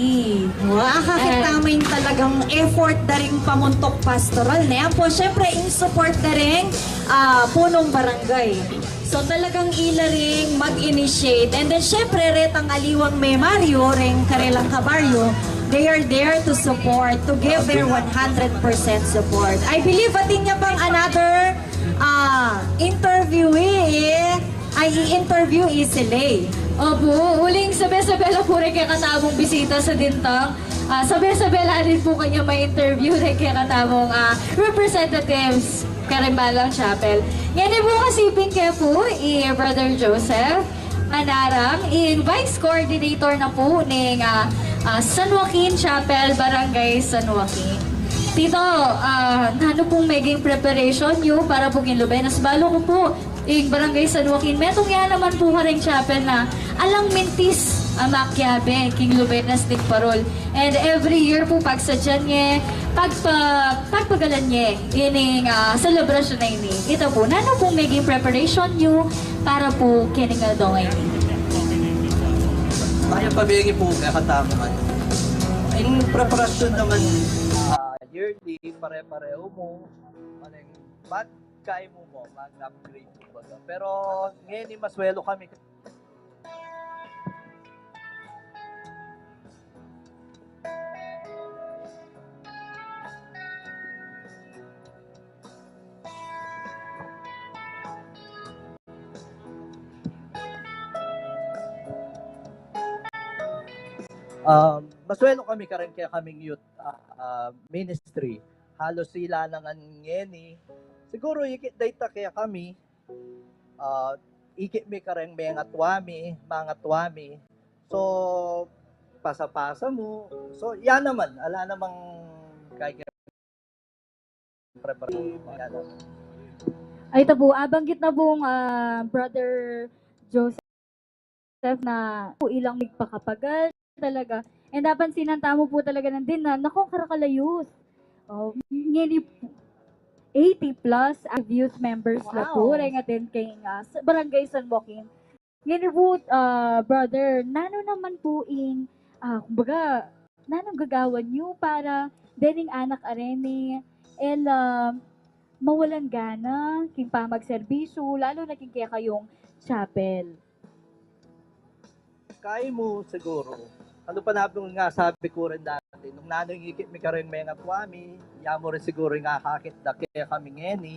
Wa, akakit Ay. tamu ing talagang effort da ring pamuntuk pastoral, ne? Ampo, syempre, in support da ring, ah, punong barangay. So, talagang ila ring mag-initiate. And then, syempre, retang aliwang memaryu, reng karelang kabaryo, they are there to support, to give their one hundred percent support. I believe, atin ya pang another, Ah, interviewee, eh, ay, i-interview i Siley. Opu, uling sabe-sabe la pu ring kekatamung bisita sa dintang. Ah, sabe-sabe la rin pu kanya ma-interview ring kekatamung, ah, representatives karing balang chapel. Ngeni pu kasi pin ke pu i Brother Joseph Manarang, ing Vice Coordinator na pu ning, ah, ah, San Joaquin Chapel, Barangay San Joaquin. Tito, ah, nanu pung meging preparation yu para pu king lubenas? Balu ku pu, ing Barangay San Joaquin, metung ya naman pu kareng chapel na alang mintis a makiabe king lubenas ning parol. And every year pu, pagsadyan ye, pagpa-, pagpagalan ye ining, ah, selebrasyun a ini. Ita pu, nanu pung meging preparation yu para pu kening aldo a ini? Kaya pa bengi pu, kaya katamu man. Ing preparasyon naman, ah, yearly, pare-pareho mu, maning bat kaya mu mo, mag-upgrade, kumbaga. Pero ngeni, maswelo kami. Um, maswelo kami kareng kekaming youth, ah, ah, ministry. Halos ila na ngan ngeni. Siguro ikit da ita kekami, ah, ikit mi kareng mengatua mi, mangatua mi. So, pasa-pasa mu. So, ya naman, ala namang kaya preparasyon. Ya naman. Ay, ita pu, abanggit na pung, ah, Brother Joseph na pu ilang migpakapagal talaga. And napansinan tamu pu talaga nandin na, naku, karakalayus. Oh, ngeni pu, eighty plus active youth members la pu, wow, reng atin keng, ah, sa Barangay San Joaquin. Ngeni pu, ah, brother, nanu naman pu ing, ah, kumbaga, nanung gagawan yu para dening anak a reni, el, ah, mawalan gana king pamagserbisyu, lalu na king kekayung chapel? Kaya mu siguro. Ano pa, nabi nga, sabi ku rin dati, nung nanu ing ikit mi kareng mengatua mi, ya mu rin siguro ing akakit da kekami ngeni.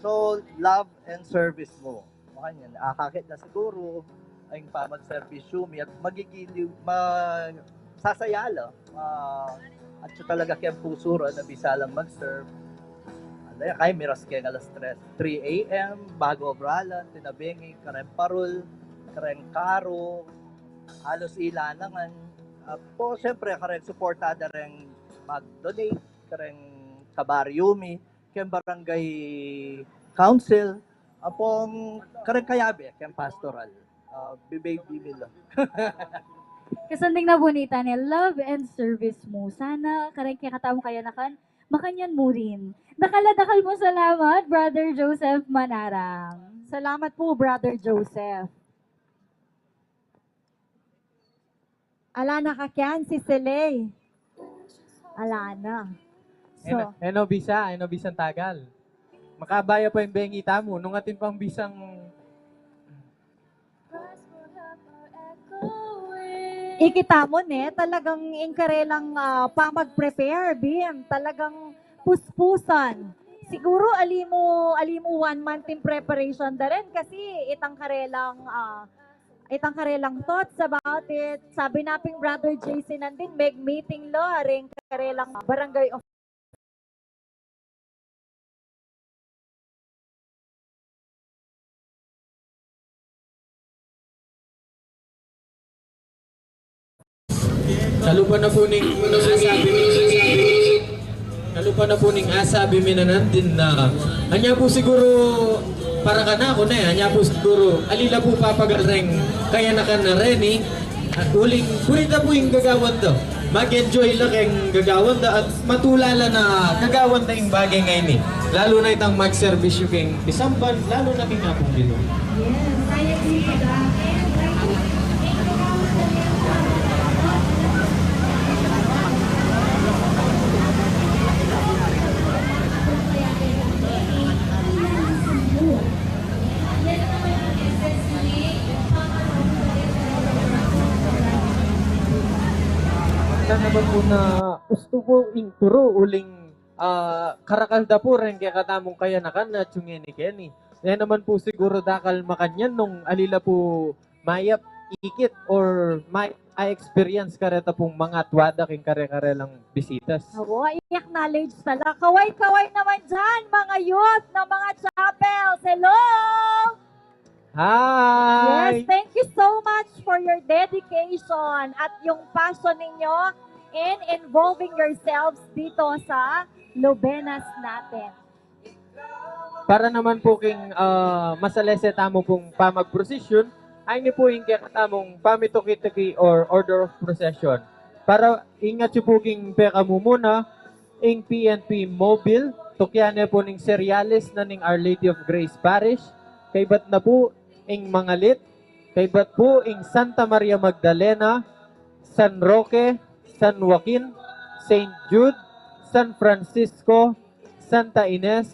So, love and service mu. Makanyan, akakit da siguro ing pamagserbisyu mi at magigiliw, ma-, sasaya la. Ah, atyu talaga keng pusu ra na bisa lang mag-serve. Ala, kaya miras keng alas tres, three A M, bago obralan, tinabengi, kareng parol, kareng karo, halos ila na ngan. Ah, pu, siyempre, kareng suporta da reng mag-donate, kareng kabaryu mi, keng barangay council, ampong kareng kayabe, keng pastoral. Ah, bibay bibilo. Kasanding na pu nita ne, love and service mu. Sana kareng kekatamung kayanakan, makanyan mu rin. Dakal a dakal pung salamat, Brother Joseph Manarang. Salamat pu, Brother Joseph. Ala na kakian si Siley. Ala na. So, eno, eno bisa, eno bisang tagal. Makabaya pa ing bengi tamu, nung atin pang bisang. Ikit tamu ne, talagang ing karelang, ah, pamag-prepare, Bim, talagang puspusan. Siguro ali mu, ali mu one month in preparation da rin kasi itang karelang, ah, itang karelang thoughts about it. Sabi na pin Brother J C nandin, meg-meeting la reng karelang barangay of Salupa na pu ning asabi mi, salupa na pu ning asabi mi na nandin na, anya pu siguro para kanaku ne, anya pu siguro ali la pu papagal reng kayanakan a reni, at uling purita pu ing gagawan da. Mag-enjoy la keng gagawan da at matula la na gagawan da ing bage ngeni. Lalu na itang magserbisyu keng pisamban, lalu na keng Apung Ginu. Sana ba pu na ustu pu ing turu uling ah, karakal da pu reng kekatamung kayanakan atiu ngeni keni. E naman pu siguru dakal makanyan nung ali la pu mayap ikit or may a-experience kareta pung mangatua da king kare-kare lang bisitas. Oo, i-acknowledge tala. Kaway-kaway naman diyan, mga youth ng mga chapels. Hello! Hi! Yes, thank you so much for your dedication at yung passion ninyo in involving yourselves dito sa Lubenas natin. Para naman pu king, ah, masalese tamu pung pamagprosesyon, ayni pu ing kekatamung pamituki-tuki or order of procession. Para ing atiu pu king pekamumuna, ing P N P Mobile, tukian ne pu ning seryales na ning Our Lady of Grace Parish, kaybat na pu ing Mangalit, kaybat pu ing Santa Maria Magdalena, San Roque, San Joaquin, Saint Jude, San Francisco, Santa Ines,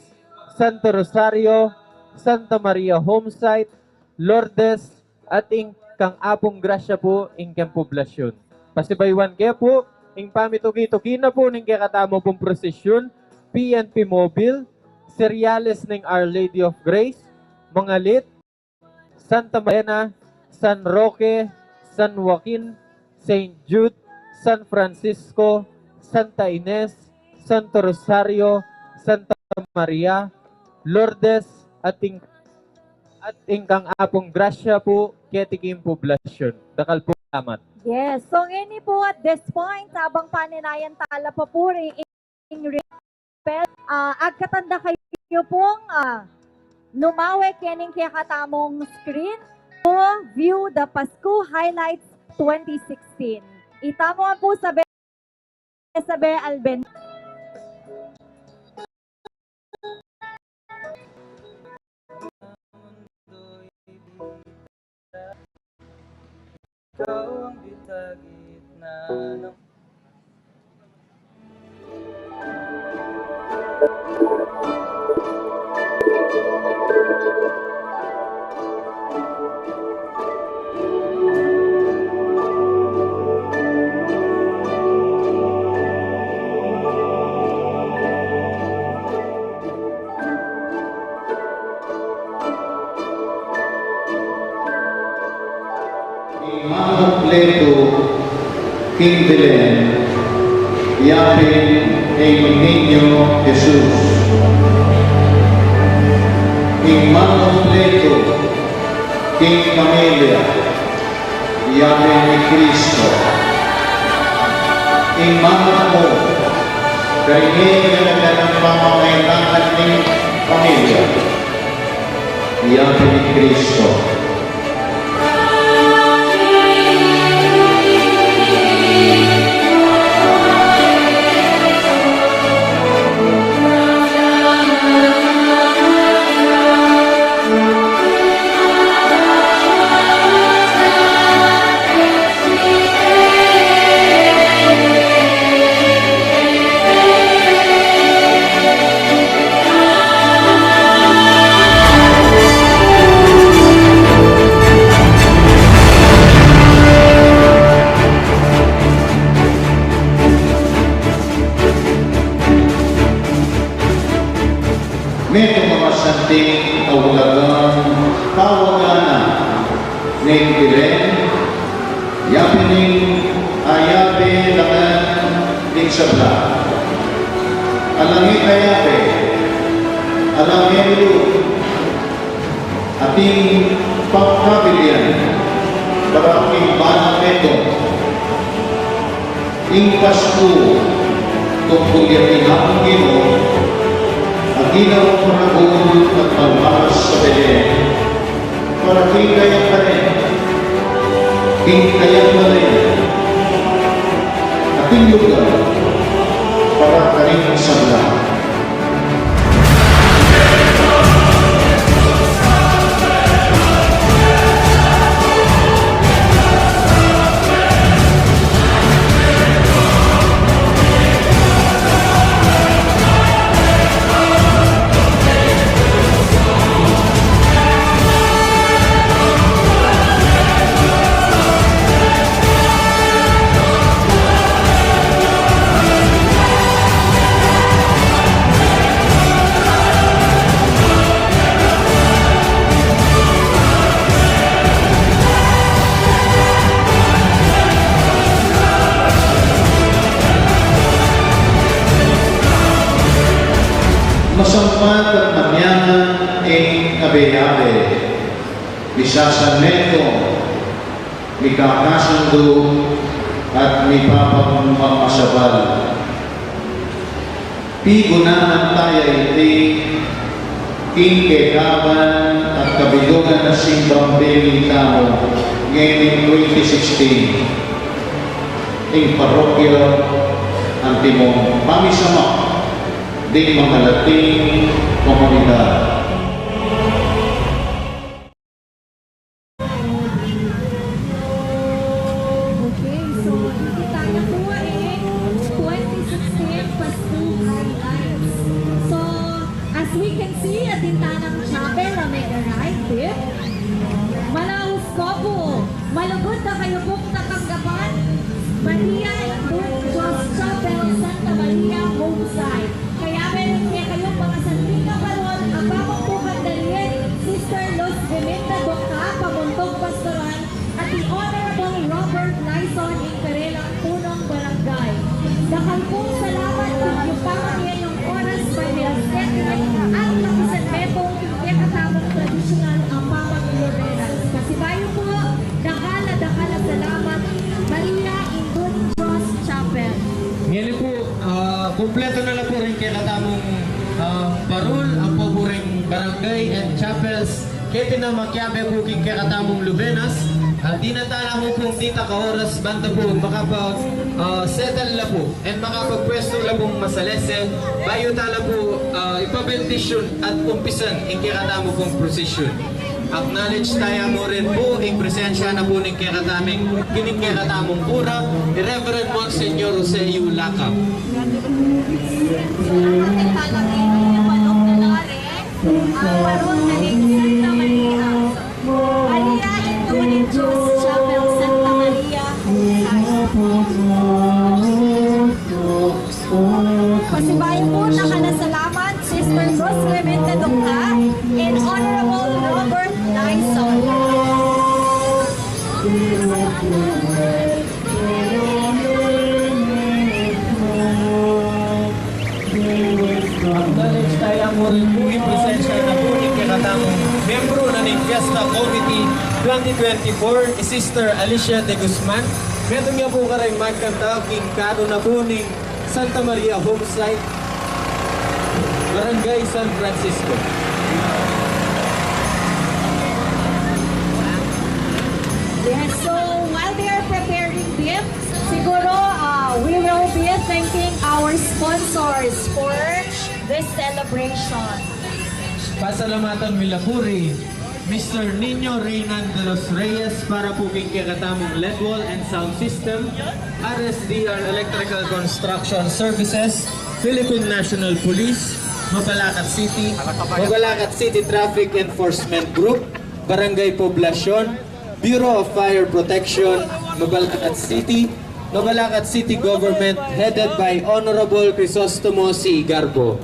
Santo Rosario, Santa Maria Homesite, Lourdes, at ing kang Apung Gracia pu ing keng poblasyun. Pasibayuan ke pu, ing pamituki-tuki na pu ning kekatamu pung prosesyon, P N P Mobile, seryales ning Our Lady of Grace, Mangalit, Santa Maria, San Roque, San Joaquin, Saint Jude, San Francisco, Santa Ines, Santo Rosario, Santa Maria, Lourdes, at ing, at ing kang Apung Gracia pu keti king poblasyun. Dakal pung salamat. Yes. So, ngeni pu at this point, habang paninayan tala papuri, ah, agkatan da kayu pung, ah, lumawe kening kekatamung screen to view the Pasko Highlights twenty sixteen. Itamu pu sabe-sabe, Alben. Ing makumpletu king Belen, yapin ing Niño Jesus. Ing makumpletu king pamilya, yapin i Kristo. Ing makumpletu karing pamamagitan ning pamilya, yapin i Kristo. Metung a masanting a ulagang pawagan na ning Belen, yapin ing ayabe laman ning sabla. Alang e kayabe, alang e milu, ating pagkabilian para king banal metung. Ing Pasku, tungkul ya king Apung Ginu, a ginawang maragul at malwalas sa Belen, para king kayang karin, king kayang balen, ating lugar para karing sabla. Masampat at manyaman ing abe-abe, misasanmetung, mikakasundu, at mipapagmamasabal. Pigunahan taya iti king kekaban at kabilugan a simbang bili tamu ngeni twenty sixteen, ing parokya antimong pamisamak ding mangalating komunidad. Okay, so iti tana pu ing twenty sixteen Pasko highlights. So, as we can see, atin tanang chapel a mega right, eh? Manaus ko pu, malugud na kayu pung tatanggapan, Maria Indun Dios Chapel, Santa Maria, Homesite. Kaya meron kaya kayong mga santing na parol, abang po kandalin, Sister Luz Belinda Doca, Pamuntog Pastoral, at the Honorable Robert Lyson, ing karelang punong barangay. Dakal pong salamat, thank you pa kami yung oras, pag-ilas at kapisan me pong kekatamung tradisyonal a pamagluberas. Pasibayu po, dakal a dakal a salamat, Maria Indun Dios Chapel. Ngeni pu, ah, kumpletu na la pu ring kekatamung, ah, parul, ampo pu ring barangay and chapels. Keti na makiabe pu king kekatamung lubenas, ah, dinalan na mu pung ditak a oras banta pu makapag, ah, settle la pu, and makapagpwestu la pung masalese, bayu ta la pu, ah, ipabendisyun at umpisan ing kekatamu pung prosesyon. Acknowledge taya mu rin pu ing presensya na pu ning kekataming, kining kekatamung kura, i Reverend Monsignor Jose U. Lacap. Ang parol na ning Santa Maria. Maria Indun Dios Chapel, Santa Maria. Pasibayu pu, dakal a salamat, Sister Rose Clemente Duca and Honorable Robert Dyson. Acknowledge taya mu rin pu ing presensya na pu ning kekatamung miyembro na ning Fiesta Committee twenty twenty-four, i Sister Alicia de Guzman. Metung ya pu karing magkantaw king karo na pu ning Santa Maria Homesite, Barangay San Francisco. Yes, so while they are preparing them, siguro, uh, we will be thanking our sponsors for this celebration. Pasalamatan mi la pu ri Mister Nino Reynan de los Reyes para pu king kekatamung LED wall and sound system, R S D R Electrical Construction Services, Philippine National Police, Mabalacat City, Mabalacat City Traffic Enforcement Group, Barangay Poblacion, Bureau of Fire Protection, Mabalacat City, Mabalacat City Government, headed by Honorable Crisostomo C. Garbo.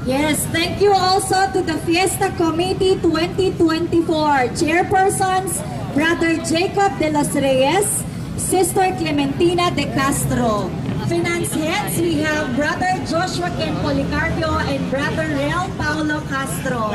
Yes, thank you also to the Fiesta Committee twenty twenty-four chairpersons, Brother Jacob de los Reyes, Sister Clementina de Castro. Finance heads, we have Brother Joshua Ken Policarpio and Brother Real Paulo Castro.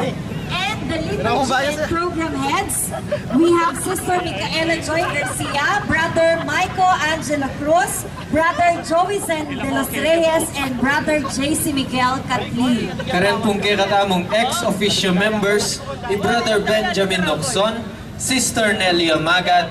And the liturgy and program heads, we have Sister Micaela Joy Garcia, Brother Michael Angelo Cruz, Brother Joey Zen de los Reyes, and Brother J C Miguel Catli. Karen pung kekatamung ex officio members, i Brother Benjamin Nocson, Sister Nelia Magat,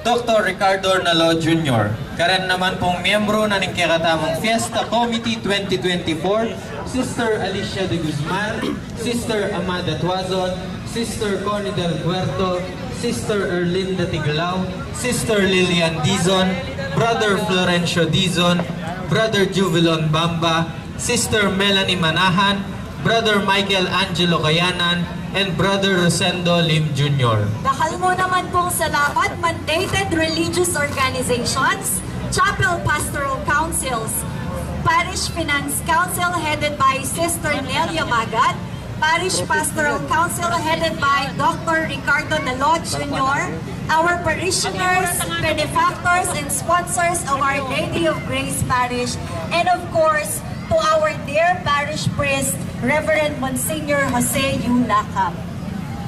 Doktor Ricardo Nalo Junior. Karen naman pung miyembro na ning kekatamung Fiesta Committee twenty twenty-four, Sister Alicia de Guzman, Sister Amada Tuazon, Sister Connie Del Puerto, Sister Erlinda Tiglao, Sister Lilian Dizon, Brother Florencio Dizon, Brother Jubilon Bamba, Sister Melanie Manahan, Brother Michael Angelo Kayanan, and Brother Rosendo Lim Junior. Dakal mu naman pung salamat, mandated religious organizations, chapel pastoral councils, Parish Finance Council headed by Sister Nelia Magat, Parish Pastoral Council headed by Doctor Ricardo Nalo Junior, our parishioners, benefactors, and sponsors of Our Lady of Grace Parish, and of course, to our dear parish priest, Reverend Monsignor Jose U. Lacap.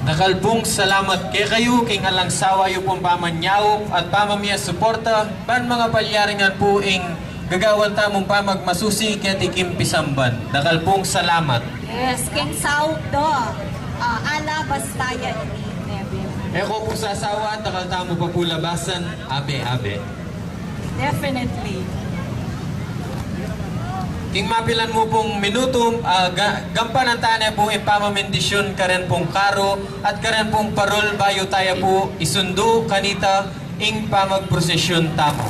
Dakal pung salamat kekayu king alang sawa yu pung pamanyaup at pamamie suporta ban mangapalyaringan pu ing gagawan tamung pamagmasusi keti king pisamban. Dakal pung salamat. Yes, king saup do, ah, ala basta ya ini, Neville. E ko pu sasawa, dakal tamu pa pu labasan, abe, abe. Definitely. King mapilan mu pung minutu, ah, ga-, gampanan ta ne pu ing pamamindisyun karen pung karu at karen pung parul bayu taya pu isundu kanita ing pamagprosesyun tamu.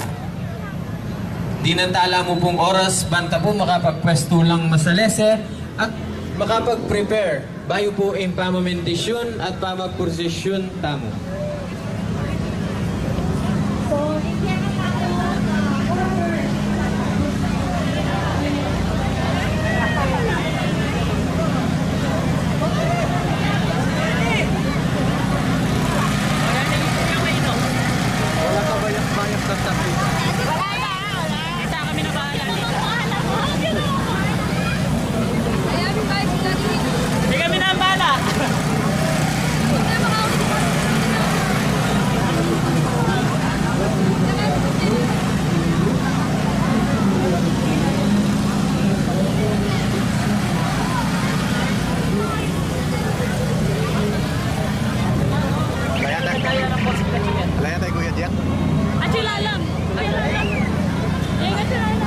Dinan ta la mu pung oras ban ta pu makapagpwestu lang masalese at makapag-prepare bayu pu ing pamamindisyun at pamagprosesyun tamu. Di kami na ang bala. Laya tayo, Kuya Jack. At sila lang. Ingat sila lang.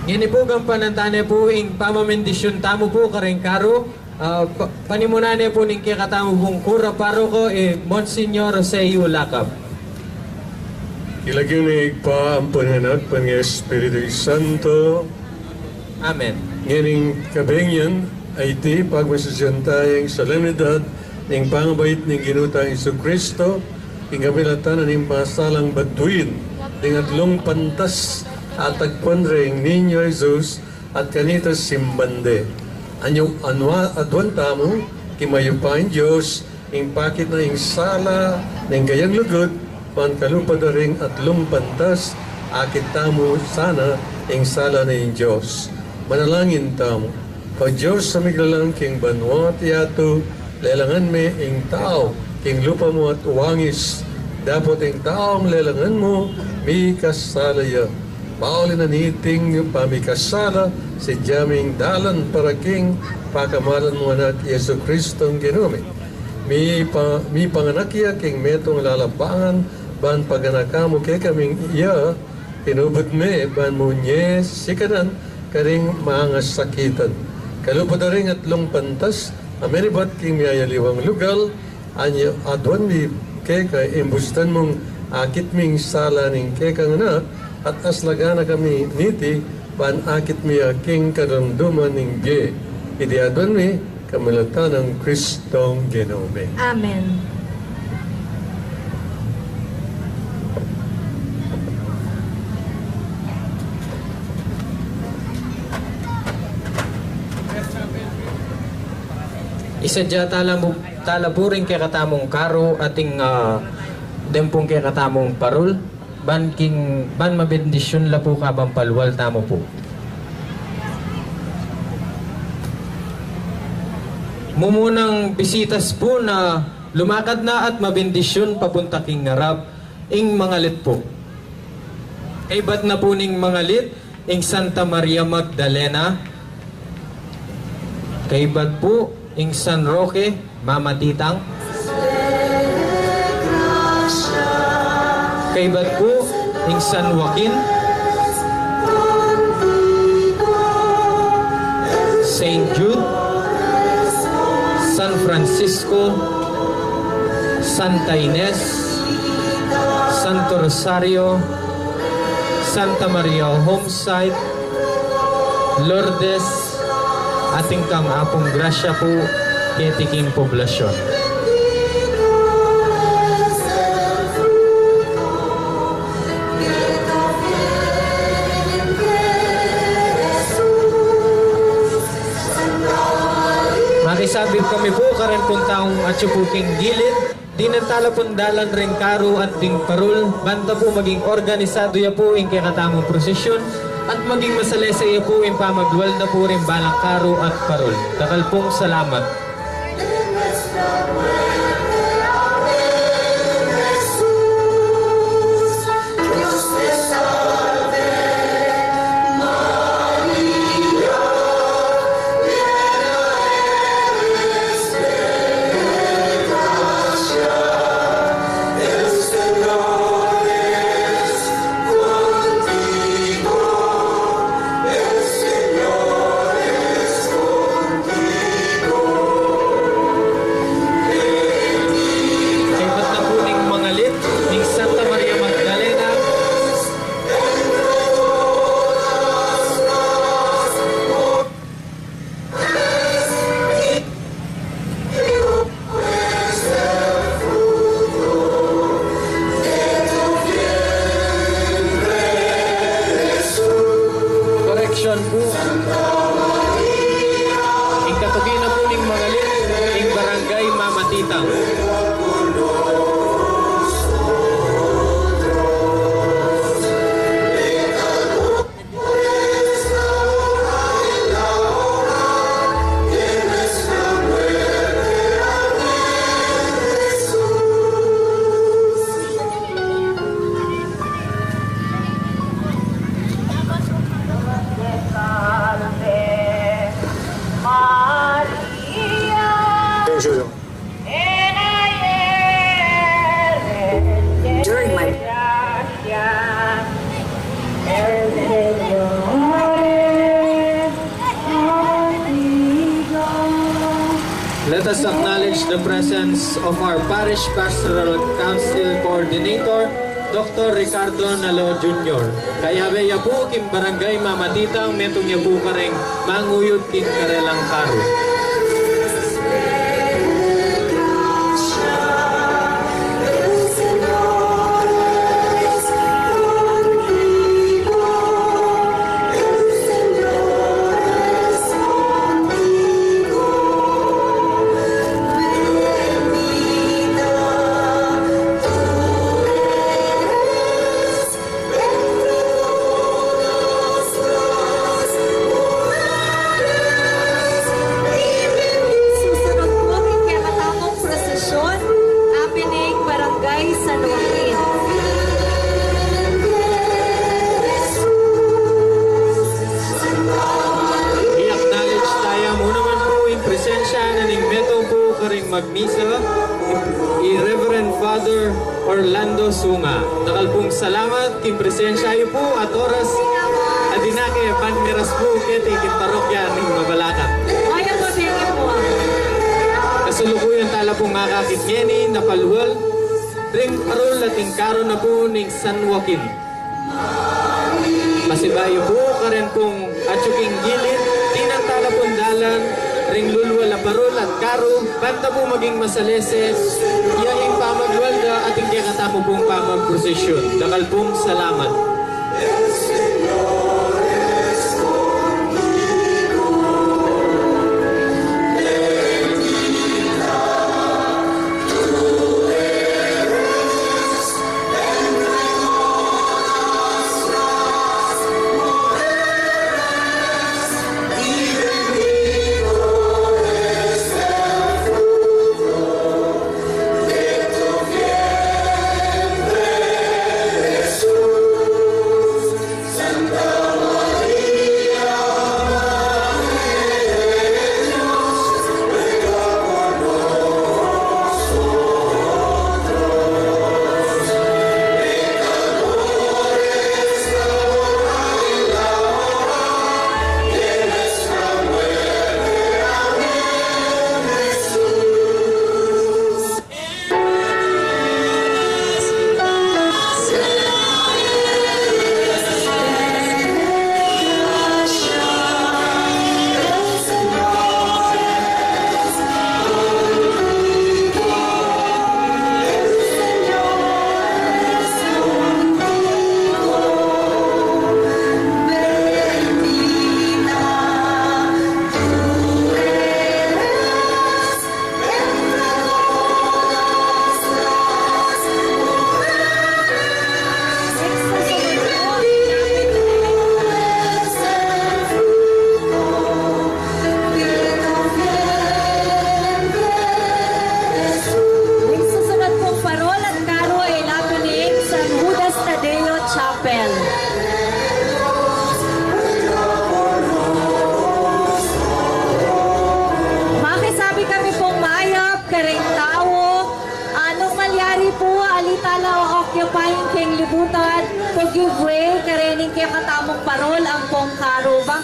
Ngeni pu, gampanan ta ne pu ing pamamindisyun tamu pu karing karu. Ah, pa-, panimunan ne pu ning kekatamu pung kura paroko, i Monsignor Jose U. Lacap. King lagyu ning Ibpa, ampo ning Anak, ampo ning Espiritu Santo. Amen. Ngening kabeng yan, a iti pagmasusyan taya ing solemnidad ning pangabait ning Ginu tang Jesucristo, king kapilatan na ning masalang batuin ding atlung pantas a atagpuan reng Niño Jesus, at kanita simban de. Anya, anwa, aduan tamu king mayupayang Dios, ing pakit na ing sala ning kayang lugud, ban kalupa da ring atlung pantas, akit tamu sana ing sala ning Dios. Manalangin tamu. O Dios a miglalang king banua at yatu, lelangan me ing tau king lupa mu at wangis, dapot ing taung lelangan mu, mikasala ya. Pauli na niting pamikasala, sadya ming dalan para king pakamalan mung Anak, Jesucristong Ginu mi. Mipa-, mipanganak ya king metung lalabangan, ban paganakan mu kekaming iya, tinubud me ban munye sikanan karing mangasakitan. Kalupa da ring atlung pantas a menibat king miyayaliwang lugal, anya aduan mi keka ing bustan mung akit ming sala ning kekang Anak, at aslagan na kami niti, ban akit mi ya king karamdaman ning bie. Iti aduan mi, kapamilatan nang Kristong Ginu mi. Amen. Isadya tala mu, tala pu ring kekatamung karu at ing, ah, deng pung kekatamung parul. Ban king, ban mabendisyun la pu kabang palual tamu pu. Mumunang bisitas pu na lumakad na at mabendisyun papunta king ngarap ing mangalit pu. Kaybat na pu ning mangalit, ing Santa Maria Magdalena, kaybat pu ing San Roque, Mamatitang, kaybat pu ing San Joaquin, Saint Jude, San Francisco, Santa Ines, Santo Rosario, Santa Maria Homesite, Lourdes, at ing kang Apung Grasya pu keti king poblasyon. Makisabit kami pu karin pung taung atyu pu king gilid. Dinan tala pung dalan ring karu at ding parul, banta pu maging organisadu ya pu ing kekatamung prosesyun, at maging masalese ya pu ing pamaglual na pu ring balang karu at parul. Dakal pung salamat. Kaybat na pu ning mangalip ning Santa Maria Magdalena. Correction pu. Ing katuki na pu ning mangalip, ing Barangay Mamatitang. During my Let us acknowledge the presence of our Parish Pastoral Council Coordinator, Doctor Ricardo Nalo Junior. Kayabe ya pu king Barangay Mamatitang, metung ya pu karing manguyud king karelang karu. Susunod pu king kekatamung prosesyon, apining Barangay San Joaquin. I-acknowledge taya mu naman pu ing presensya na ning metung pu karing magmisa, i Reverend Father Orlando Sunga. Dakal pung salamat king presensya yu pu at oras a dinake ban miras pu keti king parokya ning Mabalacat. Ay, ang pabili po. Kasalukuyan tala pung akakit ngeni na palual ring parul at ing karu na pu ning San Joaquin. Pasibayu pu karin pung atyu king gilid, dinan tala pung dalan ring lulual a parul at karu, banta pu maging masalese ya ing pamaglual da at ing kekatamu pung pamagprosesyun. Dakal pung salamat.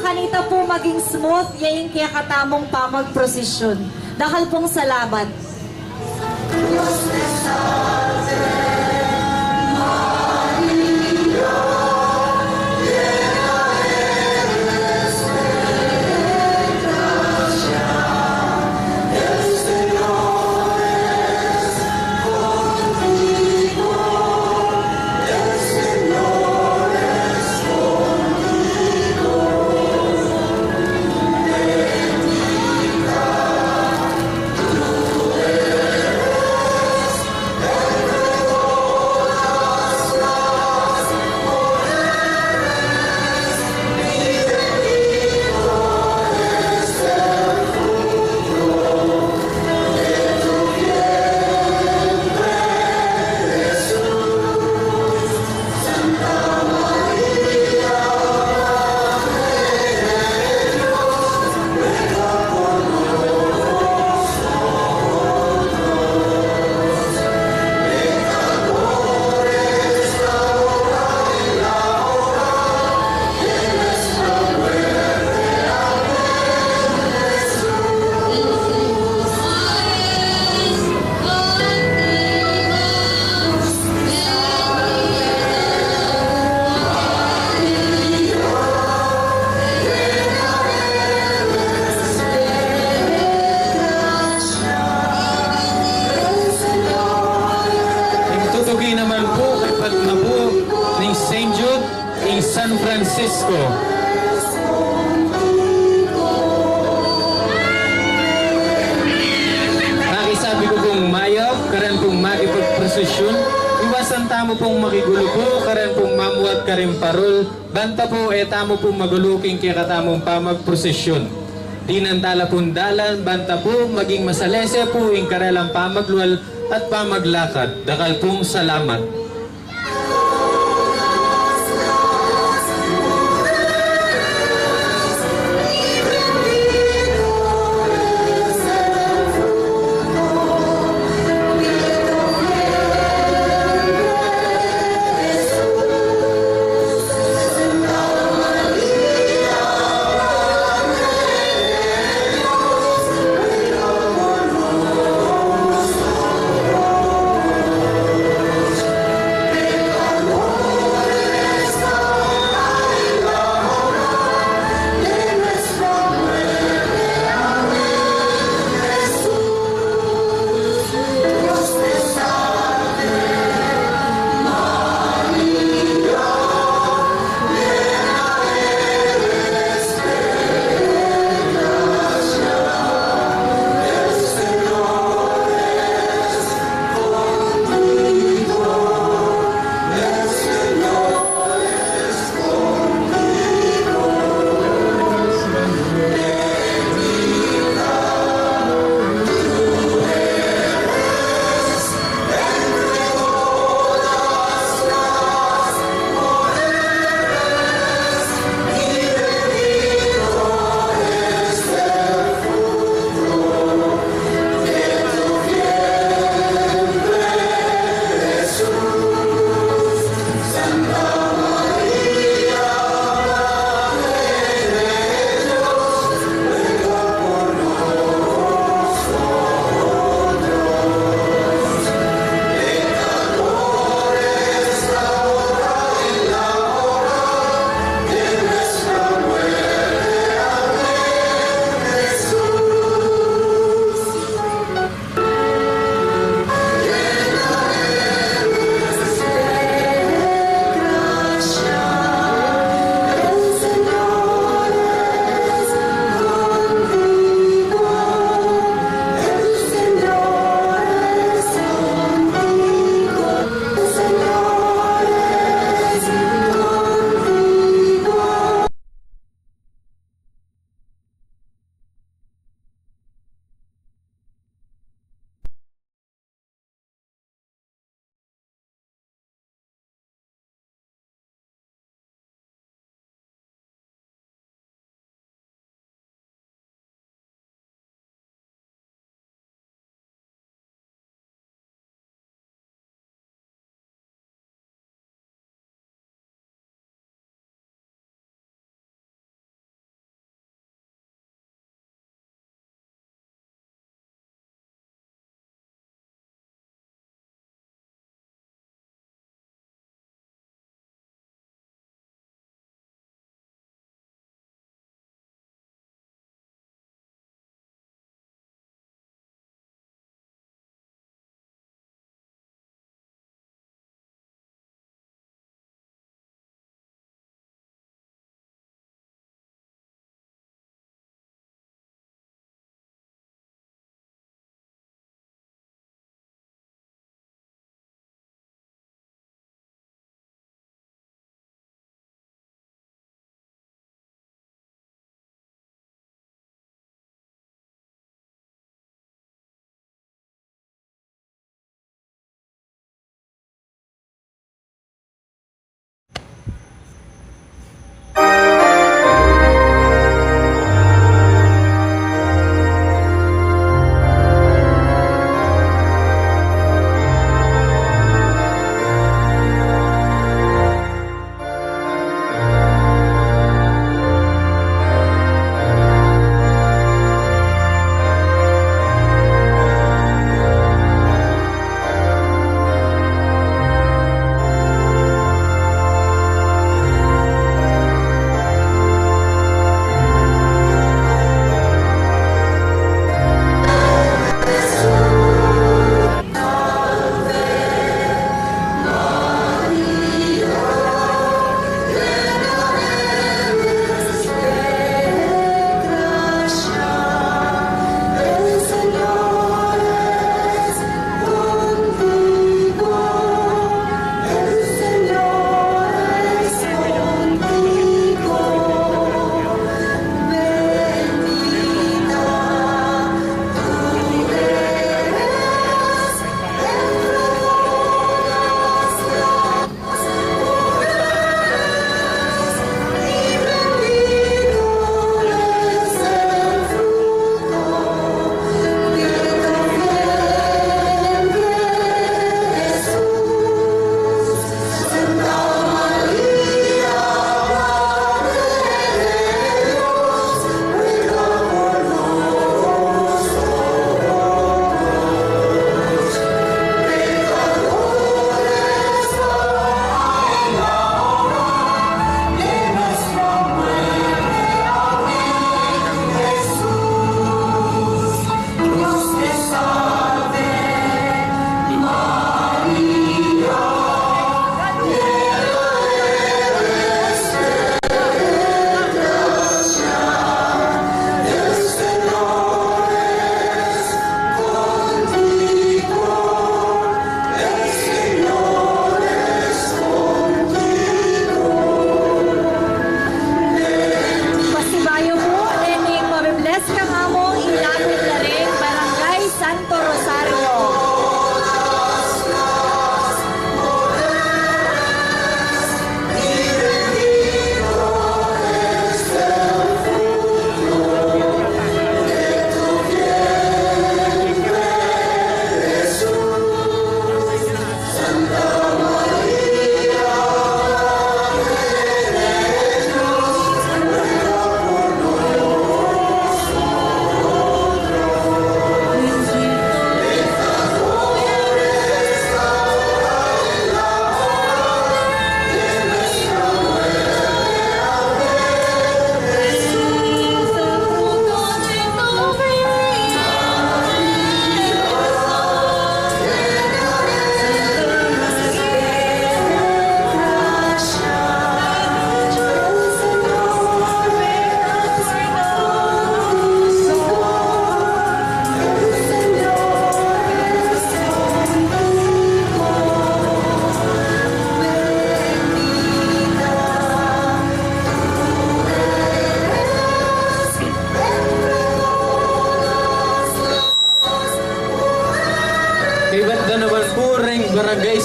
Kanita pu maging smooth ya ing kekatamung pamagprosesyon. Dakal pung salamat. Ing tutuki naman pu, kaybat na pu ning Saint Jude, ing San Francisco. Makisabi ku pung mayap karin pung makipagprosesyon, iwasan tamu pung makigulu pu karin pung mamuat karing parol, banta pu e tamu pu magulu king kekatamung pamagprosesyon. Dinan tala pung dalan, banta pu maging masalese pu ing karelang pamaglual at pamaglakad. Dakal pung salamat.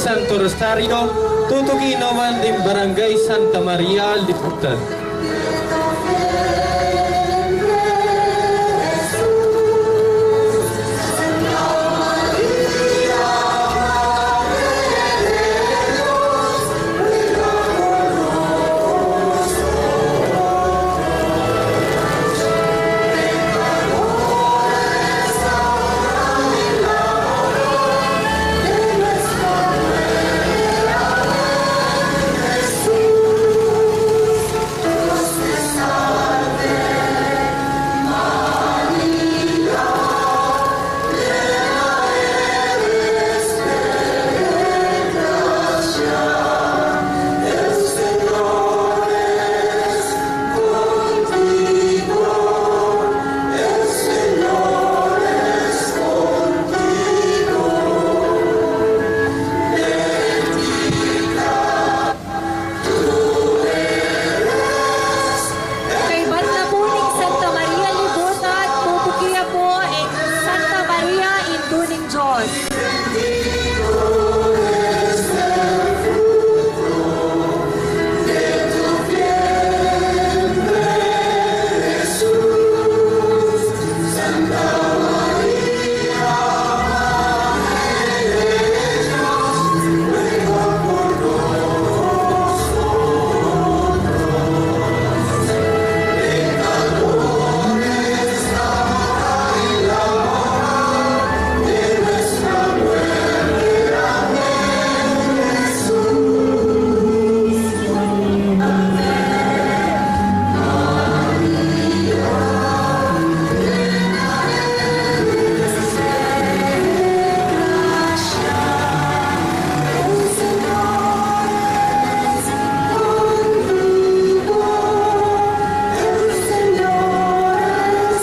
Santo Rosario, tutuki naman ding Barangay Santa Maria Libutan. Kaybat na pu ning Santa Maria Libutan, tutuki ya pu ing Santa Maria, Indu ning Dios.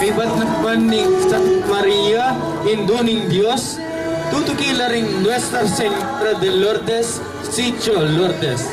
Kaybat naman ning Santa Maria, Indu ning Dios, tutuki la ring Nuestra Señora de Lourdes, Sitio Lourdes.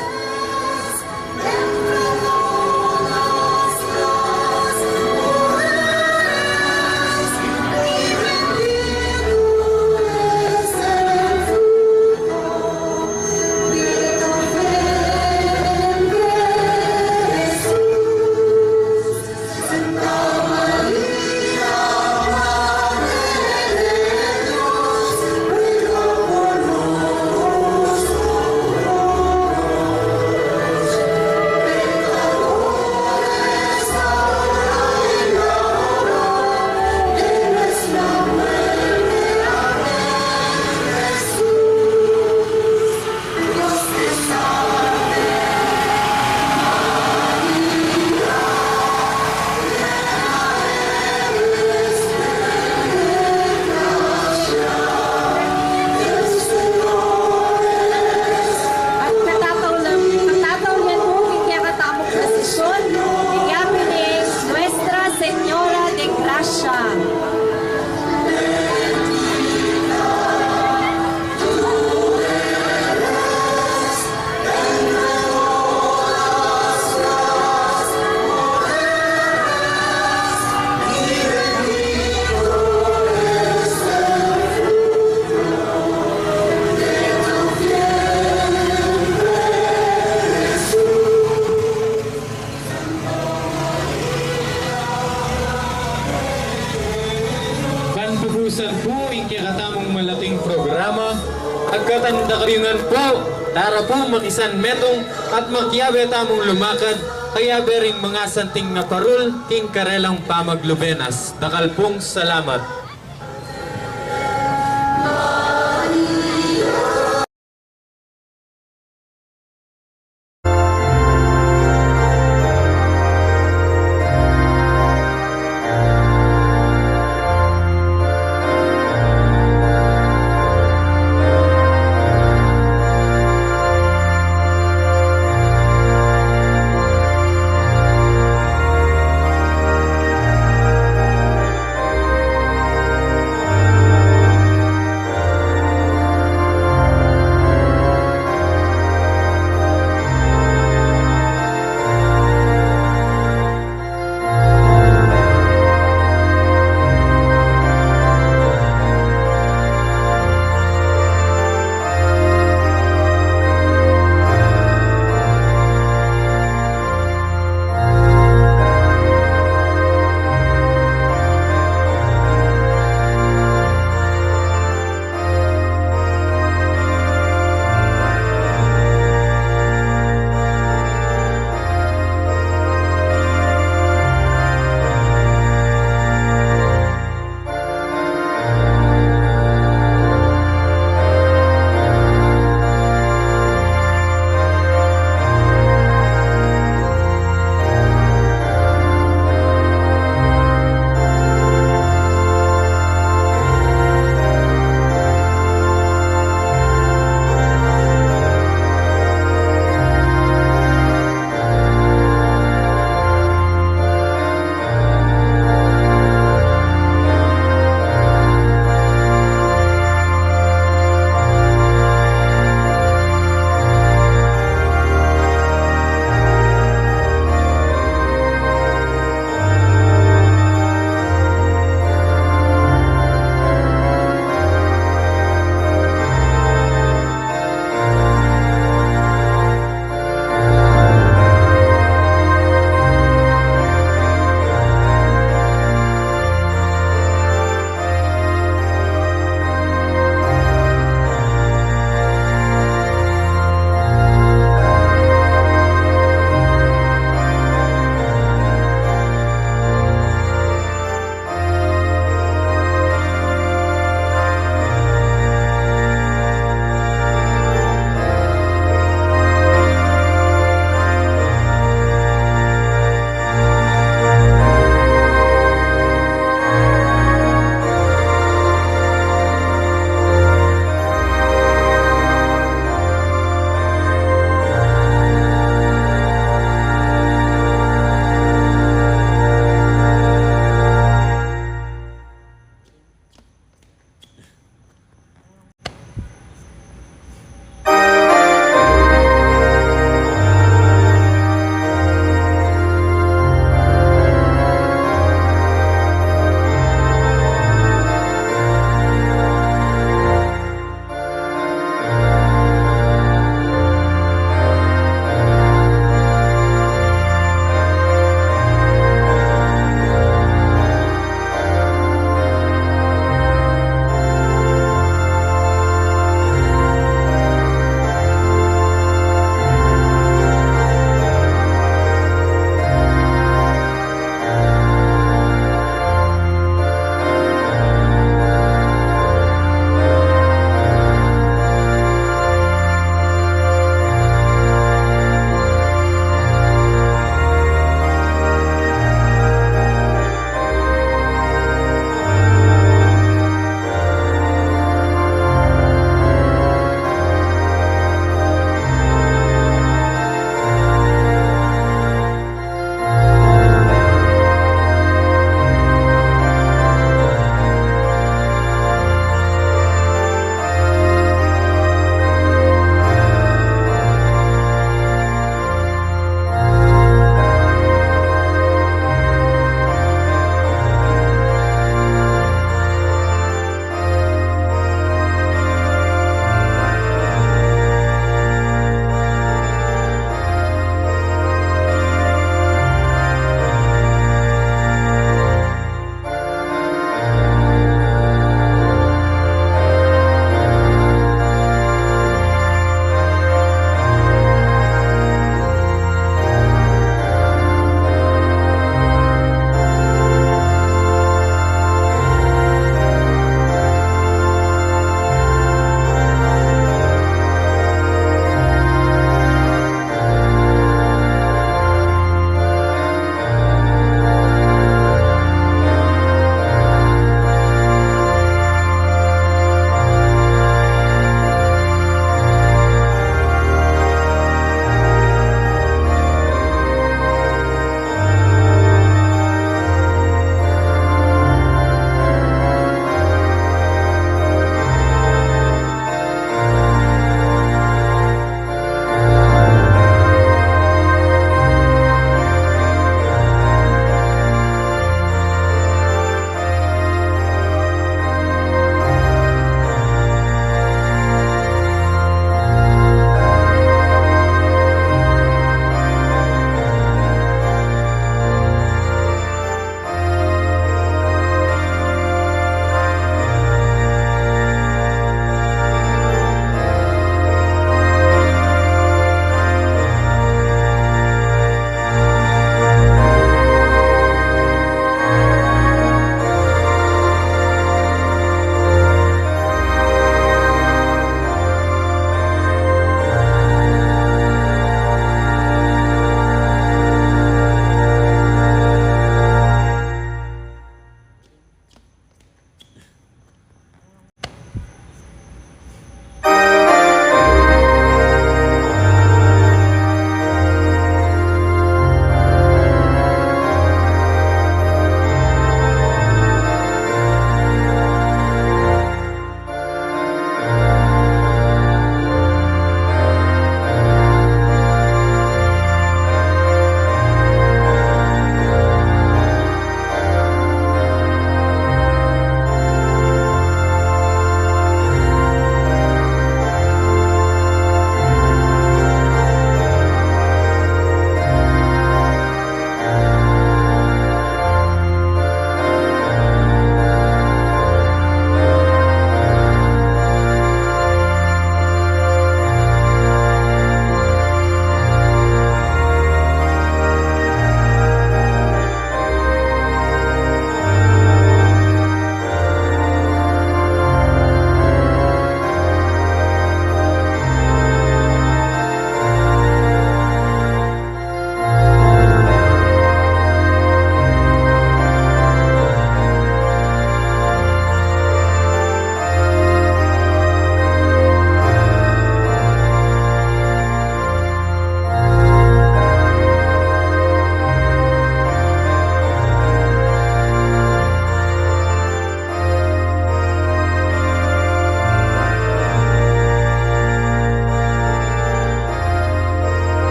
At katataw lang, katataw yan pu king kekatamung prosesyon, ing yapin ning Nuestra Señora de Gracia. Ban pupusan pu ing kekatamung malaking programa, agkatan da kayu ngan pu, tara pu makisanmetung at makiabe tamung lumakad, kayabe ring mangasanting na parul king karelang pamaglubenas. Dakal pung salamat.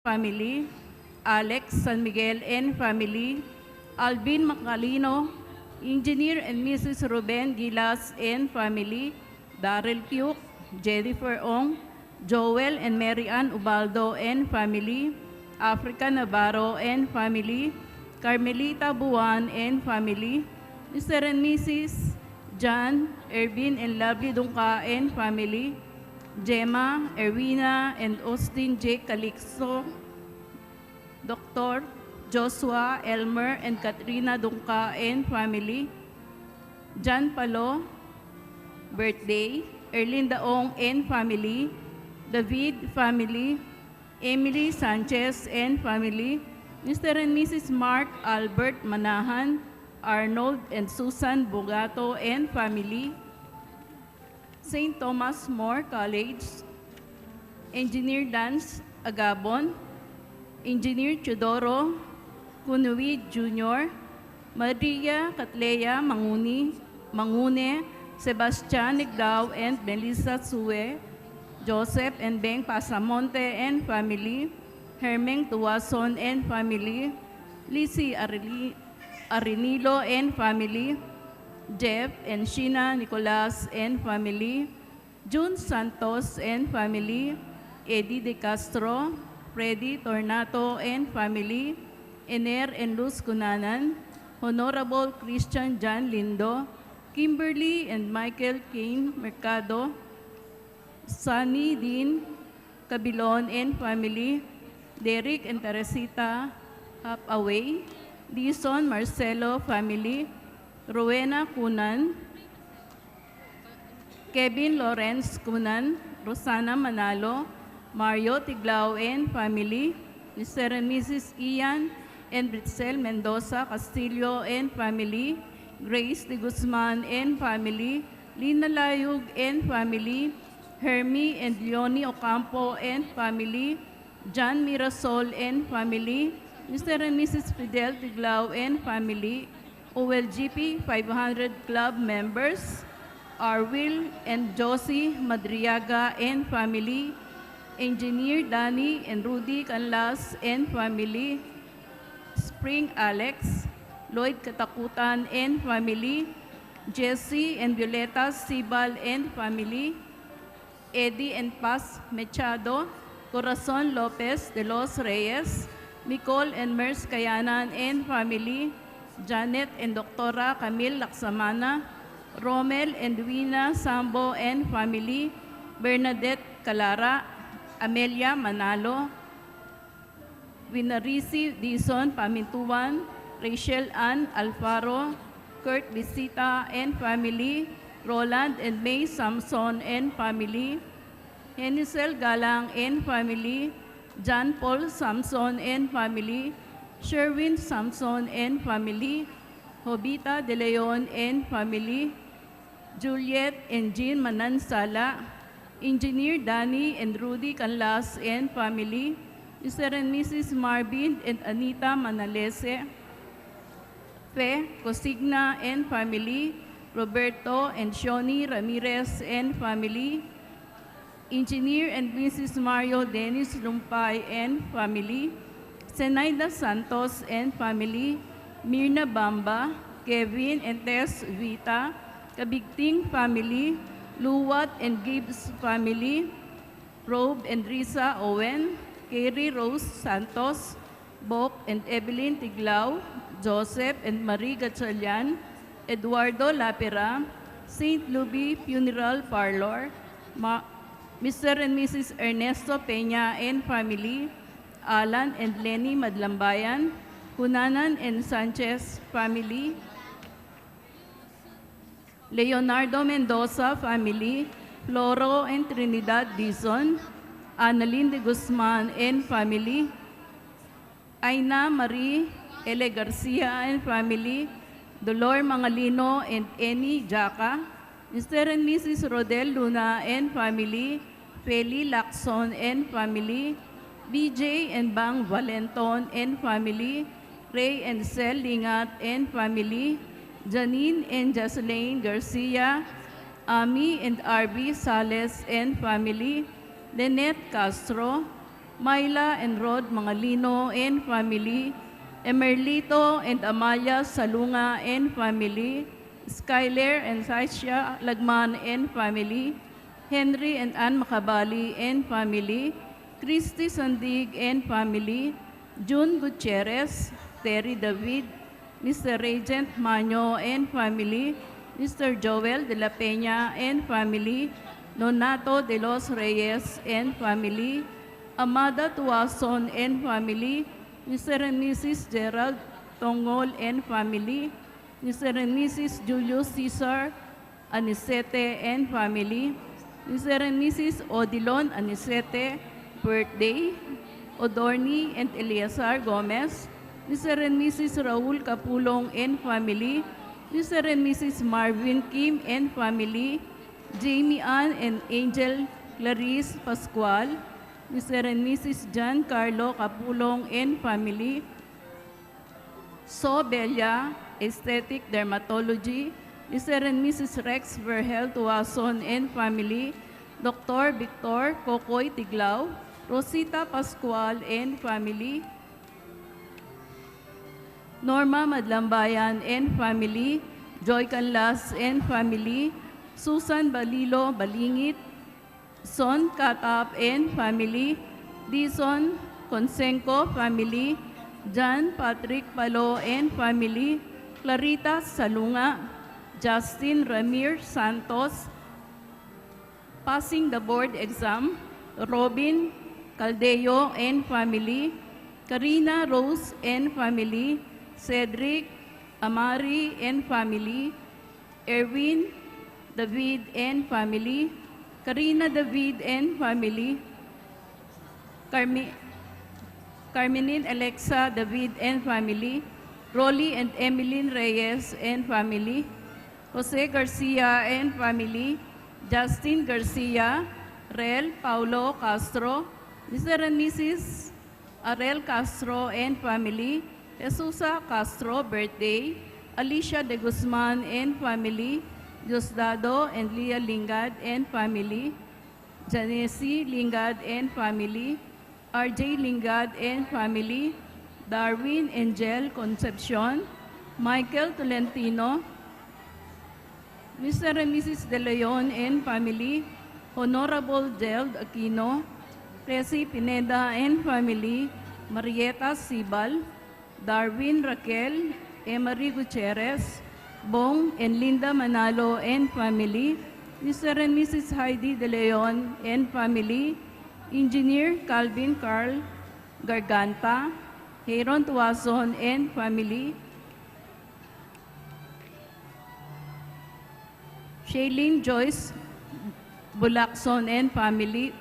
family, Alex San Miguel and family, Alvin Macalino, Engineer and Missus Ruben Gilas and family, Daryl Puke, Jennifer Ong, Joel and Mary Ann Ubaldo and family, Africa Navarro and family, Carmelita Buan and family, Mister and Missus John, Ervin and Lovely Dungca and family, Gemma, Erwina and Austin J. Calixto, Doctor Joshua, Elmer and Katrina Dungca and family, John Palo, birthday, Erlinda Ong and family, David family, Emily Sanchez and family, Mister and Missus Mark Albert Manahan, Arnold and Susan Bugato and family, Saint Thomas More College, Engineer Dance Agabon, Engineer Teodoro Kunuid Junior, Maria Catlea Manguni, Mangune, Sebastian Niglao and Melissa Sue, Joseph and Beng Pasamonte and family, Hermeng Tuason and family, Lizzie Arili-, Arinilo and family, Jeff and Sheena Nicolas and family, Jun Santos and family, Eddie De Castro, Freddy Tornato and family, Ener and Luz Cunanan, Honorable Christian John Lindo, Kimberly and Michael Kane Mercado, Sunny Dean Cabilon and family, Derek and Teresita Hapaway, Dison Marcelo family, Rowena Cunan, Kevin Lawrence Cunan, Rosana Manalo, Mario Tiglao and family, Mister and Missus Ian and Britzel Mendoza Castillo and family, Grace de Guzman and family, Lina Layug and family, Hermie and Leonie Ocampo and family, John Mirasol and family, Mister and Missus Fidel Tiglao and family, O L G P five hundred Club members, Arwil and Josie Madriaga and family, Engineer Danny and Rudy Canlas and family, Spring Alex, Lloyd Katakutan and family, Jesse and Violeta Sibal and family, Eddie and Paz Machado, Corazon Lopez de los Reyes, Nicole and Mers Kayanan and family, Janet and Doktora Camille Laksamana, Romel and Wina Sambo and family, Bernadette Calara, Amelia Manalo, Winarisi Dizon Pamintuan, Rachel Ann Alfaro, Kurt Visita and family, Roland and May Samson and family, Henisel Galang and family, John Paul Samson and family, Sherwin Samson and family, Jovita De Leon and family, Juliet and Jean Manansala, Engineer Danny and Rudy Canlas and family, Mister and Missus Marvin and Anita Manalese, Fe Cosigna and family, Roberto and Shoni Ramirez and family, Engineer and Missus Mario Dennis Lumpay and family, Zenaida Santos and family, Mirna Bamba, Kevin and Tess Vita, Kabigting family, Luwat and Gibbs family, Rob and Risa Owen, Carrie Rose Santos, Bok and Evelyn Tiglao, Joseph and Marie Gatchalian, Eduardo Lapera, Saint Luby Funeral Parlor, Ma-, Mister and Missus Ernesto Peña and family, Alan and Lenny Madlambayan, Cunanan and Sanchez family, Leonardo Mendoza family, Floro and Trinidad Dizon, Annalyn de Guzman and family, Aina Marie L. Garcia and family, Dolor Mangalino and Annie Jaca, Mister and Missus Rodel Luna and family, Feli Lacson and family, B J and Bang Valenton and family, Ray and Sel Lingat and family, Janine and Jocelyn Garcia, Ami and R B Sales and family, Lynette Castro, Myla and Rod Mangalino and family, Emerlito and Amalia Salunga and family, Skyler and Saisha Lagman and family, Henry and Ann Macabali and family, Christy Sandig and family, June Gutierrez, Terry David, Mister Regent Manyo and family, Mister Joel de la Peña and family, Nonato de los Reyes and family, Amada Tuason and family, Mister and Missus Gerald Tongol and family, Mister and Missus Julius Caesar Anicete and family, Mister and Missus Odilon Anicete, birthday, Odorni and Eleazar Gomez, Mister and Missus Raul Capulong and family, Mister and Missus Marvin Kim and family, Jamie Ann and Angel Clarice Pascual, Mister and Missus John Carlo Capulong and family, So Bella, Aesthetic Dermatology, Mister and Missus Rex Verhel Tuason and family, Doctor Victor Kokoy Tiglao, Rosita Pascual and family, Norma Madlambayan and family, Joy Canlas and family, Susan Balilo Balingit, Son Katap and family, Dison Conseco family, John Patrick Palo and family, Clarita Salunga, Justin Ramir Santos, passing the board exam, Robin Caldeo and family, Karina Rose and family, Cedric Amari and family, Erwin David and family, Karina David and family, Carmi-, Carminin Alexa David and family, Rolly and Emeline Reyes and family, Jose Garcia and family, Justin Garcia, Rel Paulo Castro, Mister and Missus Arel Castro and family, Jesusa Castro, birthday, Alicia de Guzman and family, Diosdado and Leah Lingad and family, Janesi Lingad and family, R J Lingad and family, Darwin Angel Concepcion, Michael Tolentino, Mister and Missus De Leon and family, Honorable Gerald Aquino, Cresy Pineda and family, Marieta Sibal, Darwin Raquel, Emery Gutierrez, Bong and Linda Manalo and family, Mister and Missus Heidi De Leon and family, Engineer Calvin Carl Garganta, Aaron Tuason and family, Shailene Joyce Bulacson and family,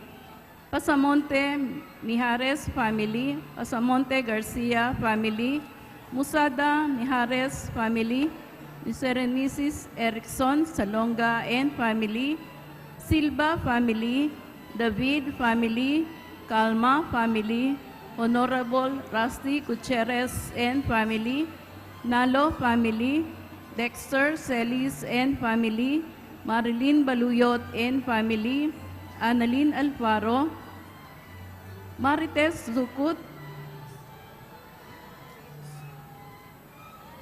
Pasamonte Mijares family, Pasamonte Garcia family, Musada Mijares family, Mister and Missus Erickson Salonga and family, Silva family, David family, Calma family, Honorable Rusty Gutierrez and family, Nalo family, Dexter Celis and family, Marilyn Baluyot and family, Annalyn Alfaro, Marites Zucut,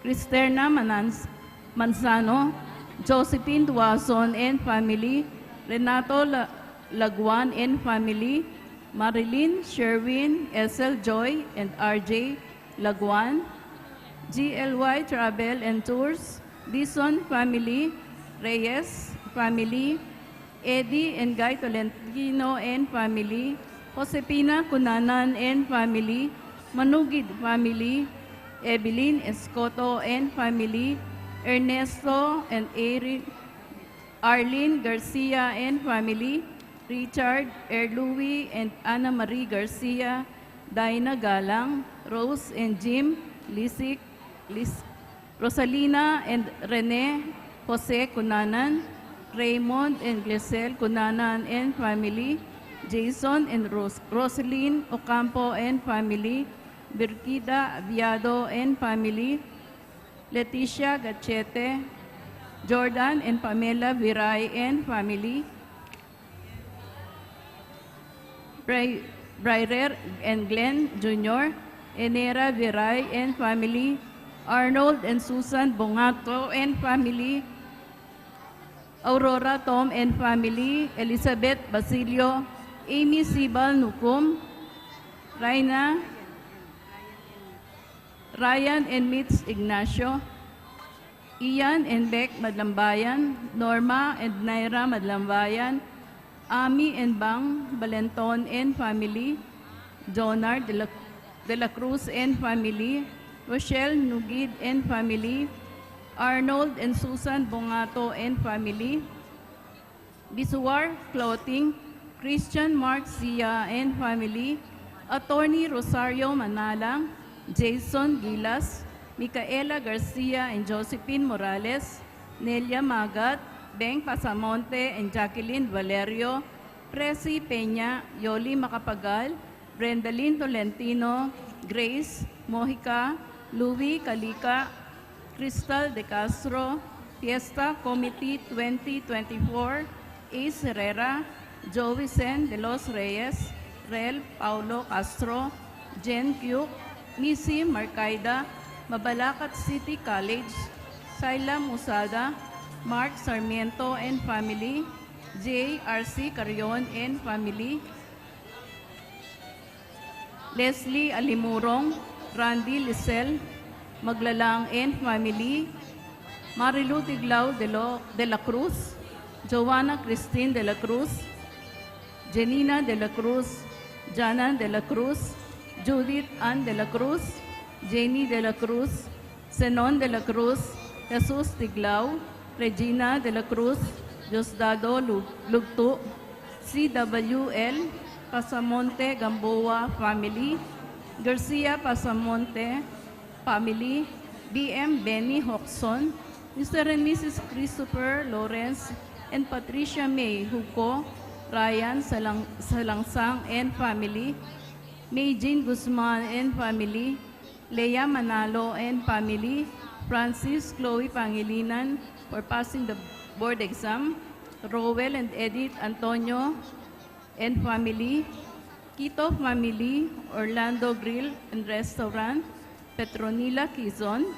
Cristerna Manans-, Manzano, Josephine Duason and family, Renato La-, Laguan and family, Marilyn, Sherwin, S L Joy, and R J Laguan, G L Y Travel and Tours, Dizon family, Reyes family, Eddie and Guy Tolentino and family, Josefina Cunanan and family, Manugid family, Evelyn Escoto and family, Ernesto and Erin, Arlene Garcia and family, Richard, Erlui and Ana Marie Garcia, Dinah Galang, Rose and Jim Lisik, Lis-, Rosalina and Rene, Jose Cunanan, Raymond and Glisel Cunanan and family, Jason and Ros-, Roselyn Ocampo and family, Birkida Aviado and family, Leticia Gachete, Jordan and Pamela Viray and family, Bri-, Brirer and Glenn Junior, Enera Viray and family, Arnold and Susan Bongato and family, Aurora Tom and family, Elizabeth Basilio, Amy Sibal Nucum, Raina, Ryan and Mitch Ignacio, Ian and Beck Madlambayan, Norma and Naira Madlambayan, Ami and Bang Balenton and family, Jonar de la, de la Cruz and family, Rochelle Nugid and family, Arnold and Susan Bongato and family, Bisuar Clothing, Christian Mark Sia and family, Attorney Rosario Manalang, Jason Gilas, Micaela Garcia and Josephine Morales, Nelia Magat, Beng Pasamonte and Jacqueline Valerio, Presi Peña, Yoli Macapagal, Brendalyn Tolentino, Grace Mojica, Louis Calica, Crystal De Castro, Fiesta Committee twenty twenty-four, Ace Herrera, Joey Sen De Los Reyes, Rel Paulo Castro, Jen Kyuk, Missy Marcaida, Mabalacat City College, Syla Musada, Mark Sarmiento and family, J R C Carrion and family, Leslie Alimurong, Randy Lisel Maglalang and family, Marilu Tiglao de, lo, de la Cruz, Joanna Christine de la Cruz, Janina de la Cruz, Janan de la Cruz, Judith Ann de la Cruz, Jenny de la Cruz, Zenon de la Cruz, Jesus Tiglao, Regina de la Cruz, Diosdado Lu-, Lugtu, C W L, Pasamonte Gamboa family, Garcia Pasamonte family, B M Benny Hoxon, Mister and Missus Christopher Lawrence and Patricia May Huco, Ryan Salang-, Salangsang and family, May Jean Guzman and family, Lea Manalo and family, Francis Chloe Pangilinan for passing the board exam, Rowell and Edith Antonio and family, Quito family, Orlando Grill and Restaurant, Petronila Quizon.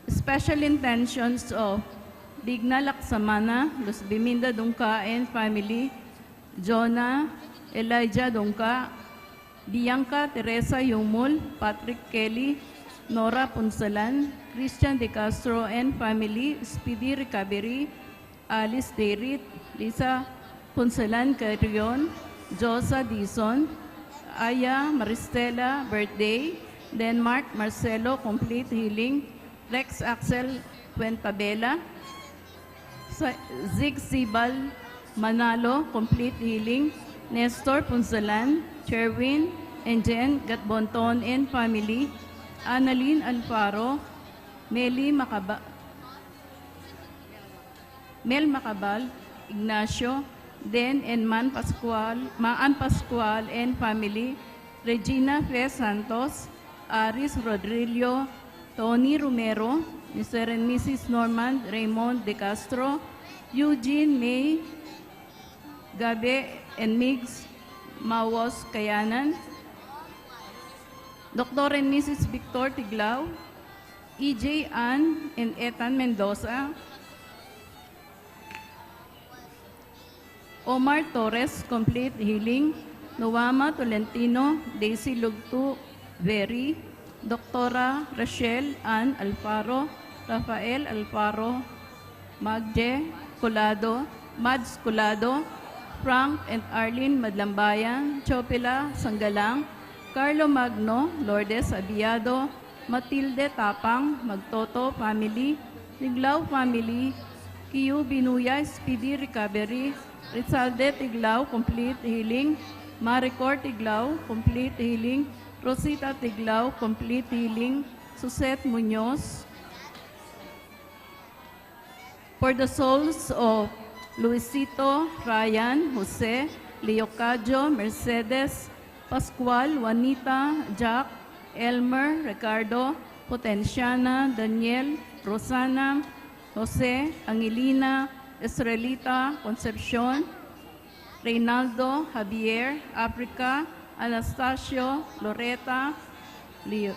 Special intentions of Digna Laksamana, Luzbiminda Dungca and family, Jonah Elijah Dungca, Bianca Teresa Yumul, Patrick Kelly, Nora Punsalan, Christian De Castro and family, speedy recovery, Alice Derit, Lisa Punsalan Carrion, Josa Dizon, Aya Maristela Birthday, Denmark Marcelo Complete Healing, Rex Axel Fuentabela, Sa-, Zig Sibal Manalo Complete Healing, Nestor Punsalan, Sherwin and Jen Gatbonton and family, Annalyn Alfaro, Meli Macaba-, Mel Macabal, Ignacio, Den and Man Pascual, Maan Pascual and family, Regina Fe Santos, Aris Rodrillo, Tony Romero, Mister and Missus Norman Raymond De Castro, Eugene May Gabe and Migs Mawos Kayanan, Doctor and Missus Victor Tiglao, E J Ann and Ethan Mendoza, Omar Torres, Complete Healing, Noama Tolentino, Daisy Lugtu, Very, Doctora Rachel Ann Alfaro, Rafael Alfaro, Magje Colado, Mads Colado, Frank and Arlene Madlambayan, Chopila Sanggalang, Carlo Magno, Lourdes Abiado, Matilde Tapang, Magtoto family, Tiglao family, Kiyu Binuya, speedy recovery, Rizalde Tiglao, complete healing, Maricor Tiglao, complete healing, Rosita Tiglao, complete healing, Suzette Muñoz, for the souls of Luisito, Ryan, Jose, Leocadio, Mercedes, Pascual, Juanita, Jack, Elmer, Ricardo, Potenciana, Daniel, Rosana, Jose, Angelina, Israelita Concepcion, Reynaldo Javier, Africa Anastasio, Loreta Leo-,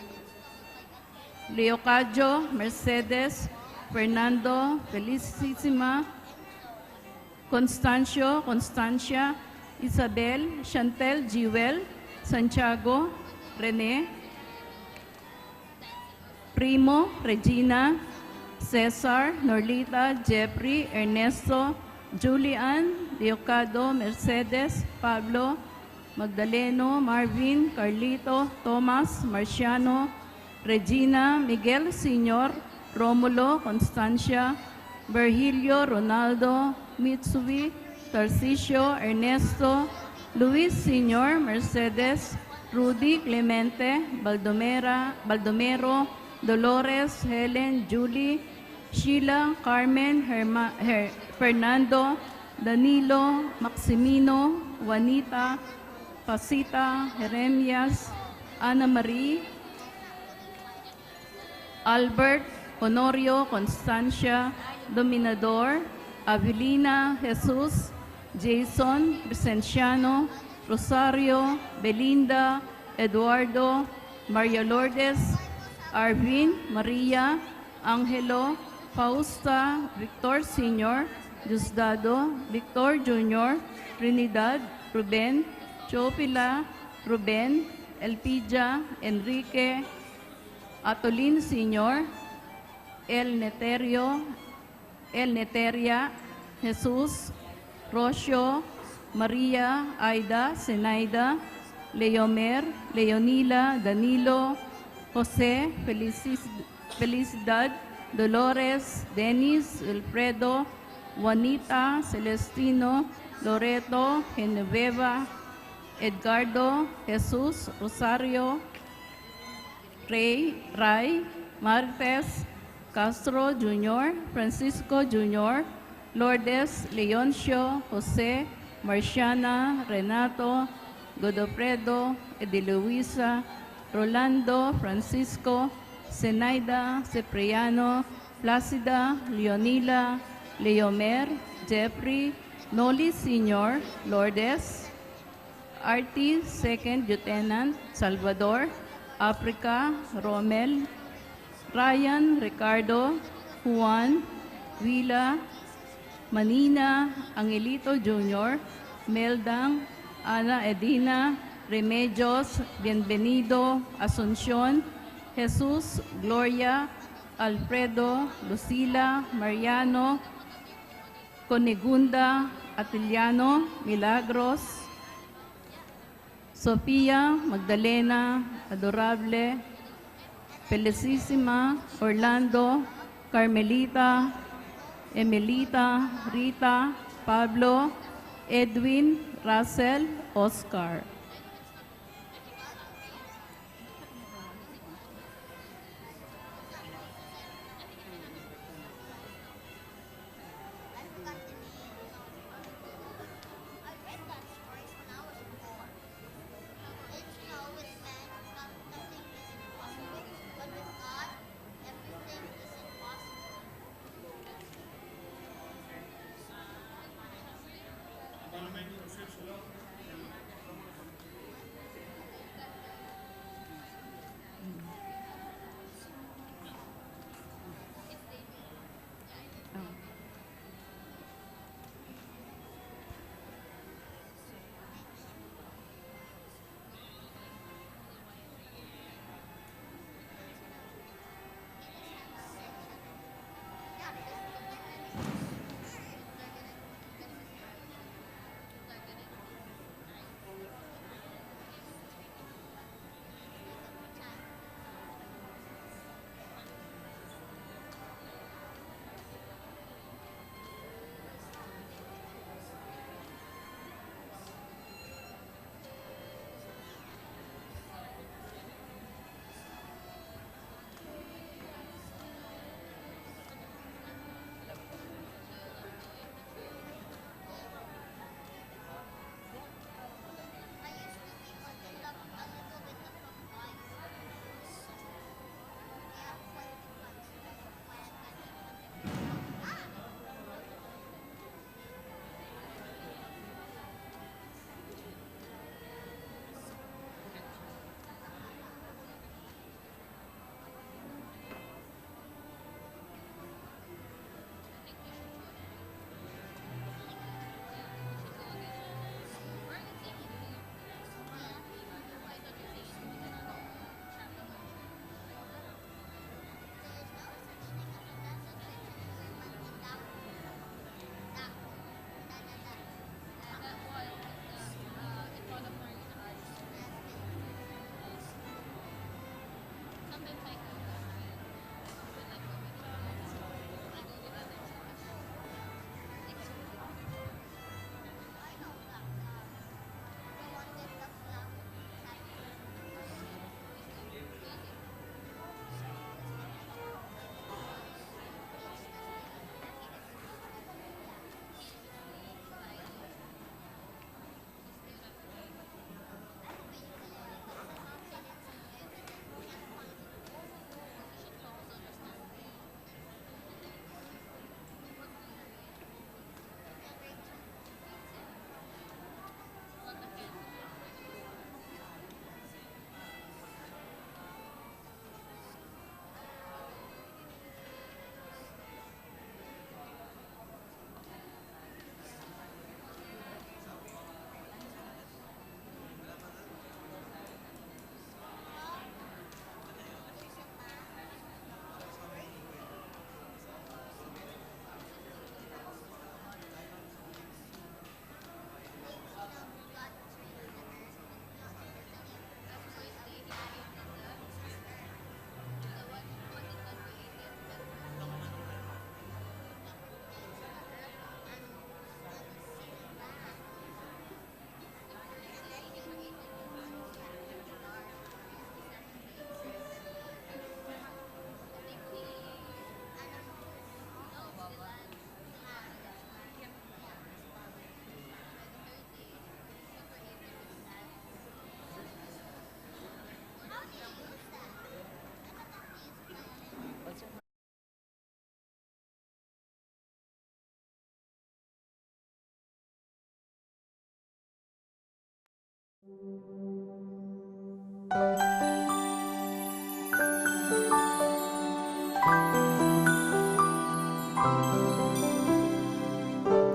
Leocadio, Mercedes, Fernando, Felicissima, Constancio, Constancia, Isabel, Chantel, Jewel, Santiago, Rene, Primo, Regina, Cesar, Norlita, Jeffrey, Ernesto, Julian, Leocado, Mercedes, Pablo, Magdaleno, Marvin, Carlito, Thomas, Marciano, Regina, Miguel Senior, Romulo, Constancia, Virgilio, Ronaldo, Mitsui, Tarcisio, Ernesto, Luis Senior, Mercedes, Rudy, Clemente, Baldomera, Baldomero, Dolores, Helen, Julie, Sheila, Carmen, Herma-, Her-, Fernando, Danilo, Maximino, Juanita, Pasita, Jeremias, Ana Marie, Albert, Honorio, Constancia, Dominador, Avelina, Jesus, Jason, Vicenciano, Rosario, Belinda, Eduardo, Maria Lourdes, Arvin, Maria, Angelo, Fausta, Victor Senior, Diosdado, Victor Junior, Trinidad, Ruben, Teofila, Ruben, Elpidia, Enrique, Atolin Senior, El Neterio, El Neteria, Jesus, Rocio, Maria, Aida, Zenaida, Leomer, Leonila, Danilo, Jose, Felicis-, Felicidad, Dolores, Dennis, Wilfredo, Juanita, Celestino, Loreto, Genoveva, Edgardo, Jesus, Rosario, Rey, Ray, Martes, Castro Junior, Francisco Junior, Lourdes, Leoncio, Jose, Marciana, Renato, Godofredo, Ediluisa, Rolando, Francisco, Zenaida, Cipriano, Placida, Leonila, Leomer, Jeffrey, Noli Senior, Lourdes, Artie, Second Lieutenant, Salvador, Africa, Romel, Ryan, Ricardo, Juan, Vila, Manina, Angelito Junior, Meldang, Ana Edina, Remedios, Bienvenido, Asuncion, Jesus, Gloria, Alfredo, Lucila, Mariano, Conegunda, Atiliano, Milagros, Sofia, Magdalena, Adorable, Felicissima, Orlando, Carmelita, Emelita, Rita, Pablo, Edwin, Russell, Oscar.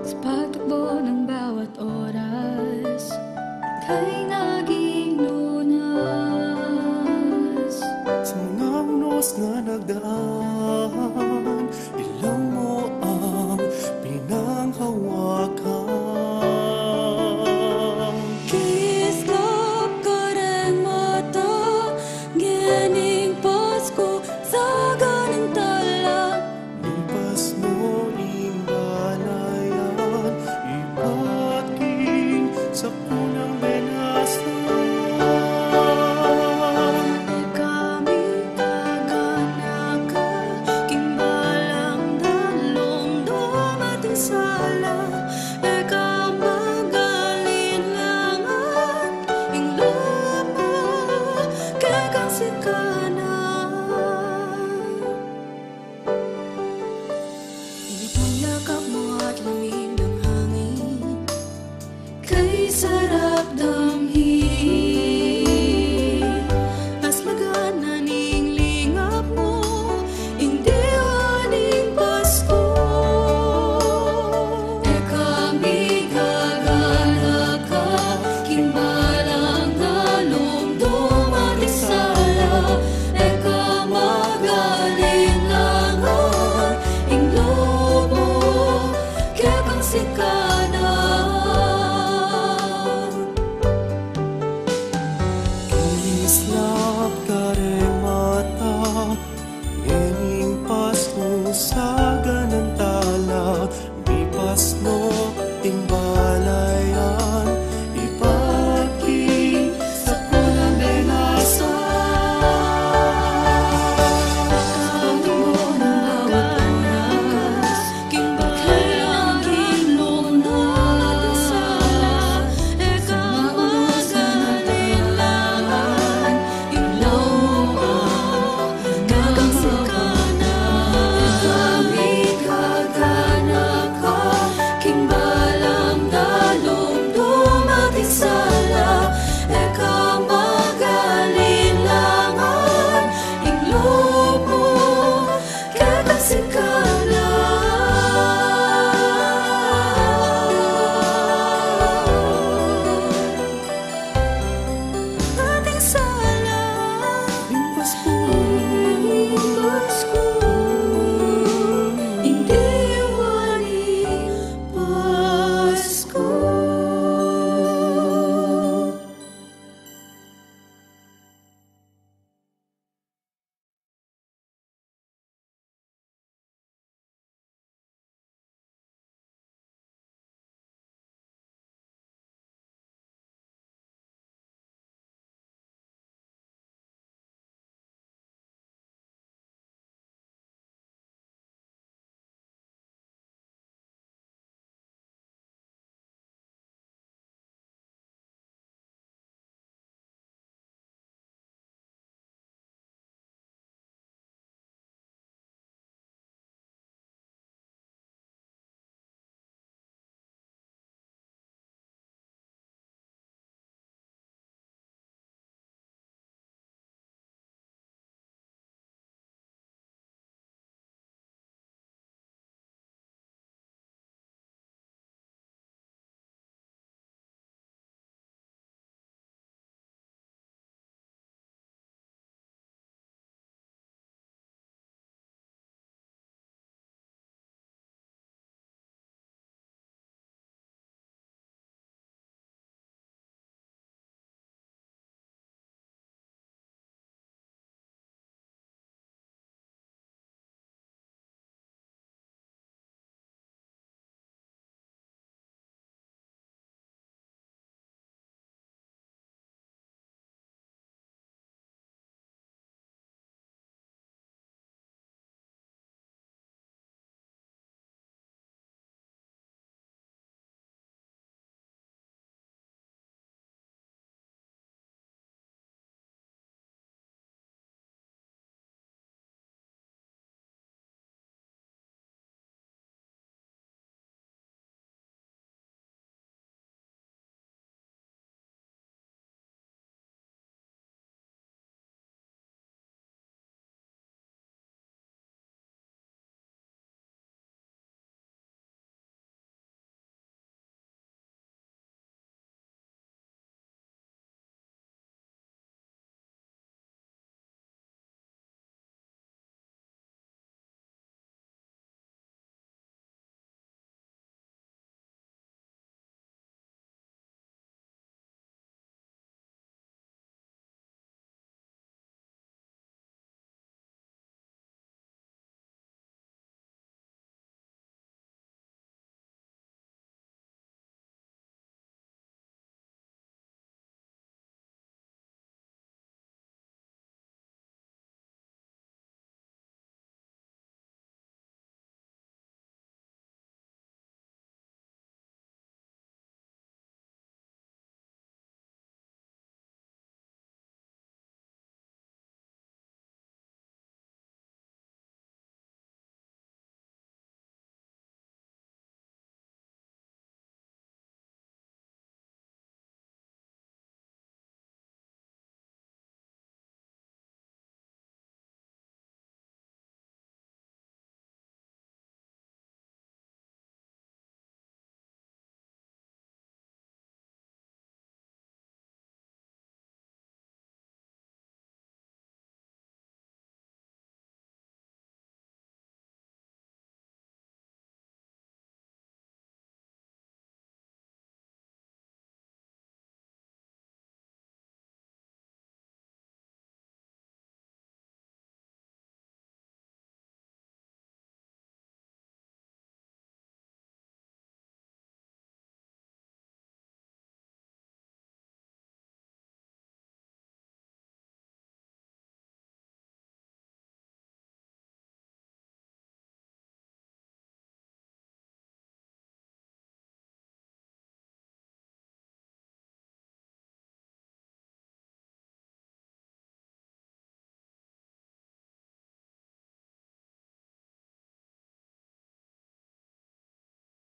Sa pagtakbo ng bawat oras, ika'y naging lunas. Sa mga unos na nagdaan, ilaw mo ang pinanghawakan. Kislap kareng mata, ngening Pasko, saganang tala. Mipas mo ing balayan, ibat king sakunang benastan. Kami taganaka, king balang dalung dumating sala, e ka mag-alinlangan, ing lub mu kekang sikanan. Init ng yakap mo at lamig ng hangin, kay sarap damhin. Mas magana ning lingap mo, ing diwa ning Pasko. E ka migaganaka, king balang dalung dumating sala, e ka mag-alinlangan, ing lub mu kekang sikanan.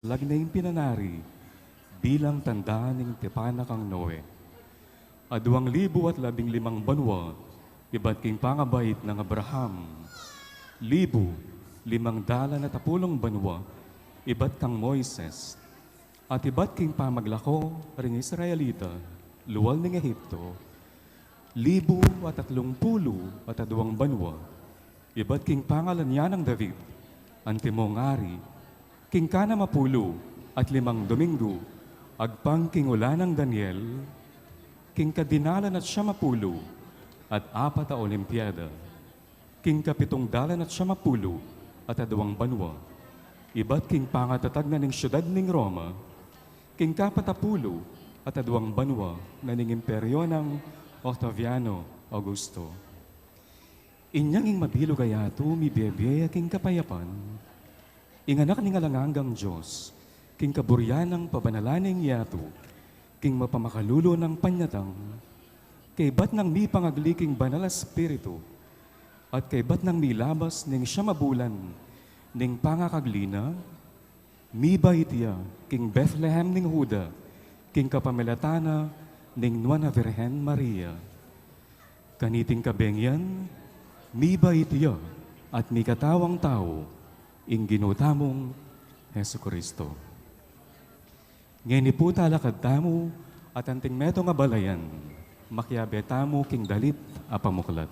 Lagneng pinanari bilang tanda ning tipan na kang Noe. Aduang libu at labing limang banua ibat king pangabait nang Abraham. Libu limang dalan at apulung banua ibat kang Moises. At ibat king pamaglako ring Israelita lual ning Egipto, libu at atlung pulu at aduang banua, ibat king pangalan ya nang David, antimong ari, king kanam a pulu at limang Domingo, agpang king ulan nang Daniel, king kadinalan at siam a pulu at apat a Olimpiada, king kapitung dalan at siam a pulu at aduang banua, ibat king pangatatag na ning siudad ning Roma, king kapat a pulu at aduang banua na ning imperyo nang Octaviano Augusto. Inyang ing mabilug a yatu mibie-bie ya king kapayapan, ing Anak ning alang anggang Dios, king kaburian nang pabanalan ning yatu, king mapamakalulu nang panyatang, kaybat nang mipangagli king Banal a Espiritu, at kaybat nang milabas ning siam a bulan ning pangakagli na, mibait ya king Bethlehem ning Juda, king kapamilatan na ning Nuan a Virgen Maria. Kaniting kabengi yan, mibait ya at mikatawang tau ing Ginu tamung Jesucristo. Ngeni pu talakad tamu at anting metung a balayan, makiabe tamu king dalit a pamuklat.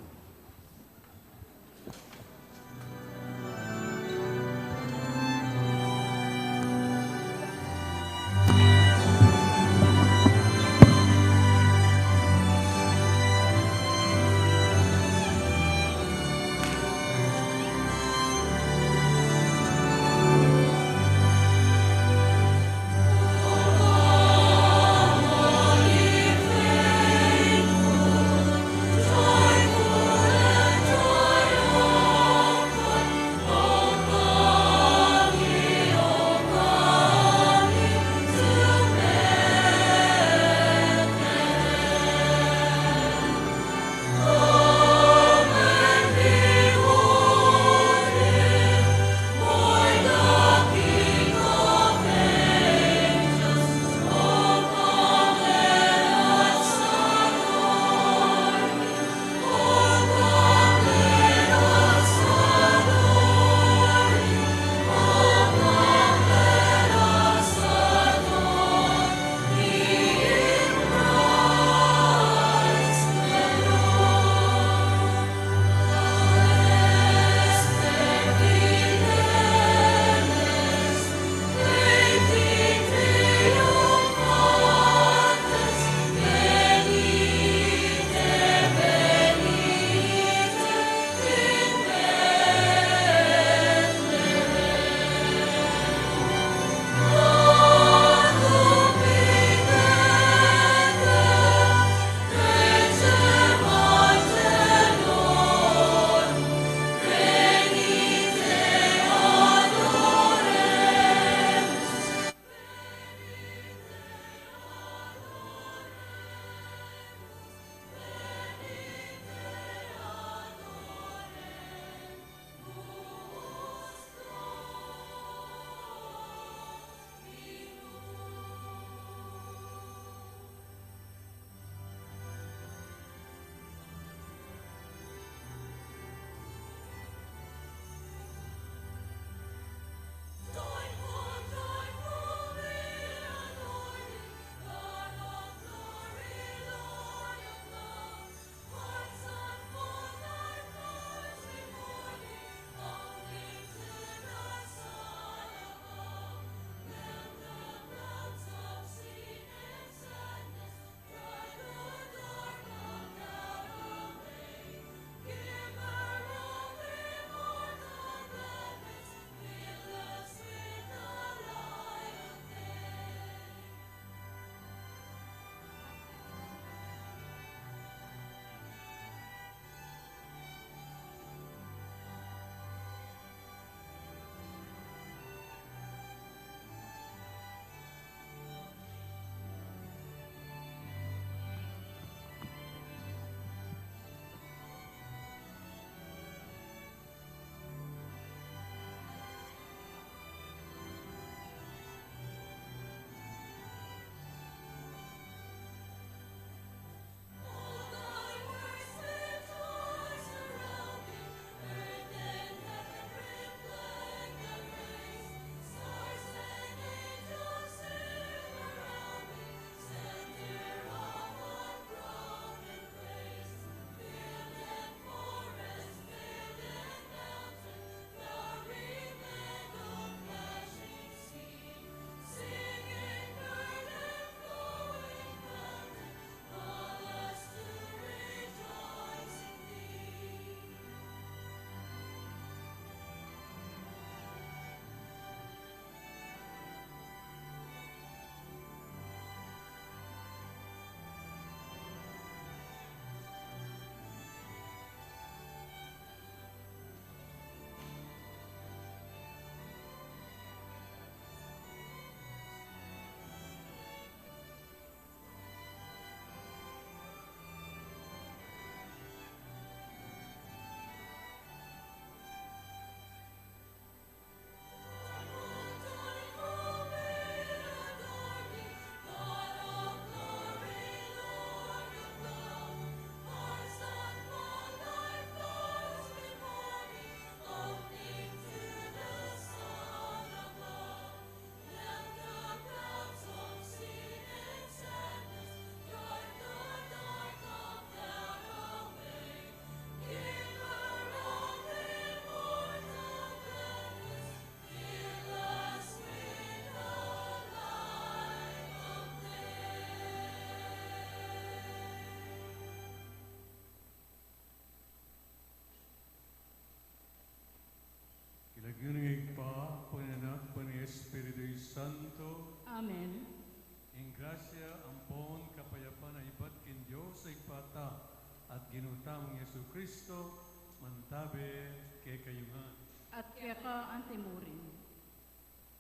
At Ginu tamung Jesucristo, mantabe kekayu ngan. At keka antimurin.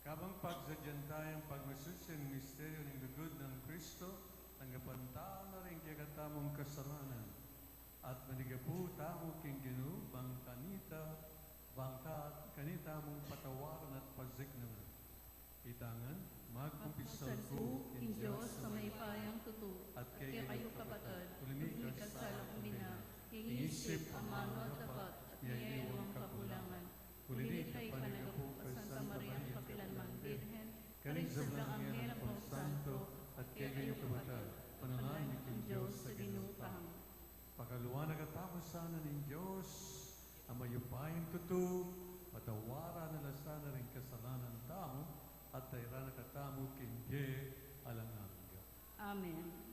Kabang pagsadyan tayang pagmasusian ing misteryu ning lugud nang Cristo, tanggapan ta na ring kekatamung kasalanan. At manigapu tamu king Ginu, bang kanita, bang ka-, kanita mung patawaran at pasiknangan. Ita ngan, magkumpisal ku king Dios a mayupayang tutu, at kekayu kapatad, uling mikasala ku mina, king isip, amanu at dapat, at mayaliwang kakulangan. Uling ita, ing panyawad ku kang Santa Maria, kapilanman Birhen, karing sablang anghel ampong santo, at kekayu kapatad, panalangin yu king Dios a Ginu tamu. Pakaluan na katamu sana ning Dios a mayupayang tutu, patawaran na la sana ring kasalanan tamu, at dayran na katamu king bie alang angga. Amen.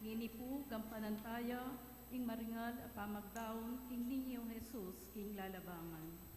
Ngeni pu, gampanan taya ing maringal a pamagdaun king Niño Jesus king lalabangan.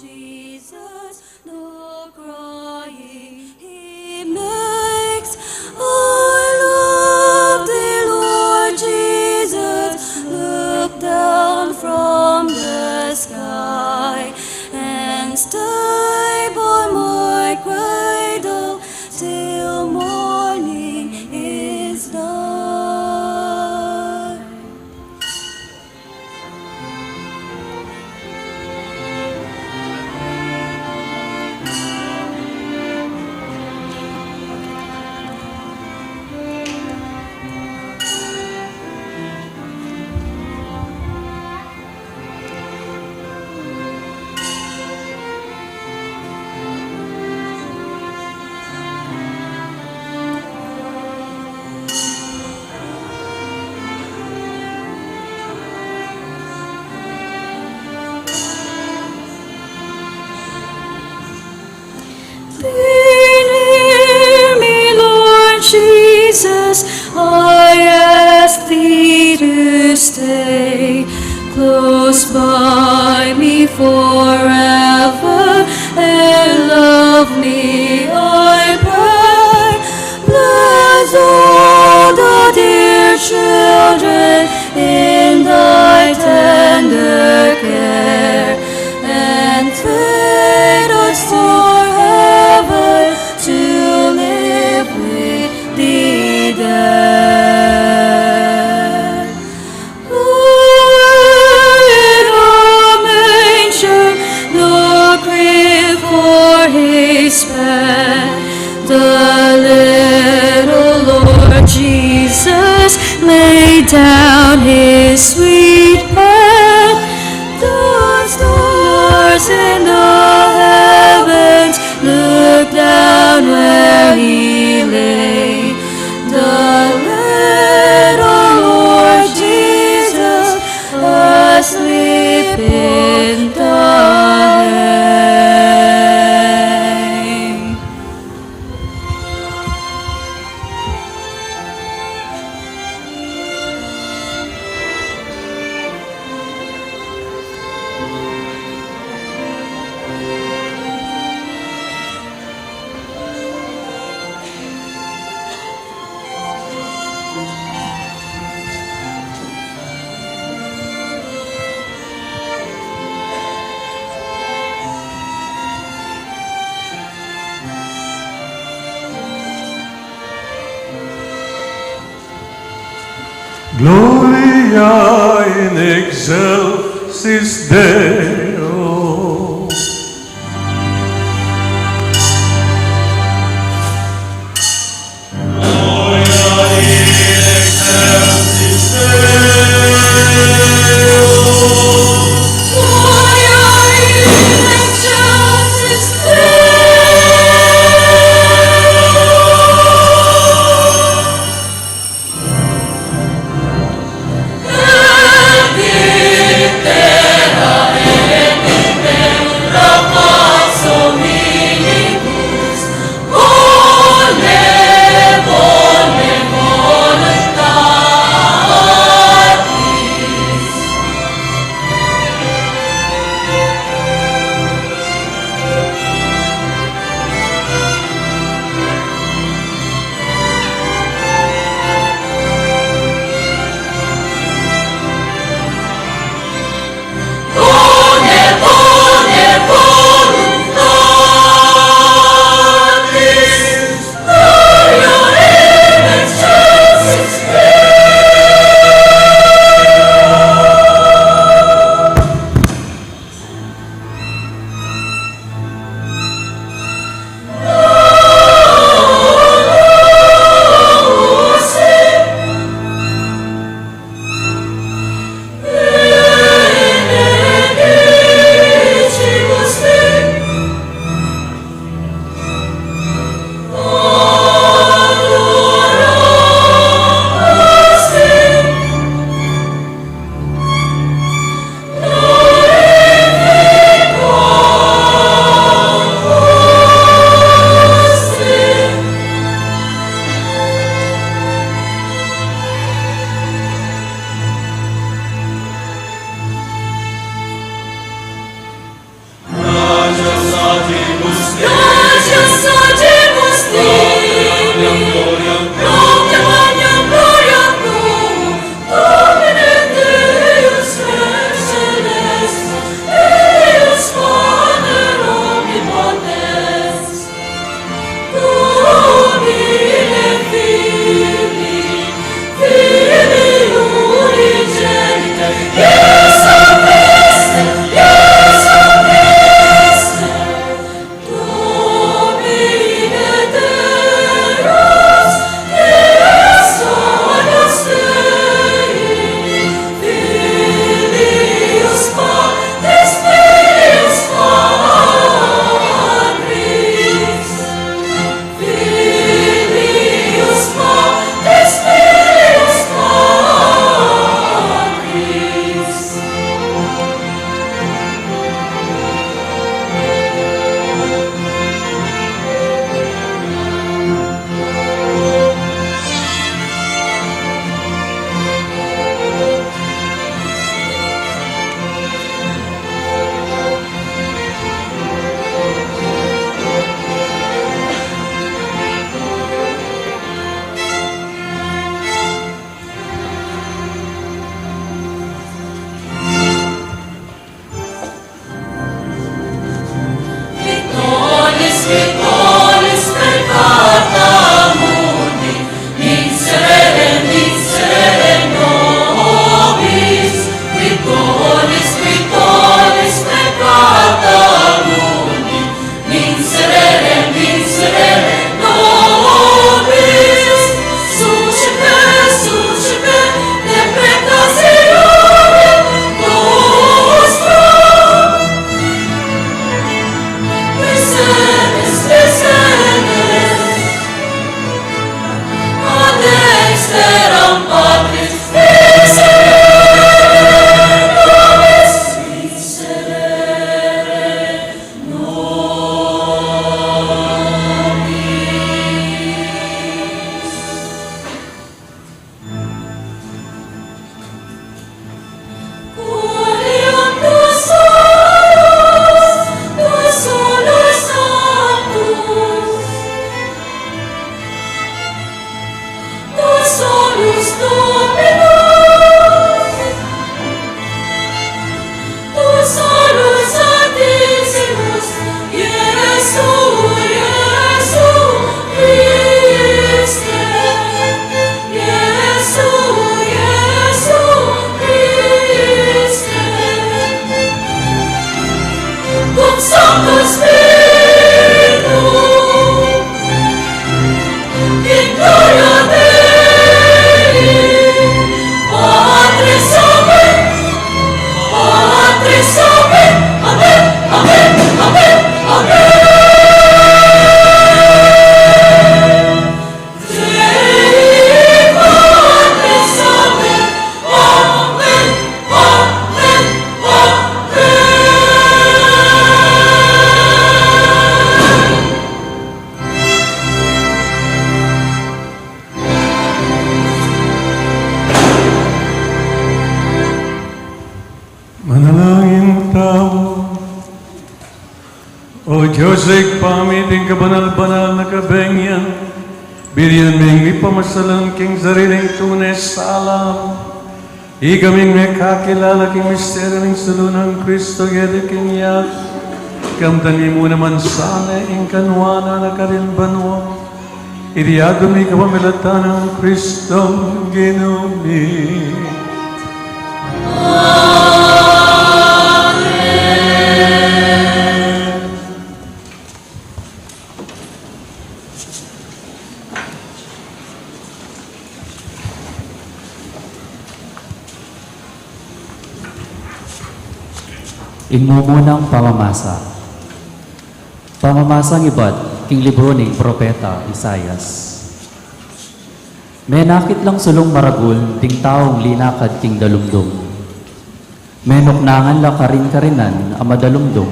Jesus, no crying he makes. I love thee, Lord Jesus. Look down from the sky and stay by my cradle till morning is done. Be near me, Lord Jesus, I ask thee to stay close by me forever, and love me, I pray. Bless all the dear children in thy tender care, and fain us forever to live with thee there. Who in a manger, no crib for his bed, the little Lord Jesus laid down his sweet head. The stars in the heavens looked down where he lay. The little Lord Jesus asleep in the hay. Gloria in excelsis Deo. Manalangin tamu. O Dios, Ibpa mi, king kabanal-banal na kabeng ya, binian meng mipamasalan king sariling tune sala. Ikaming mekakilala king misteryu ning salu nang Kristo, keti king ya, kamtan mi mu naman sana ing kanwanan a karin banua. Iti aduan mi kapamilatan nang Kristong Ginu mi. Amen. Ing mumunang pamamasa. Pamamasang ibat king libru ning propeta Isaias. Menakit lang sulung maragul ding taung linakad king dalumdum. Menuknangan la karin-karinan a madalumdum,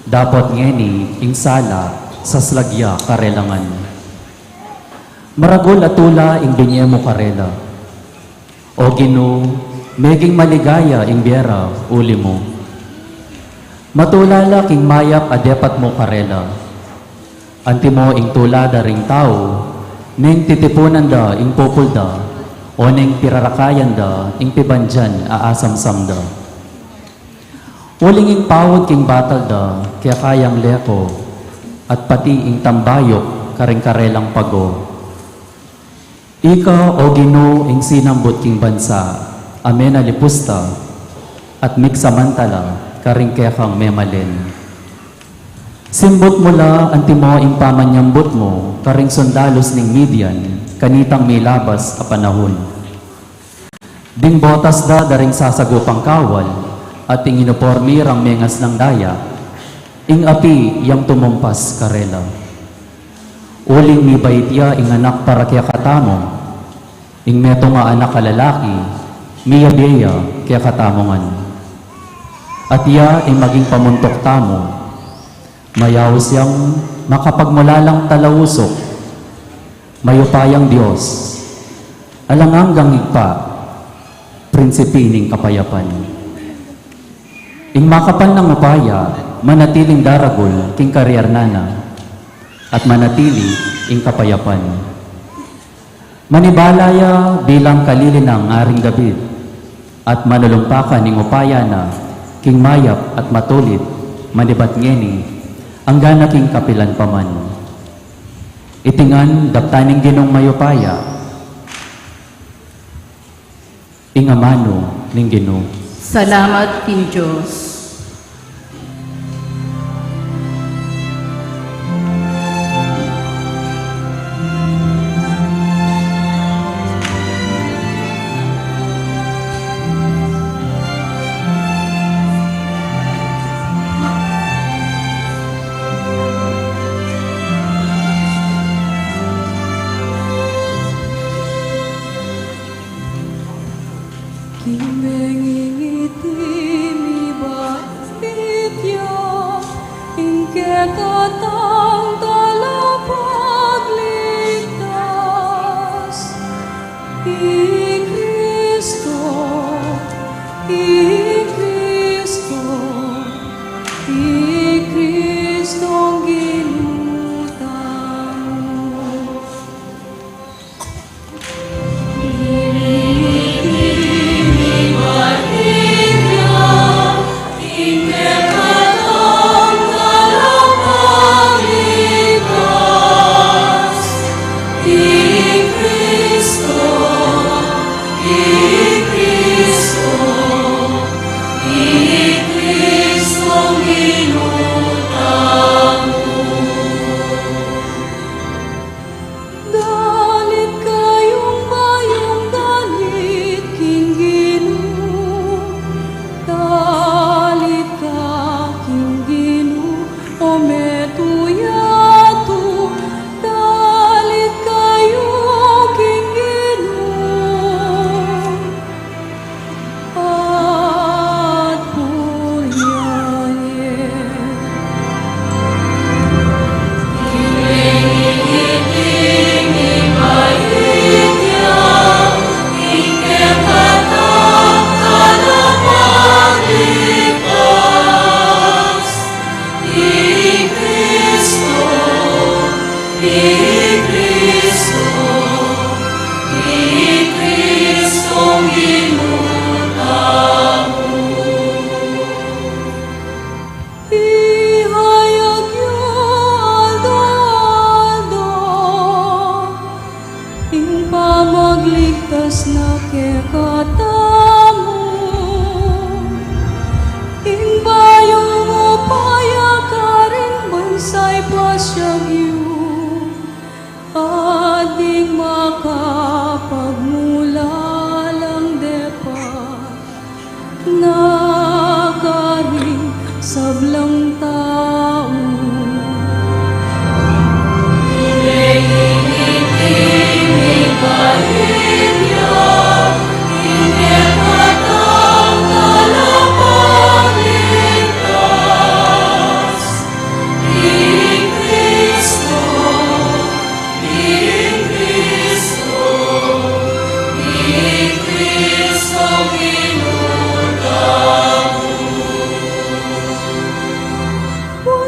dapot ngeni ing sala saslag ya karelangan. Maragul a tula ing binye mu karela. O Ginu, meging maligaya ing bie ra uli mu. Matula la king mayap a depat mu karela. Antimo ing tula da ring tau, neng titipunan da ing pupul da, o neng pirarakayan da ing pibandian a asamsam da. Uling ing paud king batal da, kekayang leko, at pati ing tambayuk karing karelang pago. Ika, O Ginu, ing sinambut king bansa a menalipus da, at miksamantala karing kekang memalen. Simbut mu la antimo ing pamanyambut mu karing sundalus ning Midian kanitang milabas a panahun. Ding botas da da ring sasagupang kawal, at ing inupormi rang mengasnang daya, ing api yang tumumpas karela. Uling mibait ya ing anak para kekatamu, ing metung a anak a lalaki, miyabie ya kekatamu ngan. At ya ing maging pamuntuk tamu, mayaus yang makapagmulalang talausuk, mayupayang Dios, alang anggang Ibpa, Prinsipe ning kapayapan. Ing makapanang upaya, manatiling daragul king kariarnan na, at manatili ing kapayapan. Manibala ya bilang kalili nang Aring David, at manulumpakan ing upaya na king mayap at matulid, manibat ngeni, angga na king kapilan pa man. Iti ngan daptan ning Ginung mayupaya. Ing amanu ning Ginu. Salamat king Dios. King mengingiti mi bait ya, ing kekatang talapagligtas, i Kristo, i Kristo, i Kristong Ginu tamu. na karing sablang tau.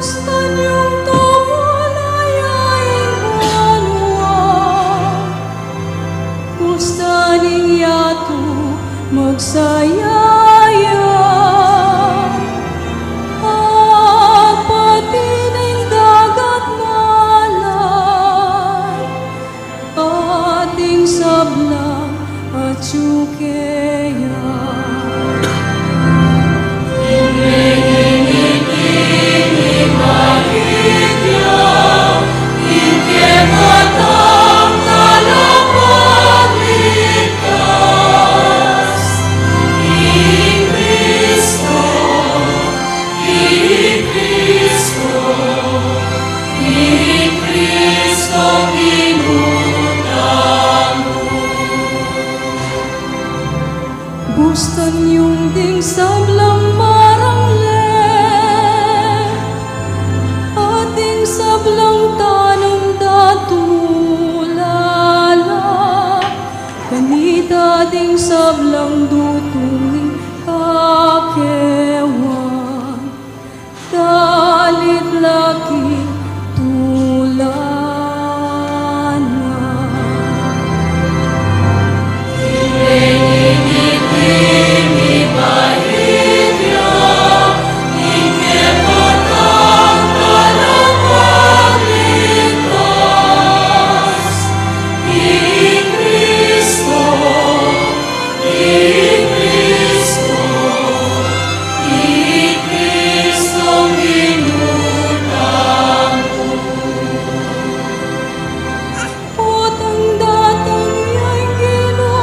Basta nung tumulaya ing banua, basta ning yatu magsaya ya, at pati ning dagat malan, ating sablang atyu keya. Bustan yung ding sablang marangle, at ding sablang tanum datulala, kanita ding sablang dutung ing kakewan. Dalit laki tulan na. Potang datang ya ing Ginu,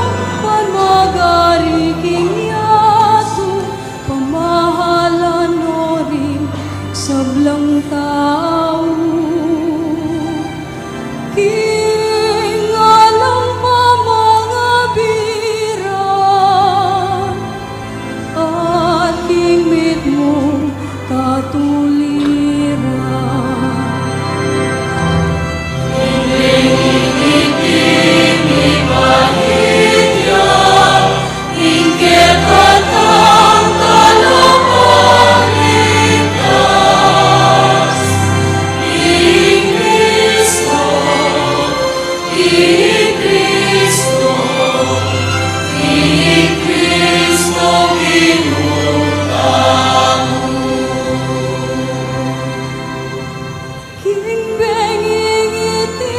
pamagari king yatu, pamahalan no ring sablang tau. King alang pamangabiran, at king mitmung katuliran. King bengi iti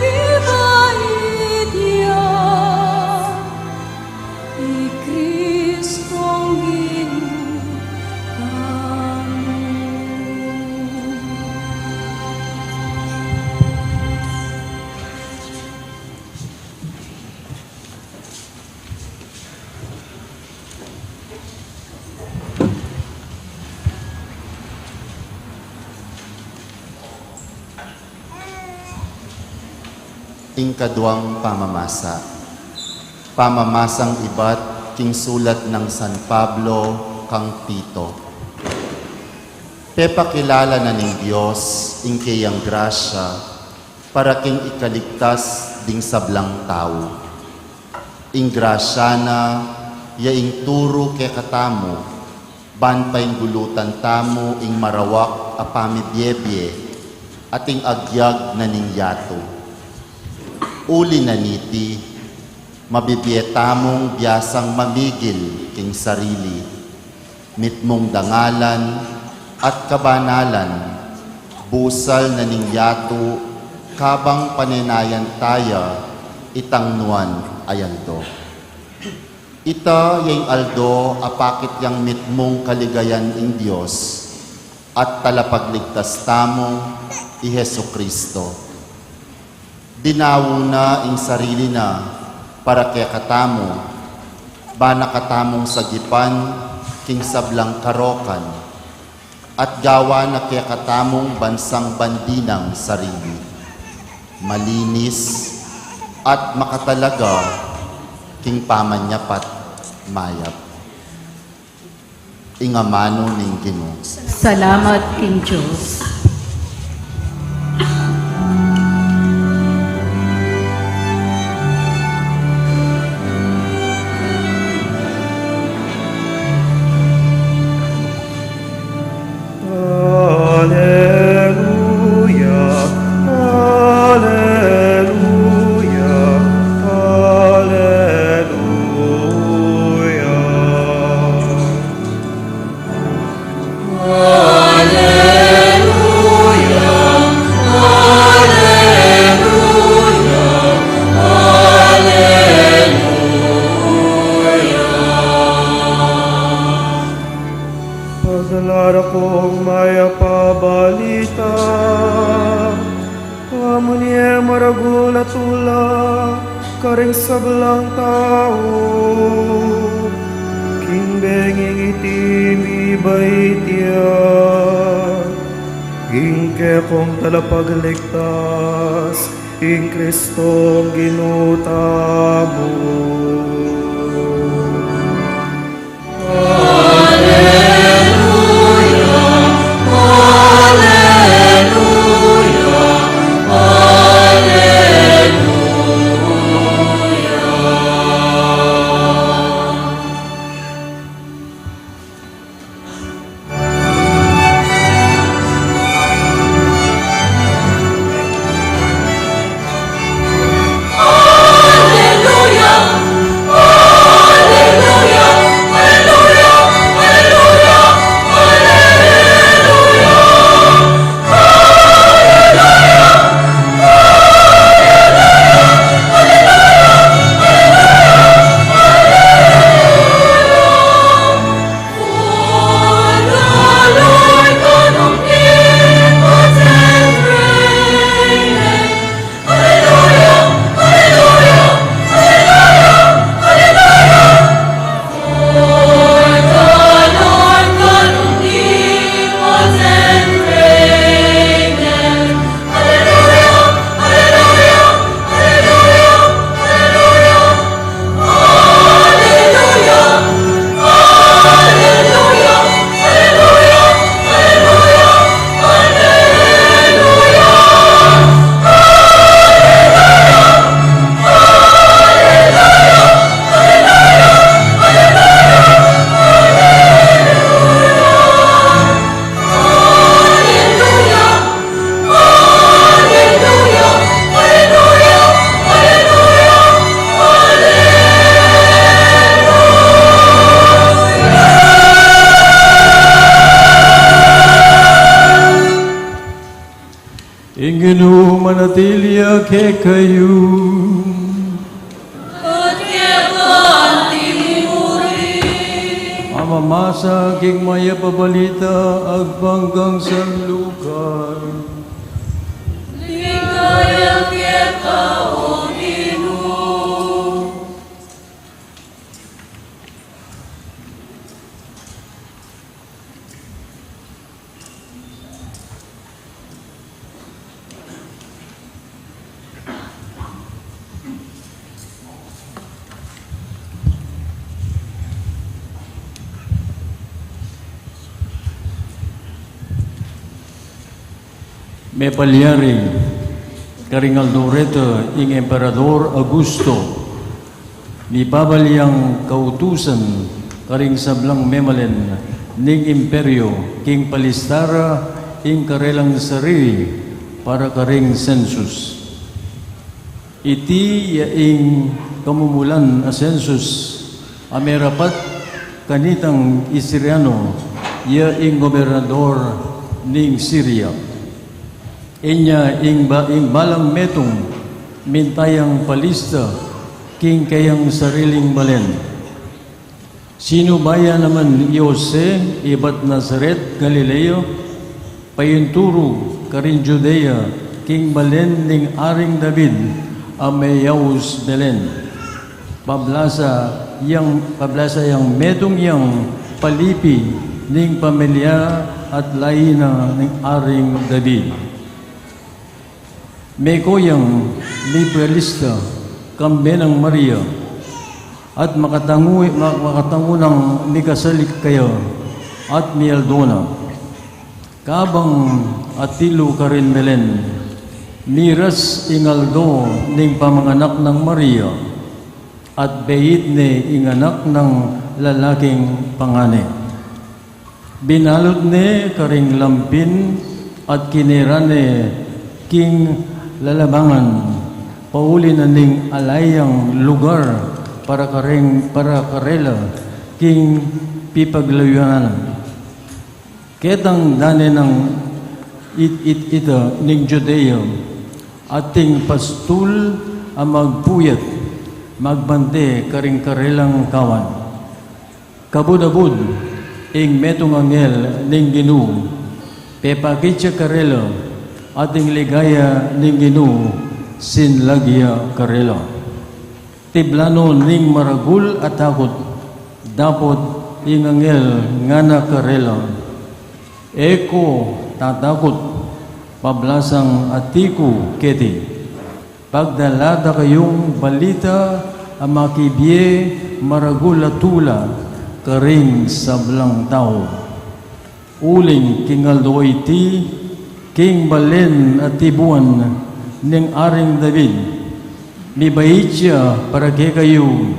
bibait ya, i Kristong Ginu tamu. Ing kaduang pamamasa. Pamamasang ibat king sulat nang San Pablo kang Tito. Pepakilala na ning Dios ing keyang grasya para king ikaligtas ding sablang tau. Ing grasya na ya ing turu kekatamu, ban painggulutan tamu ing marawak a pamibiebie at ing agyag na ning yatu. Uli na niti, mabibie tamung biasang mamigil king sarili, mitmung dangalan at kabanalan, busal na ning yatu, kabang panenayan taya itang nuan a aldo. Ita ya ing aldo a pakit yang mitmung kaligayan ing Dios at Talapagligtas tamu, i Jesu-Cristo. Dinawu na ing sarili na para kekatamu, Ba na katamung sagipan king sablang karokan, at gawa na kekatamung bansang bandi nang sarili, malinis, at makatalaga king pamanyapat mayap. Ing amanu ning Ginu. Salamat king Dios. Aleluya, aleluya, aleluya. Aleluya, aleluya, aleluya. Padala da kung mayap a balita, amunie maragul a tula karing sablang tau, king bengi iti mibait ya, ing kekong talapagligtas, ing Kristong Ginu tamu. Aleluya, aleluya, aleluya. Ing Ginu manatili ya kekayu. At keka anti mu rin. Pamamasa king mayap a balita agpang kang San Lucas. Ligaya keka, O Ginu. Mepalyari karing aldo reta ing Emperador Augusto, mibabal yang kautusan karing sablang memalen ning imperio king palista ra ing karelang sarili para karing sensus. Iti ya ing kamumulan a sensus a merapat kanitang Siriano, ya ing gobernador ning Siria. Inya ing ba-, ing balang metung minta yang palista king kayang sariling balen. Sinubaya naman i Jose ibat Nazaret, Galilea, payinturu karin Judea, king balen ning Aring David a meyaus Belen, pablasa yang, pablasa yang metung yang palipi ning pamilya at lahi na ning Aring David. Meko yang liberalista, kambe nang Maria, at makatangu, ma-, makatangu nang mikasalik kaya at mialdo na. Kabang atilu karin Belen, miras ing aldo ning pamanganak nang Maria, at beit ne ing anak nang lalaking pangane. Binalut ne karing lampin at kinera ne king lalabangan, pauli na ning ala yang lugar para kareng, para karela king pipaglayunan. Ketang dane nang it-, it-, ita ning Judea, ating pastul a magpuyat, magbante karing karelang kawan. Kabud-abud, ing metung anghel ning Ginu, pepakit ya karela, at ing ligaya ning Ginu, sinlag ya karela. Tiblan no ning maragul a takut, dapot ing anghel ngana karela, "E ko tatakut, pablasang ati ku keti. Pagdala da kayung balita a makibie maragul a tula karing sablang tau. Uling king aldo iti, king balen a tibuan ning Aring David, mibait ya para kekayu,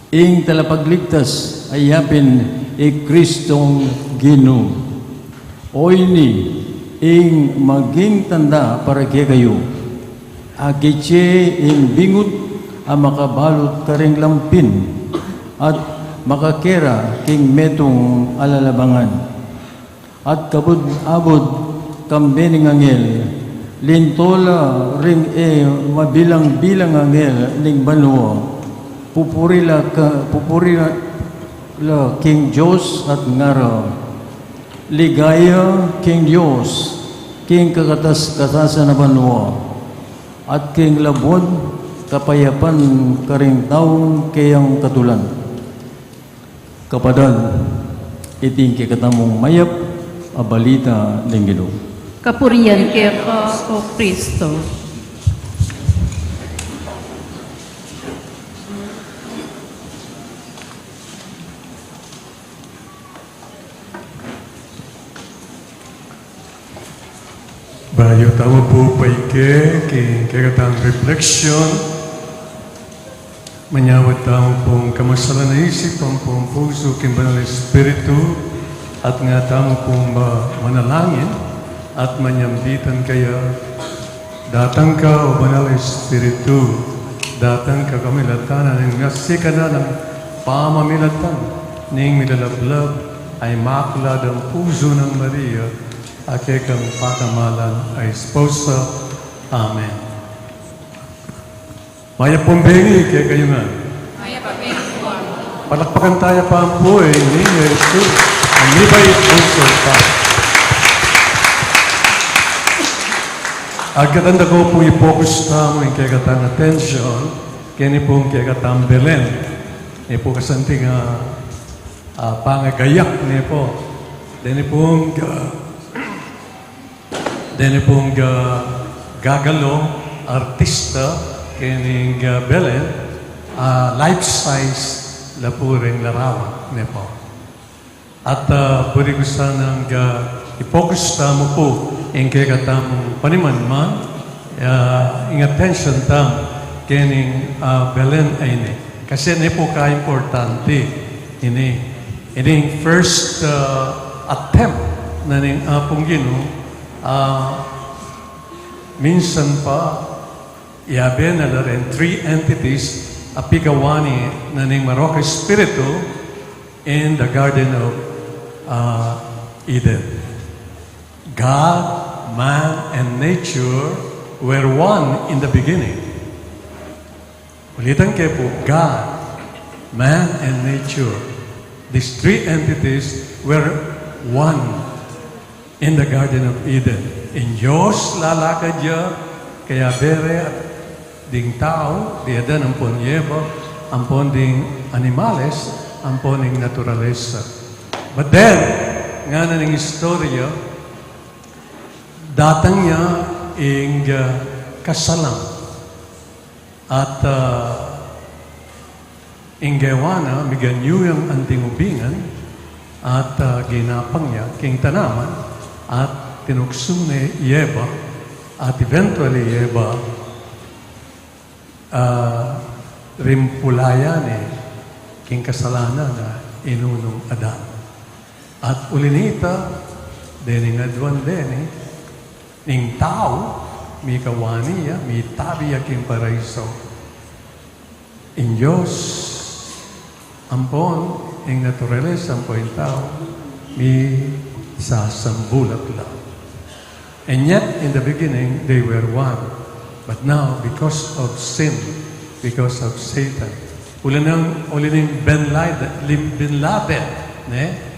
ing Talapagligtas a yapin i Kristong Ginu. Oyni ing maging tanda para kekayu. Akit ye ing bingut a makabalut karing lampin, at makakera king metung a lalabangan." At kabud-abud kambe ning anghel, linto la ring e mabilang-bilang anghel ning banua, pupuri la ka-, pupuri la, la king Dios at ngara, "Ligaya king Dios, king kakatas-katasan a banua, at king labud kapayapan karing taung keyang katulan." Kapatad, iti ing kekatamung mayap a balita ning Ginu. Kapurian keka, O Kristo. Bayu tamu pu paike king kekatang reflection, manyawad tamu pung kamasalan a isip ampong pusu king Banal a Espiritu, at nga tamu pung ma-, manalangin at manyambitan kaya. Datang ka, O Banal a Espiritu, datang ka kamilatan na ning ngasikanan a pamamilatan ning milalablab a imakulad a pusu nang Maria, a kekang pakamalan a esposa. Amen. Mayap pung bengi kekayu ngan. Mayap pung bengi pu. Palakpakan taya pa pu ing Jesus a mibait bungsu. Agkatan da ku pung i-focus tamu ing kekatang attention keni pung kekatang Belen. Ini pu kasanting a, a, pangagayak ne pu. Deni pung, a, Deni pung, ah, gagalo, artista, kening, ah, Belen, ah, life size la pu ring larawan ne pu. At, ah, buri ku sanang, ah, i-focus tamu pu ing kekatamung panimanman, ah, ing attention tamu kening, ah, Belen a ini. Kasi ne pu ka importante ini. Ining first, ah, attempt na ning Apung Ginu, ah, minsan pa, yabe na la ring three entities a pigawani na ning Marok a Espiritu in the Garden of, ah, Eden. God, man, and nature were one in the beginning. Ulitan ke pu, God, man, and nature. These three entities were one in the Garden of Eden. Ing Dios lalakad ya, kayabe re ding tau, di Adan ampon i Eva, ampon ding animales, ampon ding naturalesa. But then, ngana ning istorya, datang ya ing, ah, kasalan. At, ah, ing gewa na, miganyu yang anting ubingan, at, ah, ginapang ya king tanaman, at tinuksu ne i Eva, at eventually i Eva, ah, rimpulayan ne king kasalanan na inunung Adan. At uli nita, dening aduan deni, ning tau, mikawani ya, mitabi ya king paraiso. Ing Dios, ampon ing naturalesa, ampon ing tau, misasambulat la. And yet, in the beginning, they were one. But now, because of sin, because of Satan, uli nang, uli ning Bin Laden, lim-, Bin Laden, ne?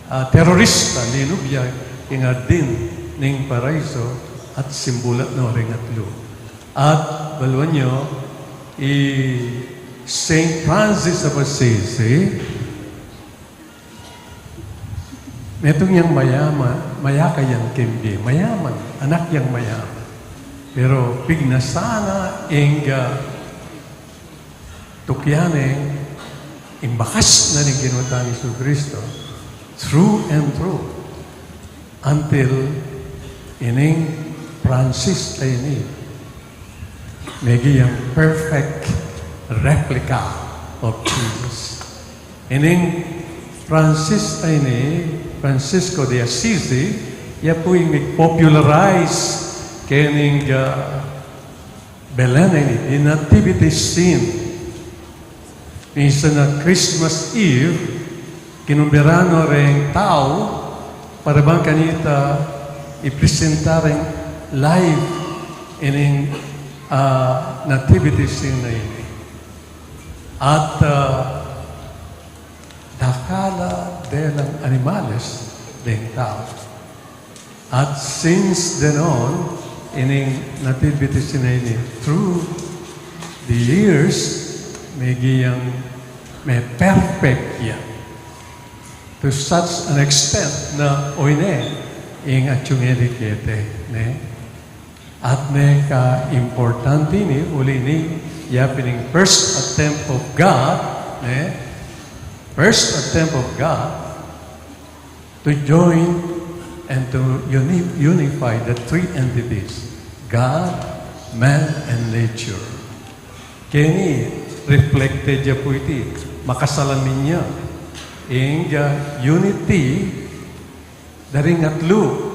Ah, terorista, linub ya king hardin ning paraiso at simbulat no ring atlu. At balu yu, i Saint Francis of Assisi, metung yang mayaman, mayakay yang kembe, mayaman, anak yang mayaman. Pero pignasa na ing, ah, tukyan ne ing bakas na ning Ginu tang Jesucristo, through and through, until ining Francis a ini, meging perfect replica of Jesus. Ining Francis a ini, Francisco de Assisi, ya pu ing nag-popularize kening, ah, Belen a ini, the nativity scene. Minsan a Christmas Eve, kinumbira no reng tau para bang kanita ipresenta reng live ining, ah, nativity scene a ini. At, ah, dakal a delang animales deng tau. At since then on, ining nativity scene a ini, through the years, meging me-perfect ya. To such an extent na oyni ing atsu ngeni keti, ne? At ne ka importante ini, uli ini, yapin ing first attempt of God, ne? First attempt of God to join and to uni-, unify the three entities, God, man, and nature. Keni reflected ya pu iti, makasalamin ya ing, ah, unity da ring atlu.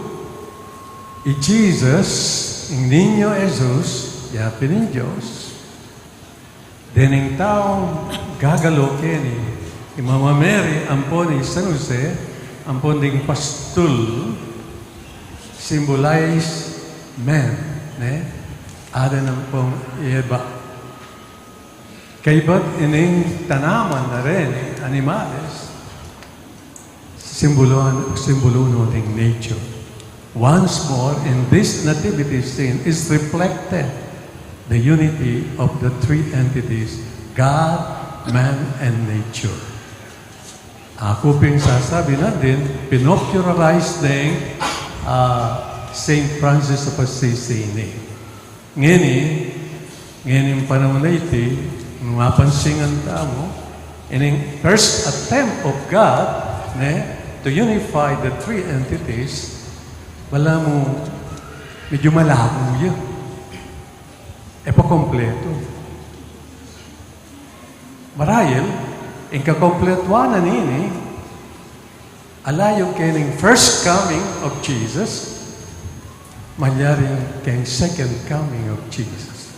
I Jesus, ing Niño Jesus, yapin ning Dios, dening taung gagalo keni, i Mama Mary, ampon i San Jose, ampon ding pastul, symbolize man, ne? Adan ampon i Eva. Kaybat ining tanaman na reni, animales, simbulu, simbulu no ning nature. Once more, in this nativity scene is reflected the unity of the three entities, God, man, and nature. Aku pin sasabi na din, pinopularize ning, ah, Saint Francis of Assisi ini. Ngeni, ngening panaun a iti, nung mapansin tamu, ining first attempt of God, ne, to unify the three entities, balamu medyu malabo ya. E pa kompleto. Marahil, ing kakompletuan na nini, ala yu keng first coming of Jesus, malyari keng second coming of Jesus.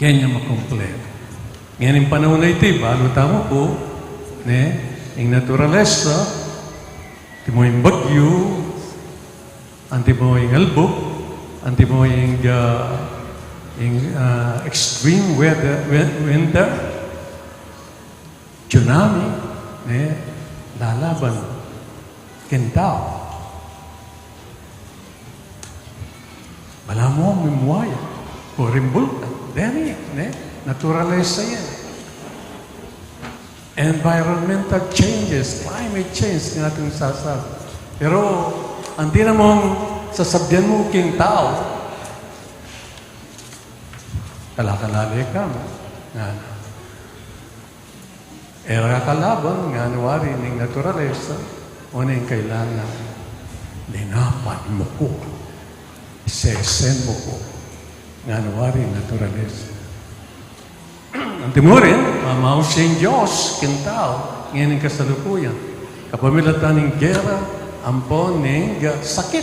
Keni ya makompleto. Ngening panaun a iti, balu tamu pu, ne, ing naturalesa, antimo ing bagyu, antimo ing albuk, antimo ing, ah, ing, ah, extreme weather, wi-, winter, tsunami, ne, lalaban keng tau. Balamu mimwaya, o ring bulkan, deni, ne, naturalesa yan. Environmental changes, climate change, nga ating sasabi. Pero, anti na mung sasabyan mu king tau, kalakalale ka, nga na. E ra kalaban, ngana wari ning naturalesa, o ning kailangan, linapan mu ku, sesen mu ku, ngana wari naturalesa. Anti mu rin, mamausin Dios king tau, ngening kasalukuyan. Kapamilatan ning gera, ampon ning sakit,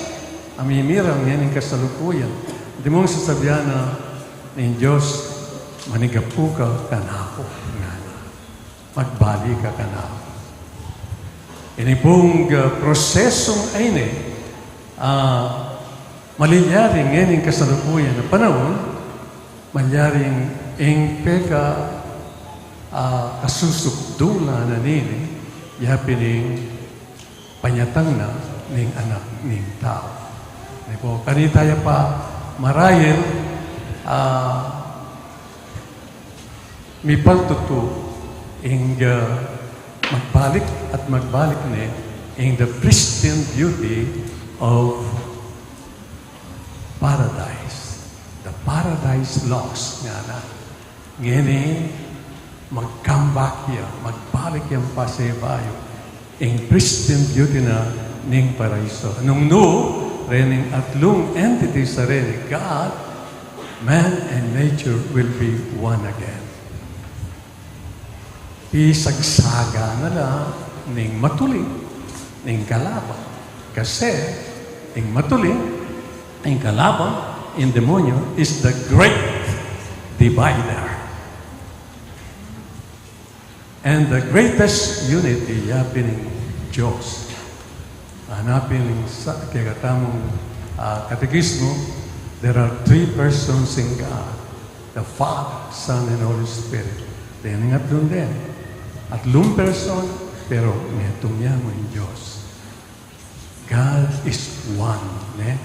a mimirang ngening kasalukuyan. Anti mung sasabian na ning Dios, "Manigap ku ka kanaku," ngana. "Magbalik ka kanaku." Ini pung, ah, prosesong ini, ah, malyari ngening kasalukuyan a panaun, malyari ing peka, ah, kasusukdulan na nini, yapin ing panyatang na ning Anak ning Tau. Ini pu, kanita ya pa marahil, ah, mipaltutu ing, ah, magbalik at magbalik ne ing the pristine beauty of paradise. The paradise lost, ngana. Ngeni, mag-come back ya, magbalik yang pasibayu ing pristine beauty na ning paraiso. Nung nu, rening atlung entities a reni, God, man, and nature will be one again. Pisagsaga na la ning matuli, ning kalaban. Kasi, ing matuli, ing kalaban, ing demonyo, is the great divider. And the greatest unity, yapin ning Dios. Hanapin sa kekatamung, ah, katekismo, there are three persons in God, the Father, Son, and Holy Spirit. Deni ing atlung deni. Atlung person, pero metung ya mu ing Dios. God is one, ne?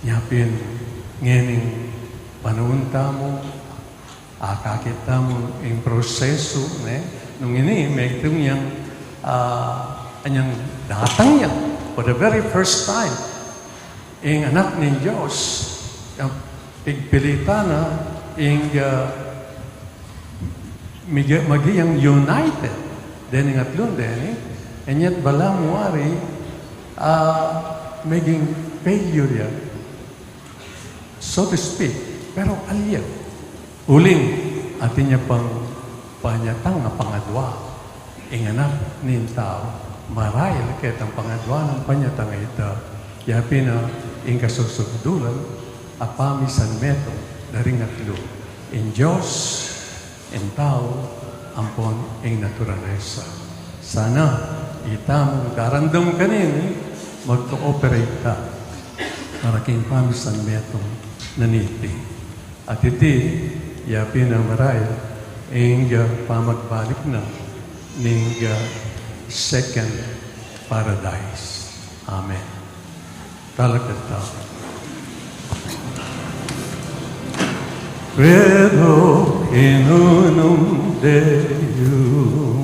Yapin ngening panaun tamu, akakit tamu ing prosesu, ne? Nung ini, metung yang, ah, anyang datang ya for the very first time. Ing Anak ning Dios, yang pigpilitan na, ing, ah, Migi-, maging united deni ing atlung deni, and yet balamu wari, ah, maging failure ya, so to speak. Pero aliwa, uling atin ya pang panyatang a pangadua ing Anak ning Tau, marahil ketang pangadua nang panyatang a ita, yapin na ing kasusukdulan a pamisanmetung da ring atlu, ing Dios, ing tau, ampon ing naturalesa. Sana itamung darandam kanini, mag-cooperate ta para king pamisanmetung na niti. At iti, yapin na marahil, ing pamagbalik na ning second paradise. Amen. Talakad tamu. Credo in unum Deum.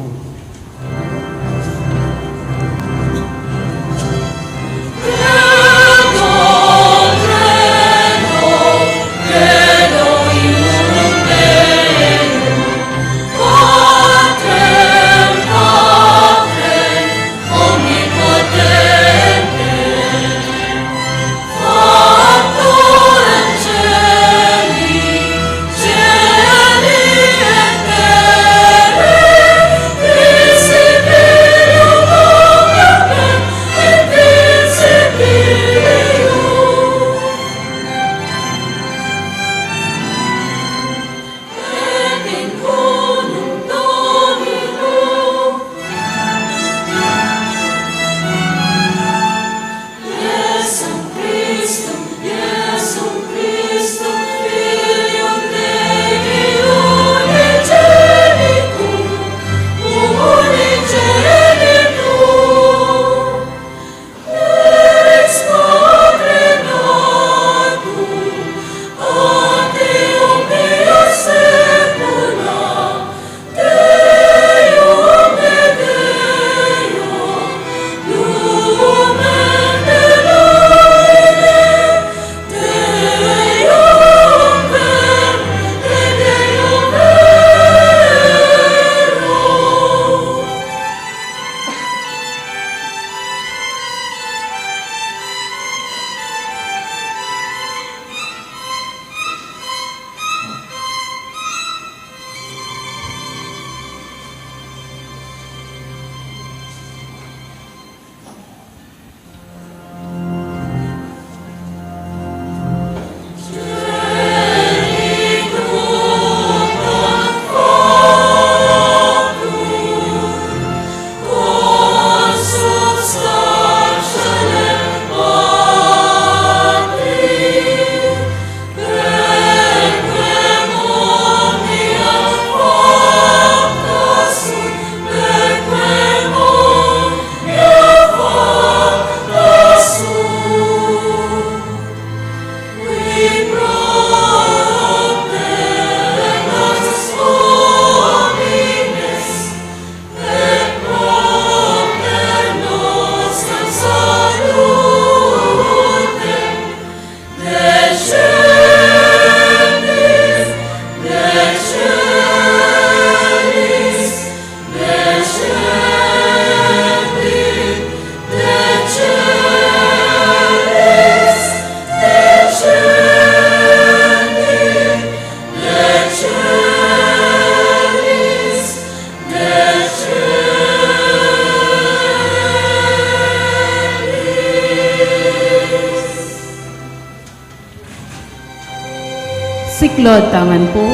Lord, tangan po.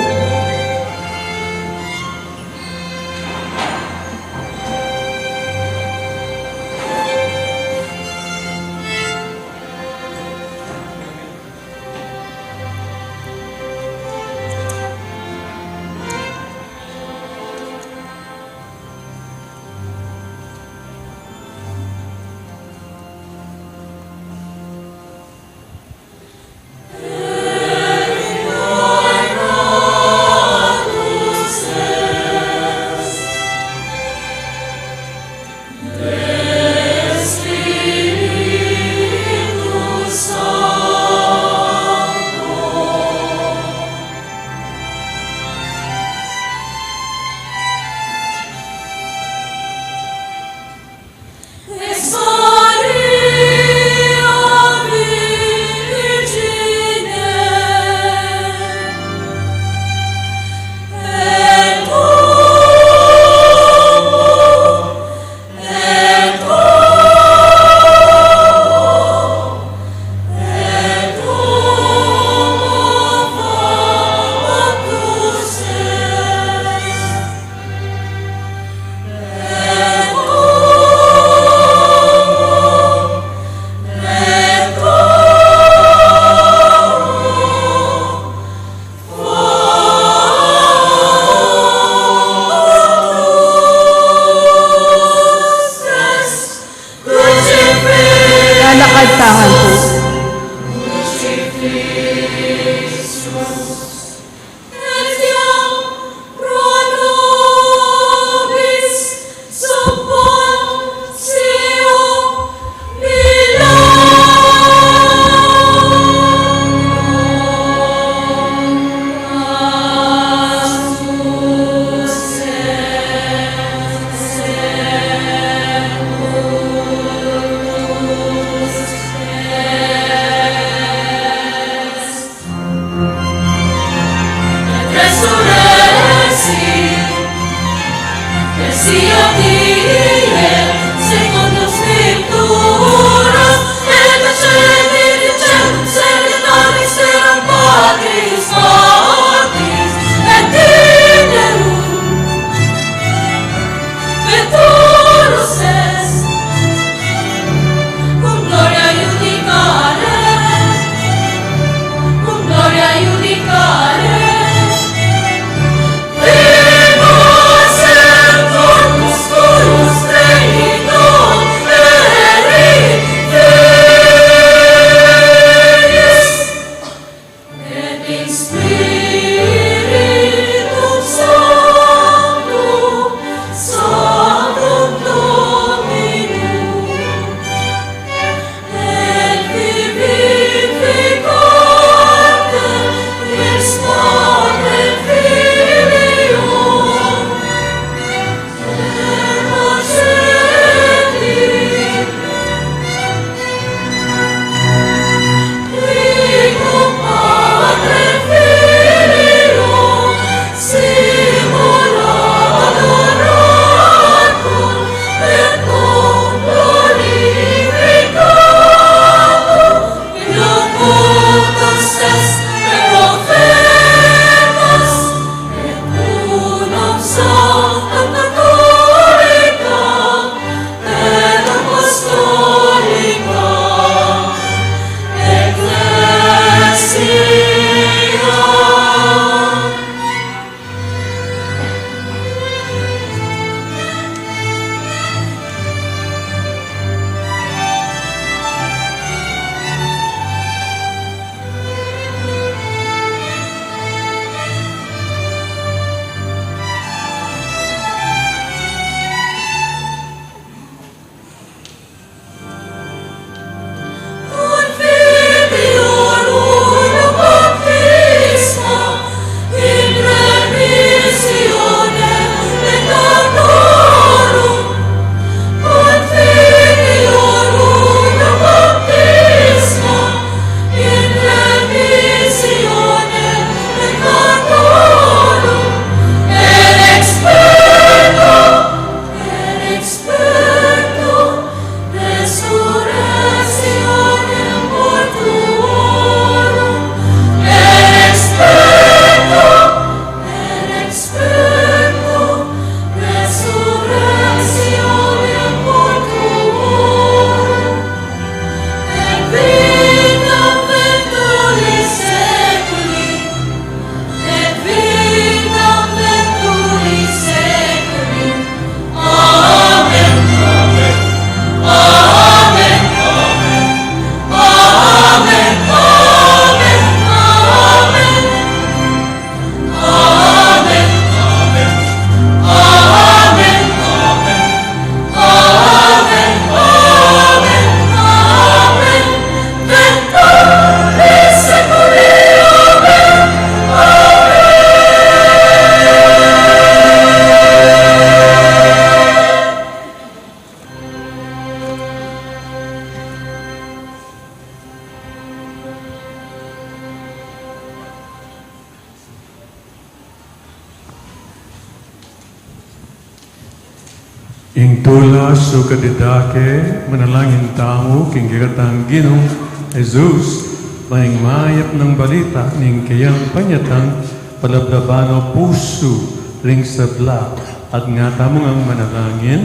Ing tula sukat didake, manalangin tamu king kekatang Ginung Jesus, ban ing mayap nang balita ning keyang panyatang palablaban o pusu ring sabla, at nga tamu ngang manalangin,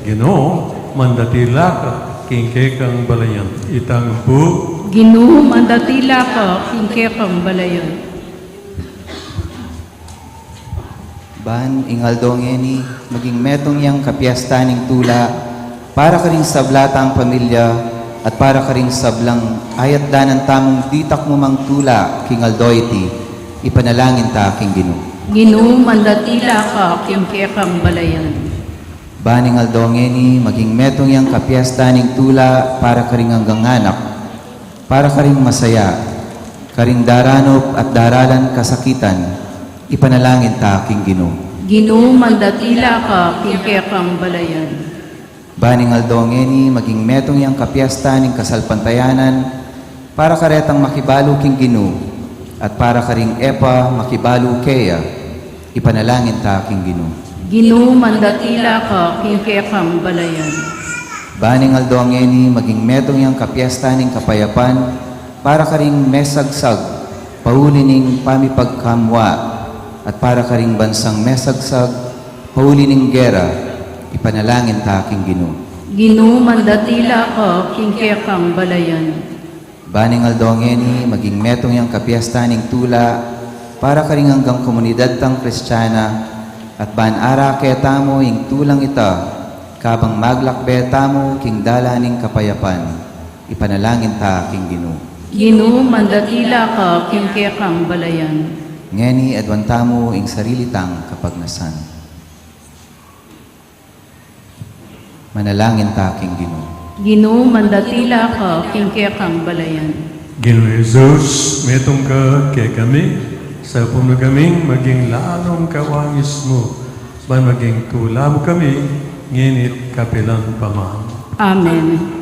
Ginu, mandatila ka king kekang balayan. Itang pu. Ginu, mandatila ka king kekang balayan. Ban ing aldo ngeni maging metung yang kapiesta ning tula para karing sabla tang pamilya at para karing sablang ayatdanan tamung ditak mu mang tula king aldo iti, ipanalangin ta king Ginu. Ginu, mandatila ka king kekang balayan. Ban ing aldo ngeni maging metung yang kapiesta ning tula para karing anggang anak, para karing masaya, karing daranup at daralan kasakitan, ipanalangin ta king Ginu. Ginu, mandatila ka king kekang balayan. Ban ing aldo ngeni maging metung yang kapiesta ning kasalpantayanan, para karetang makibalu king Ginu, at para karing e pa makibalu keya, ipanalangin ta king Ginu. Ginu, mandatila ka king kekang balayan. Ban ing aldo ngeni maging metung yang kapiesta ning kapayapan, para karing mesagsag pauli ning pamipagkamua, at para karing bansang mesagsag pauli ning gera, ipanalangin ta king Ginu. Ginu, mandatila ka king kekang balayan. Ban ing aldo ngeni maging metung yang kapiesta ning tula para karing anggang komunidad tang Kristiana, at ban arake tamu ing tulang ita kabang maglakbe tamu king dalan ning kapayapan, ipanalangin ta king Ginu. Ginu, mandatila ka king kekang balayan. Ngeni aduan tamu ing sarili tang kapagnasan. Manalangin ta king Ginu. Ginu, mandatila ka king kekang balayan. Ginu Jesus, metung ka kekami, sapun mu kaming maging lalung kawangis mu, ban maging tula mu kami, ngeni't kapilan pa man. Amen.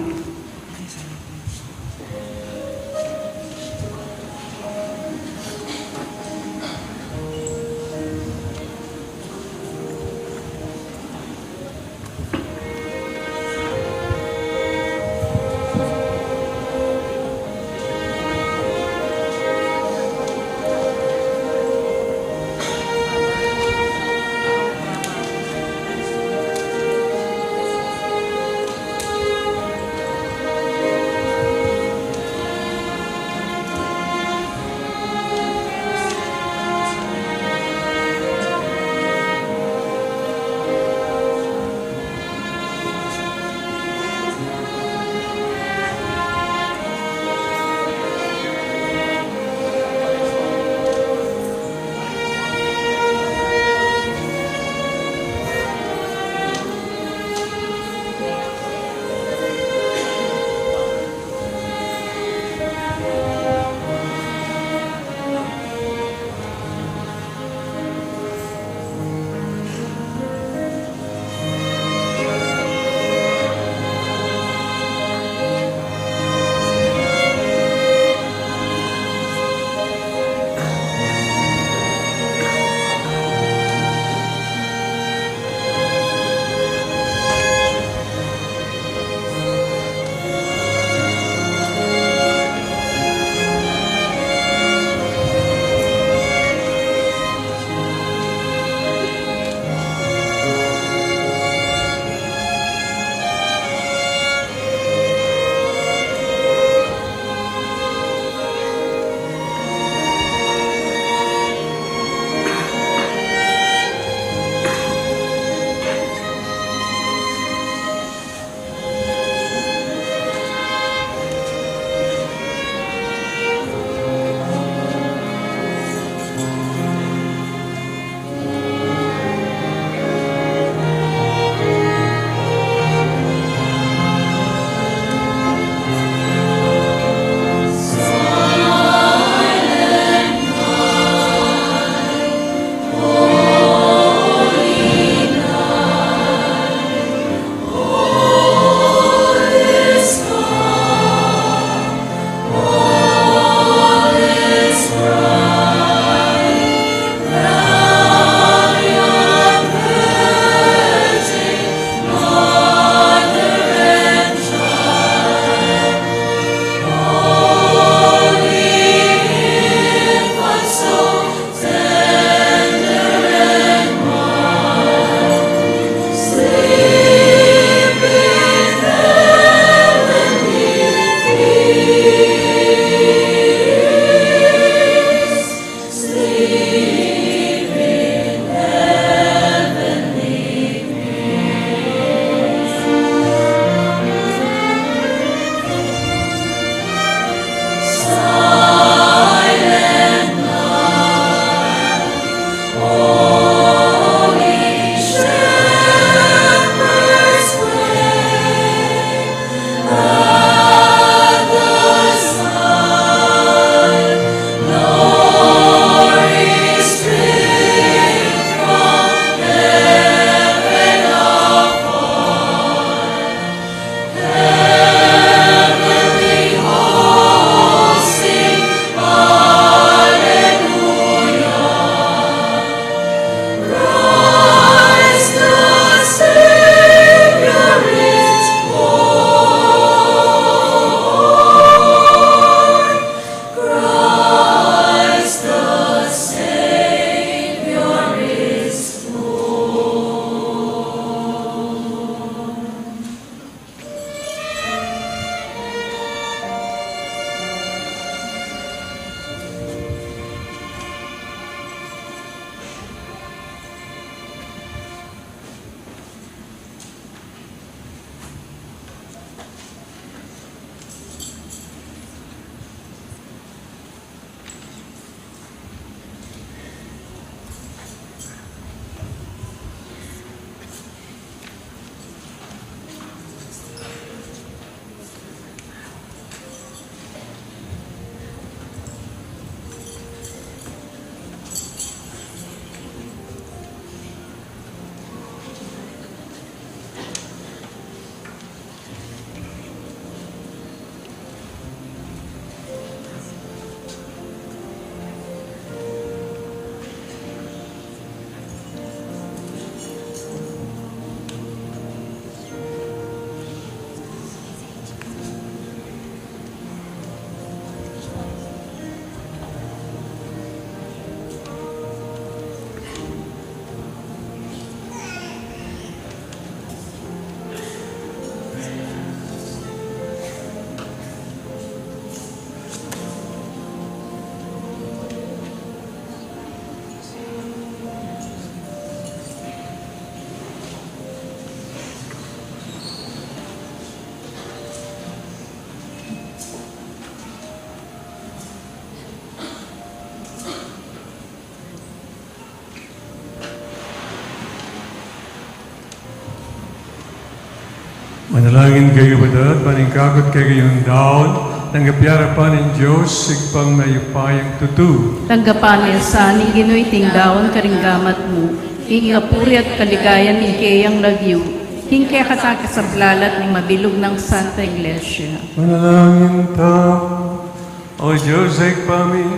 Kekayu, kapatad, ban ing kakut kekayung daun, tanggap ya arapan ning Dios, Ibpang mayupayang tutu. Tanggapan na sa ning Ginu iting daun karing gamat mu, king kapurian at kaligayan ning keyang lagyu, king kekatamu at king sabla ning mabilug nang Santa Iglesia. Manalangin tamu. O Dios, Ibpa mi,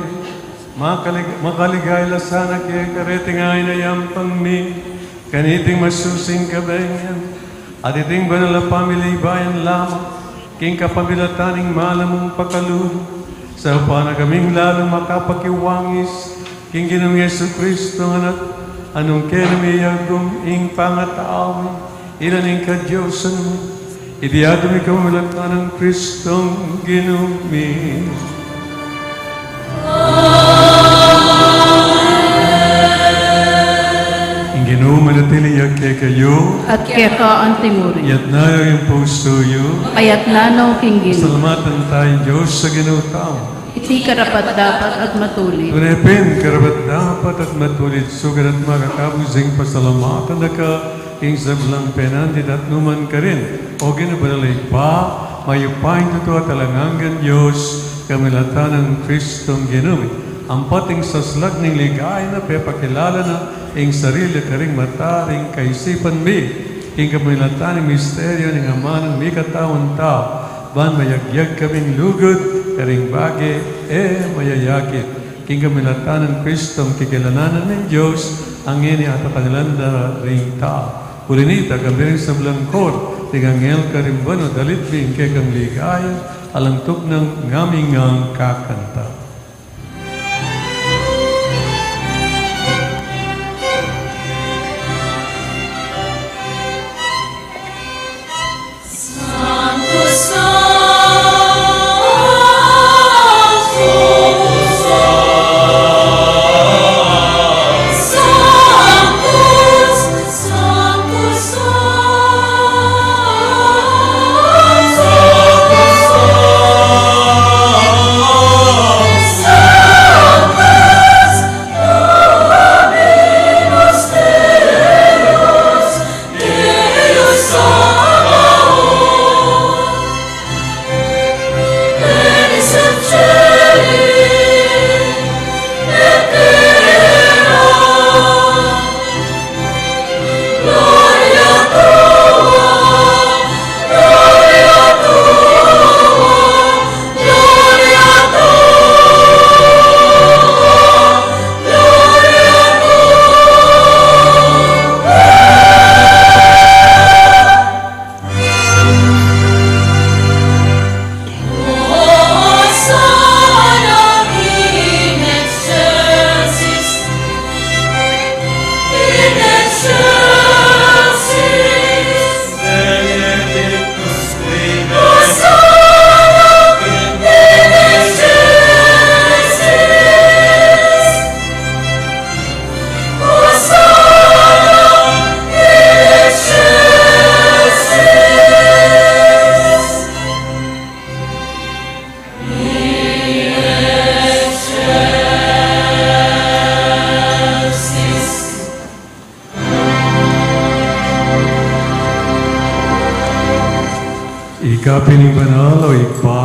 makalig-, makaligaya la sana keka reting ain a yampang mi, kaniting masusing kabengan, at iting banal a pamilibayan lamang, king kapamilatan ning malam mung pakalulu, saupan na kaming lalung makapakiwangis king Ginung Jesucristo, Anak, a nung keni miyagum ing pangatauan, ila ning kadiosan mu, iti aduan mi kapamilatan nang Cristong Ginu mi. Ing Ginu manatili ya kekayu. At keka antimurin. Iyatas yu ing pusu yu. Iyatas na no king Ginu. Pasalamatan taya ing Dios a Ginu tamu. Iti karapat-dapat at matulid. Tune pin karapat-dapat at matulid, sukat at makakabus ing pasalamatan da ka king sablang penandit at nu man karin, O Ginu, banal a Ibpa, mayupayang tutu at alang anggang Dios, kapamilatan nang Cristong Ginu mi. Ampo king saslag ning ligaya na pepakilala na ing sarili karing mata ring kaisipan mi, king kapamilatan ning misteryu ning Ama nang mikataung tau, ban mayagyag kaming lugud karing bage e mayayakit. King kapamilatan nang Cristong kikilalanan ning Dios, a ngeni atakang landa ring tau. Uli nita, kambe ring sablang koro ning anghel karing banu, dalit mi ing kekang ligaya, alang tuknang ngaming kakanta. Ika pin ing banal, o Ibpa,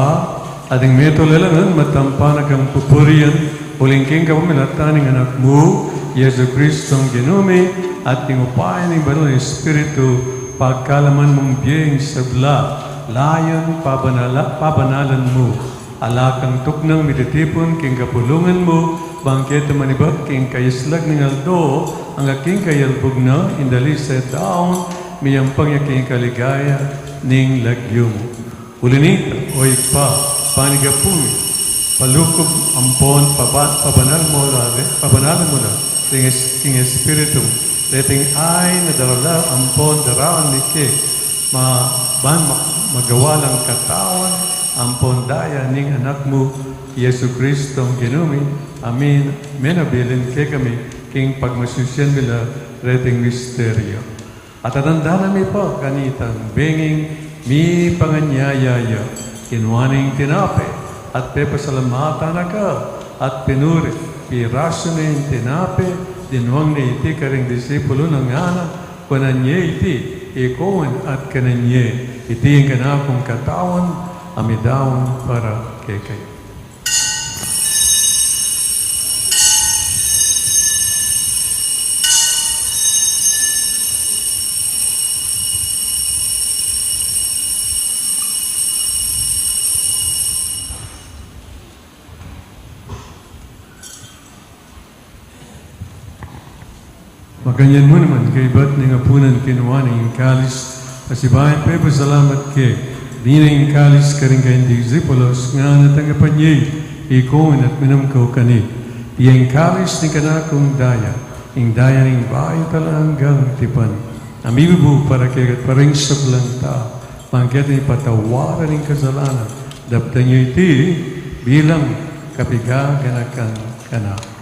at ing metung alang angga, matampan na kang pupurian, uling king kapamilatan ning Anak mu, Jesucristong Ginu mi, at king upaya ning Banal a Espiritu, pagkalaman mung bie ing sabla, layun pabanala-, pabanalan mu. Ala kang tuknang mititipun king kapulungan mu, bang keta manibat king kayaslag ning aldo, angga king kayalbug na, ing dalise daun, miyampang ya king kaligaya ning lagyu mu. Uli nita, o Ibpa, panigapu mi, palukub ampon paba-, pabanal mu la re-, pabanal mu la ring es-, king Espiritu, reting ain a darala ampon daraun mi ke, ma-, ban ma-, magawa lang katawan ampon daya ning Anak mu, Jesucristong Ginu mi, a menabilin kekami king pagmasusian mi la reting misteryu. At atandanan mi pu kanitang benging mipanganyaya ya, kinua ne ing tinape, at pepasalamatan na ka, at pinuri, pirasu ne ing tinape, dinwang ne iti karing disipulun na, ngana, kunan ye iti, Ikong at kanan ye, iti ing kanakung katawan, a midaun para kekayu. Makanyan mu naman, kaybat ning apunan, kinua ne ing kalis, pasibayu pepasalamat ke, dine ing kalis karing kayang disipulos, ngana, tanggapan ye iti, ikong at minum kayu keni. Iti ing kalis ning kanakung daya, ing daya ning bayu at alang anggang tipan, a mibubu para kekayu at para king sablang tau, para king patawaran ning kasalanan. Daptan ye iti bilang kapaganakan kanaku.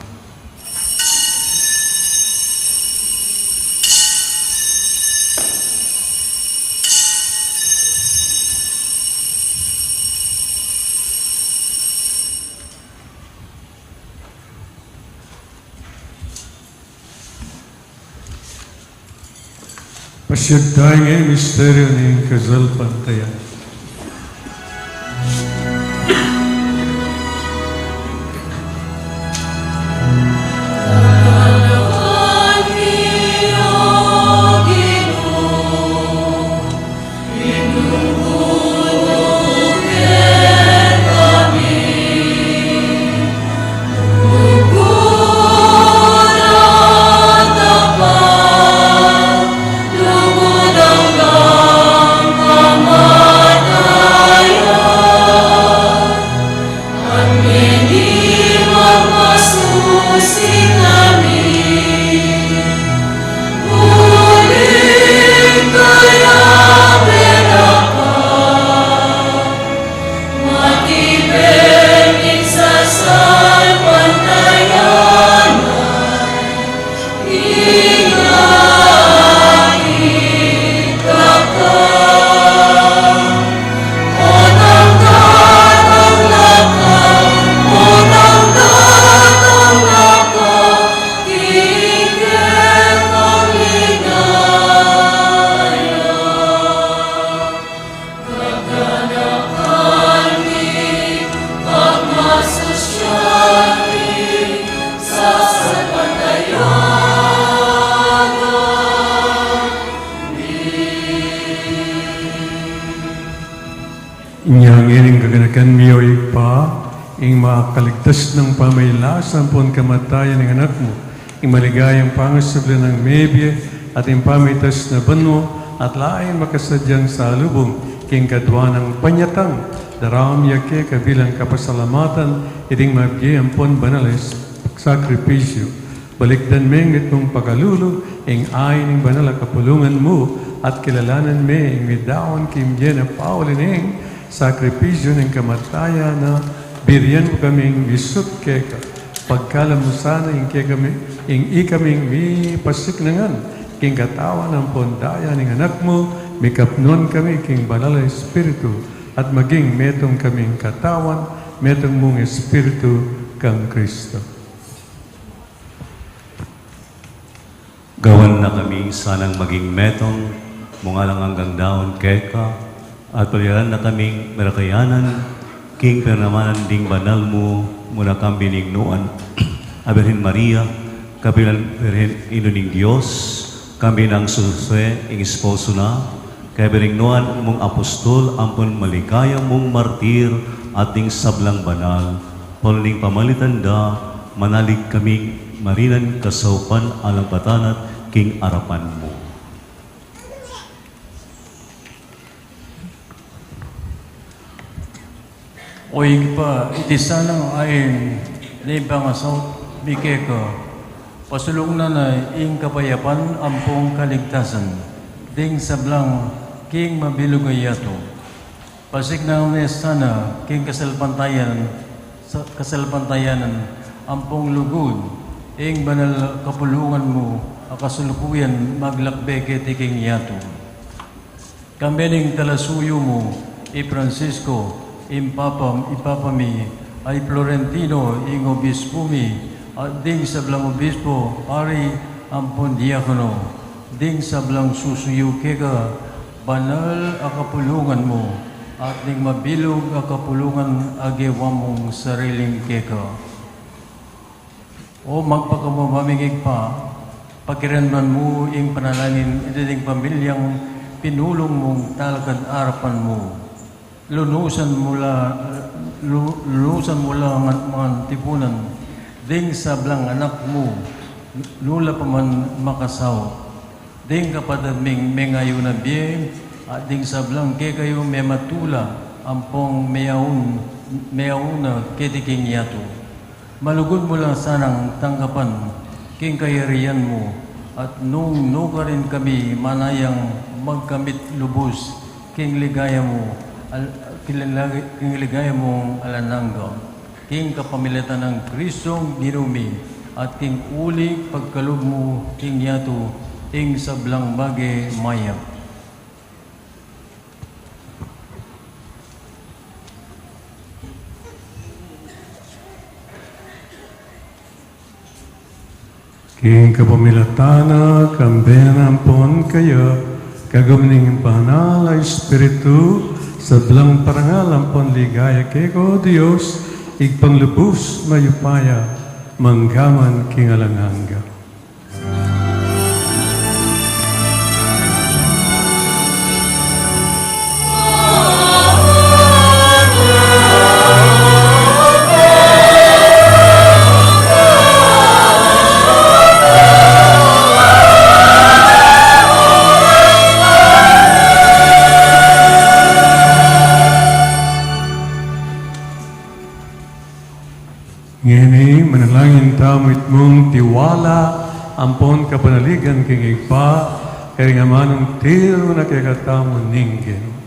Pasyag tamu ing misteryu ning kasalpantayanan. Inya ngeni ing kaganakan mi, o Ibpa, ing makaligtas nang pamagkasakit ampon kamatayan ning Anak mu, ing maligayang pangasubli nang mebie, at ing pamagligtas na banua, at lain makasadyang salubung, king kadua nang panyatang, daraun mi keka bilang kapasalamatan, iting mabie ampon banal a sakripisyu. Balikdan meng mitmung pakalulu ing ain ning banal a kapulungan mu, at kilalanan me ing midaun king mie na pauli ning sakripisyu ning kamatayan na, burian mu kaming misut keka. Pagkalam mu sana ing kekami, ing ikaming mipasiknangan king katawan ampon daya ning Anak mu, mikapnuan kami king Banal a Espiritu, at maging metung kaming katawan, metung mung Espiritu kang Kristo. Gawan na kami sanang maging metung mung alang anggang daun keka, at palialan na kaming marakayanan king panamanan ding banal mu, muna kambe ning Nuan a Birhen Maria, kapilan Birhen Indu ning Dios, kambe nang San Jose ing esposo na, kayabe ring nuan mung apostol ampon maligaya mung martir, at ding sablang banal, pauli ning pamalitan da, manalig kaming marinan kasaupan alang patanat king arapan mu. O Ibpa, iti sanang ain ning pangasaut mi keka, pasulung na na ing kapayapan ampong kaligtasan ding sablang king mabilug a yatu. Pasiknangan na ne sana king kasalpantayan, sa-, kasalpantayanan ampong lugud ing banal a kapulungan mu a kasalukuyan maglakbe keti king yatu. Kambe ning talasuyu mu, i Francisco, ing Papa, i Papa mi, at i Florentino, ing obispo mi, at ding sablang obispo, ari, ampon diakono, Ding sablang susuyu keka, banal a kapulungan mu, at ding mabilug a kapulungan a gewa mung sariling keka. O magpakamamamingig pa, pakiramdaman mu ing panalangin iti ding pamilyang pinulung mung talakad arapan mu. Lunusan mu la, lu-, lunusan mu la ngan, ngan tipunan ding sablang anak mu, nu la pa man makasaup. Ding kapatad ming mengayu na bie, at ding sablang kekayu mematula, ampong meyaun, meyaun na keti king yatu. Malugud mu la sanang tanggapan king kayarian mu, at nung nukarin kami manayang magkamit lubus king ligaya mu, al-, king lig-, king ligaya mung alang angga. King kapamilatan nang Kristong Ginu mi, at king uling pagkalub mu king yatu, ing sablang bage mayap. King kapamilatan na, kambe na ampon kaya, kagum ning Banal a Espiritu, sablang parangal ampon ligaya keka, O Dios, Ibpang lubus mayupaya, mangga man king alang angga. Ngeni, manalangin tamu itmung tiwala ampon kapanaligan king Ibpa, karing amanung tiru na kekatamu ning Ginu.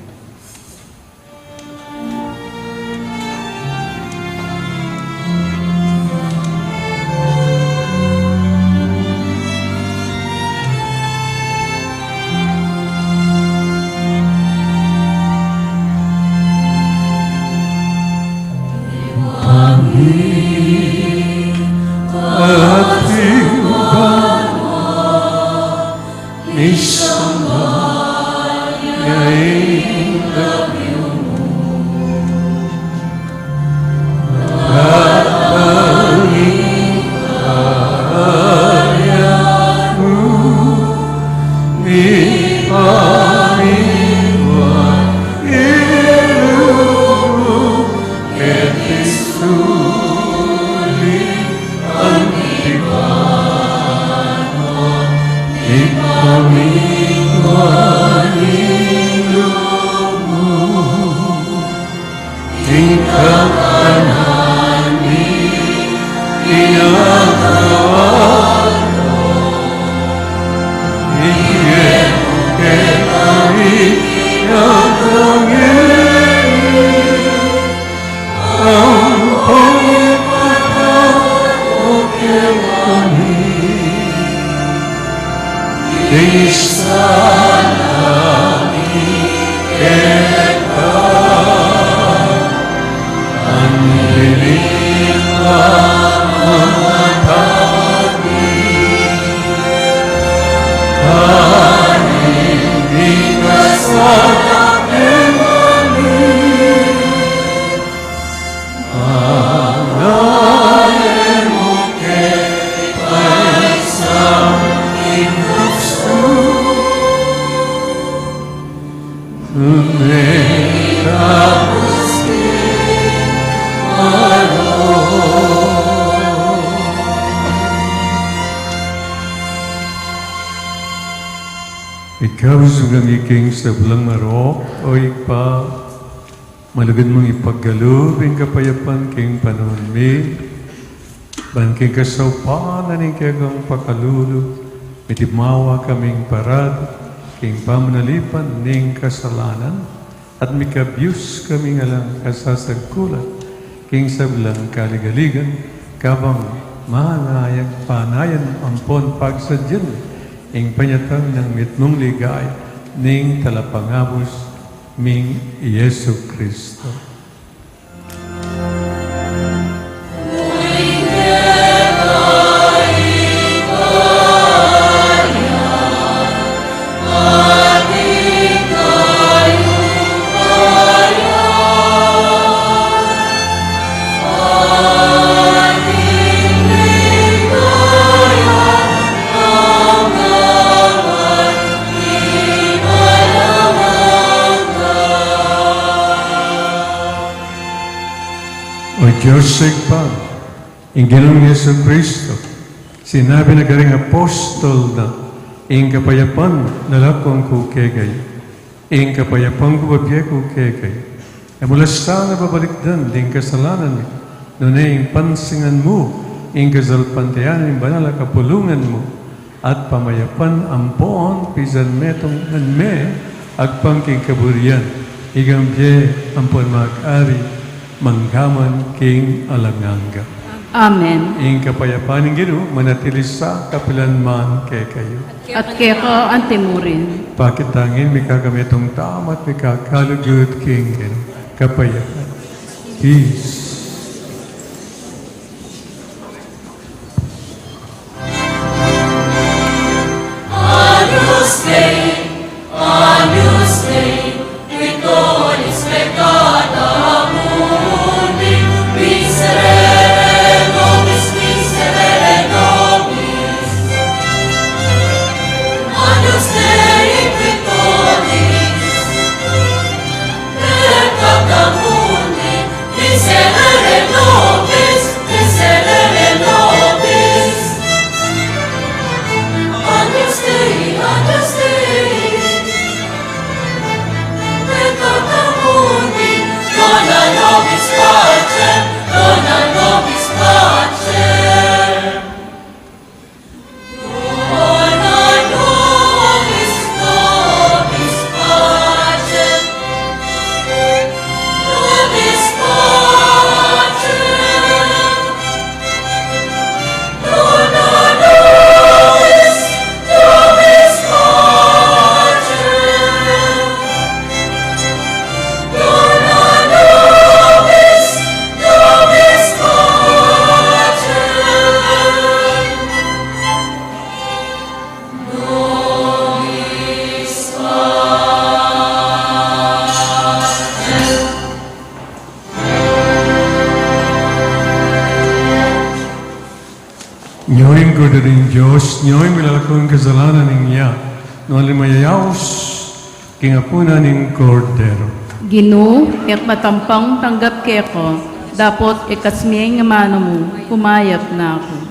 Ikausug kami king sablang marok, O Ibpa, malugud mung ipagkalub ing kapayapan king panaun mi, ban king kasaupan na ning kekang pakalulu, mitimawa kaming parati king pamanalipan ning kasalanan, at mikabus kaming alang kasasagkulan king sablang kaligaligan, kabang manayang panayan ampon pagsadyan ing panyatang nang mitmung ligaya ning Talapangabus ming Jesucristo. Dios Ibpa, ing Ginung Jesucristo, sinabi na karing apostol na, ing kapayapan lalakwan ku kekayu, ing kapayapan ku bibie ku kekayu. E mu la sana babalikdan ding kasalanan mi, nune ing pansingan mu ing kasalpantayanan ning banal a kapulungan mu, at pamayapan ampon pisanmetung ngan me agpang king kaburian, ikang bie ampon mag-ari manggaman king alang angga. Amen. Ing kapayapan ning Ginu manatili sa kapilan man kekayu. At keka anti murin. Pakit tangin mikakametung tamu at mikakalugud king Ginu. Kapayapan. Peace. Agnus Dei, Agnus Dei, qui tollis peccata mundi, miserere nobis, miserere nobis. Agnus Dei, qui tollis peccata mundi, miserere nobis, miserere nobis. Agnus Dei, Agnus Dei, peccata mundi, dona nobis pacem, dona nobis pacem. Nyuin kurda ning Dios, nyuin milalako ing kasalanan ning ya, nuan la mayayaus king apunan ning Kordero. Ginu, e ku matampang tanggap keka, dapot ikasme ing amanu mu, kumayap na ku.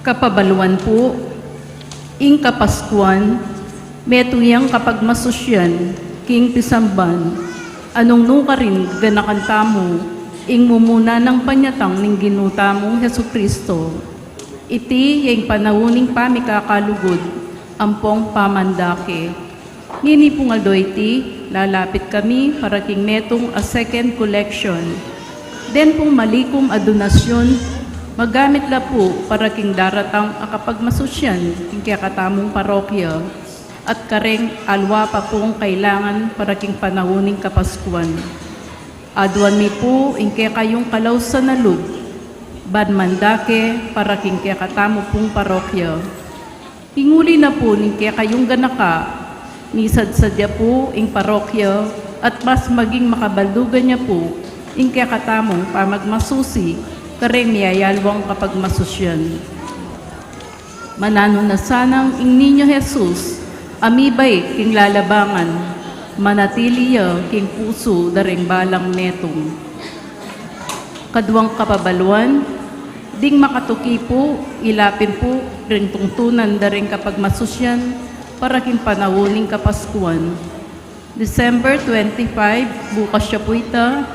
Kapabaluan pu, ing Kapaskuan, metung yang kapagmasusyan king pisamban, anung nukarin ganakan tamu ing mumuna nang panyatang ning Ginu tamung Jesucristo. Iti ya ing panaun ning pamikakalugud ampong pamandake. Ngeni pung aldo iti, lalapit kami para king metung a second collection. Den pung malikum a donasyon, magamit la pu para king daratang a kapagmasusyan king kekatamung parokya, at kareng aliwa pa pung kailangan para king panaun ning Kapaskuan. Aduan mi pu ing kekayung kalausan a lub, ban mandake para king kekatamu pung parokya. King uli na pu ning kekayung ganaka, misadsadya pu ing parokya at mas maging makabaldugan ya pu ing kekatamung pamagmasusi kareng miyayaliwang kapagmasusyan. Mananu na sanang ing Niño Jesus a mibait king lalabangan, manatili ya king pusu da ring balang metung. Kaduang kapabaluan, ding makatuki pu, ilapin pu ring tungtunan da ring kapagmasusyan para king panaun ning Kapaskuan. December twenty-five, bukas ya pu ita,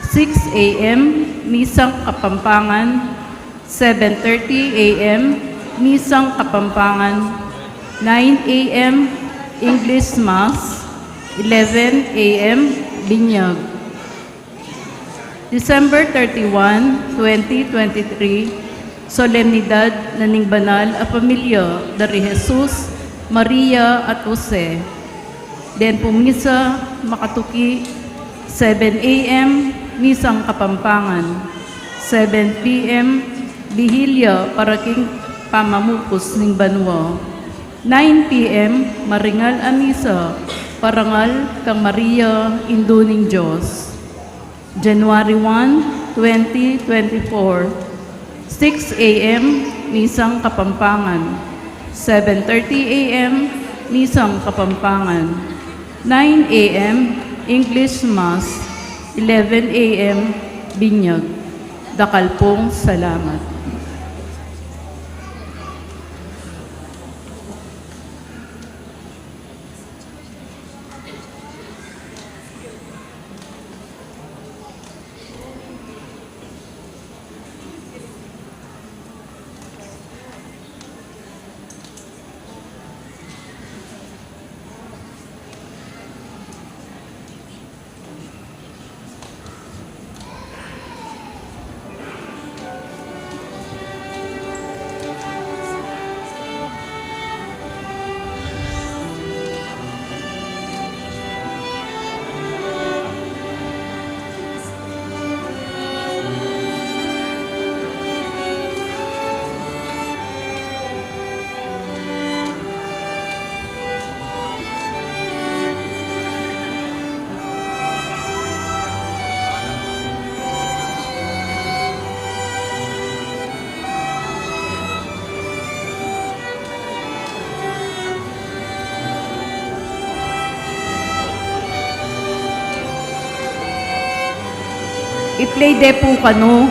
six a.m., Misang Kapampangan, seven thirty a.m., Misang Kapampangan, nine a.m., English Mass, eleven a.m., Binyag. December thirty-one, twenty twenty-three, Solemnidad na ning Banal a Pamilya da ri Jesus, Maria, at Jose. Den pung misa makatuki, seven a.m., Misang Kapampangan, seven p.m., Bihilya para king pamamukus ning banua, nine p.m., maringal a misa, parangal kang Maria, Indu ning Dios. January one, twenty twenty-four, six a.m., Misang Kapampangan, seven thirty a.m., Misang Kapampangan, nine a.m., English Mass, eleven a.m., Binyag. Dakal pung salamat. I-play de pu kanu,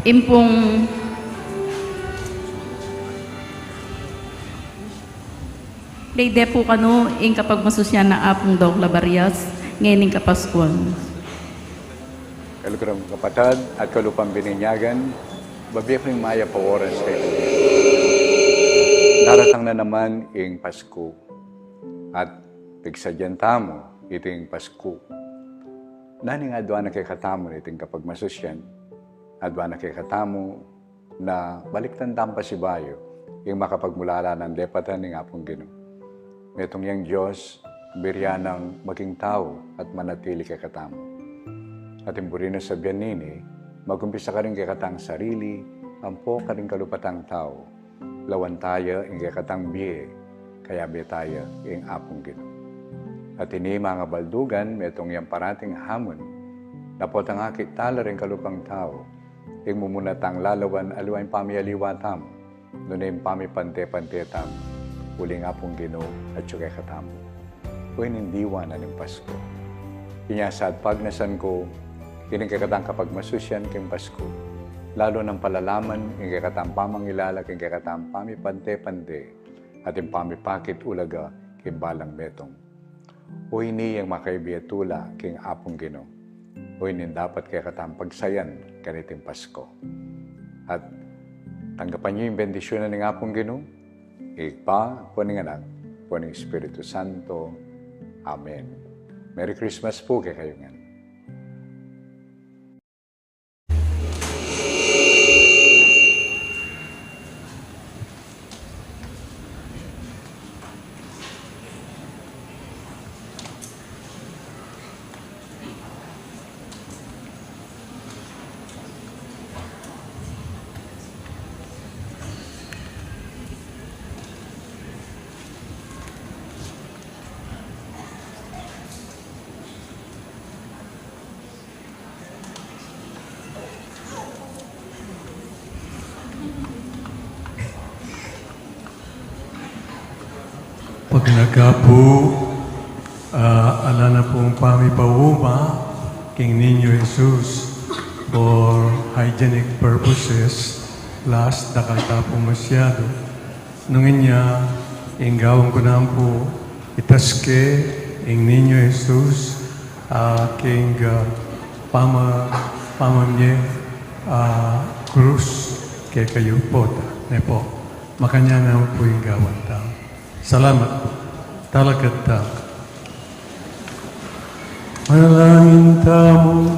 impong Play de pu kanu ing kapagmasusyan na Apung Doc Labarias, ngening Kapaskuan. Kaluguran kung kapatad at kalupang bininyagan, babie kung mayap a oras kekayu. Daratang na naman ing Pasku, at pigsadyan tamu iting Pasku. Nanu ing adwan na kekatamu niting kapagmasusyan? Adwan na kekatamu na balikdan tamu pasibayu ing makapagmulalan a depatan ning Apung Ginu. Metung yang Dios, biri ya nang maging tau at manatili kekatamu. At ing buri nang sabian nini, mag-umpisa karing kekatang sarili, ampo karing kalupatang tau. Lawan taya ing kekatang bie, kayabe taya ing Apung Ginu. At ini, mangabaldugan, metung yang parating hamun, dapot akit tala ring kalupang tau, ing mumuna tang lalawan aliwa ing pamialiwa tamu, nune ing pamipante-pante tamu, uling Apung Ginu atyu kekatamu. O ining diwa na ning Pasku. Inya sa at pagnasan ku, ining kekatang kapagmasusyan king Pasku, lalu nang palalaman ing kekatang pamangilala king kekatang pamipante-pante at ing pamipakit ulaga king balang metung. O ini yang makayabie tula king Apung Ginu. O ini dapat kekatang pagsayan kaniting Pasko. At tanggapan yu ing bendisyunan ning Apung Ginu, Ibpa, Anak, Espiritu Santo. Amen. Merry Christmas pu kekayu ngan. Pagnaga pu, ah, ala na pung pamipauma king Niño Jesus for hygienic purposes, last, dakal ta pu masyadu. Nung inya, ing gawan ku naman pu, itas ke ing Niño Jesus, ah, king, ah, pama-, pamamie, ah, krus kekayu pu ta, ne pu. Makanyan na pu ing gawan ta. Salamat. Talakad ta. Manalangin tamu.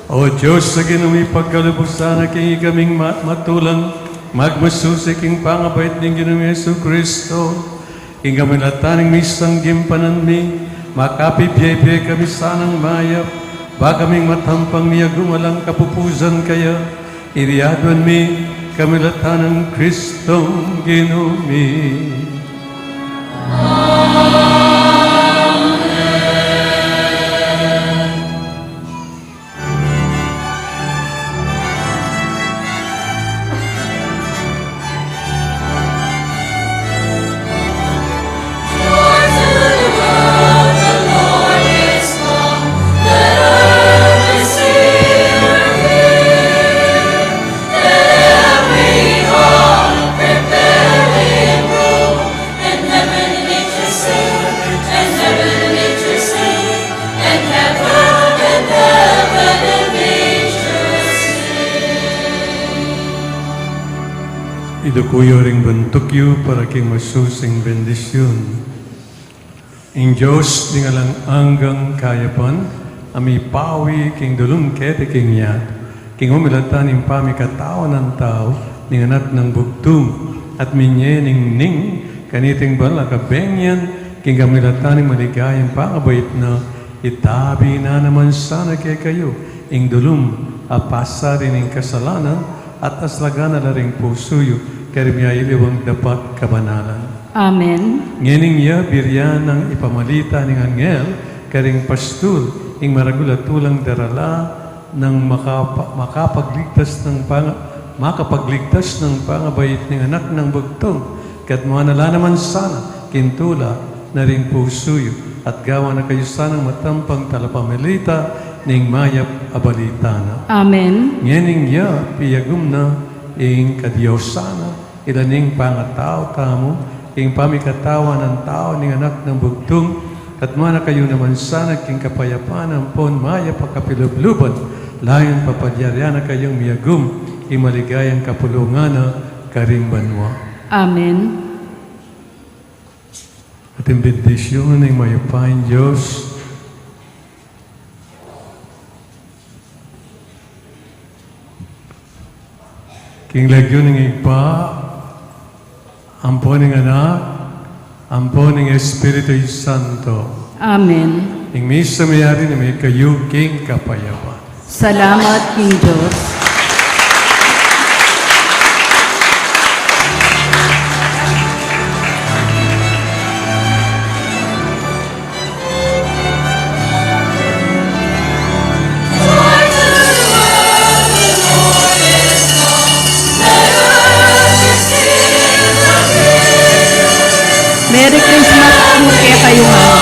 O Dios a Ginu mi pagkalub, sana king ikaming ma-, matulang magmasusi king pangabait ning Ginu ming Jesu Kristo, king kamilatan ning misanggimbanan mi, makapibie-bie kami sanang mayap, ba kaming matampang miyagum alang kapupusan kaya, iti aduan mi kamilatan nang Kristong Ginu mi. And heaven and nature sing, and heaven and nature sing, and heaven, and heaven and nature sing. Iduku yu ring buntuk yu para king masusing bendisyun. Ing Dios ning alang anggang kayapan, a mipawi king dulum keti king yatu, king umilatan ning pamikatawan nang tau ning Anak nang Bugtung, at minie ning ning kaniting banal a kabengyan, king kamilatan ning maligayang pangabait na, itabi na naman sana kekayu ing dulum a pasari ning kasalanan, at aslagan na la ring pusu yu karing miyaliwang dapat kabanalan. Amen. Ngening ya birian nang ipamalita ning anghel karing pastul ing maragul a tulang darala nang makapa-, makapagligtas nang panga-, makapagligtas nang pangabait ning Anak nang Bugtung, ket manalangin naman sana king tula na ring pusu yu, at gawan na kayu sanang matampang talapamalita ning mayap a balita na. Amen. Ngening ya piyagum na ing kadiosan na, ila ning pangatau tamu, ing pamikatawan nang tau ning Anak nang Bugtung, katmuan na kayu naman sana king kapayapan ampon mayap a kapilubluban, layun papalyarian na kayung miyagum king maligayang kapulungan na karing banua. Amen. At ing bendisyun ning mayupayang Dios, king lagyu ning Ibpa, ampo ning Anak, ampo ning Espiritu Santo. Amen. Ing misa meyari na, mekayu king kapayapan. Salamat king Dios. Merry Christmas pu kekayu ngan.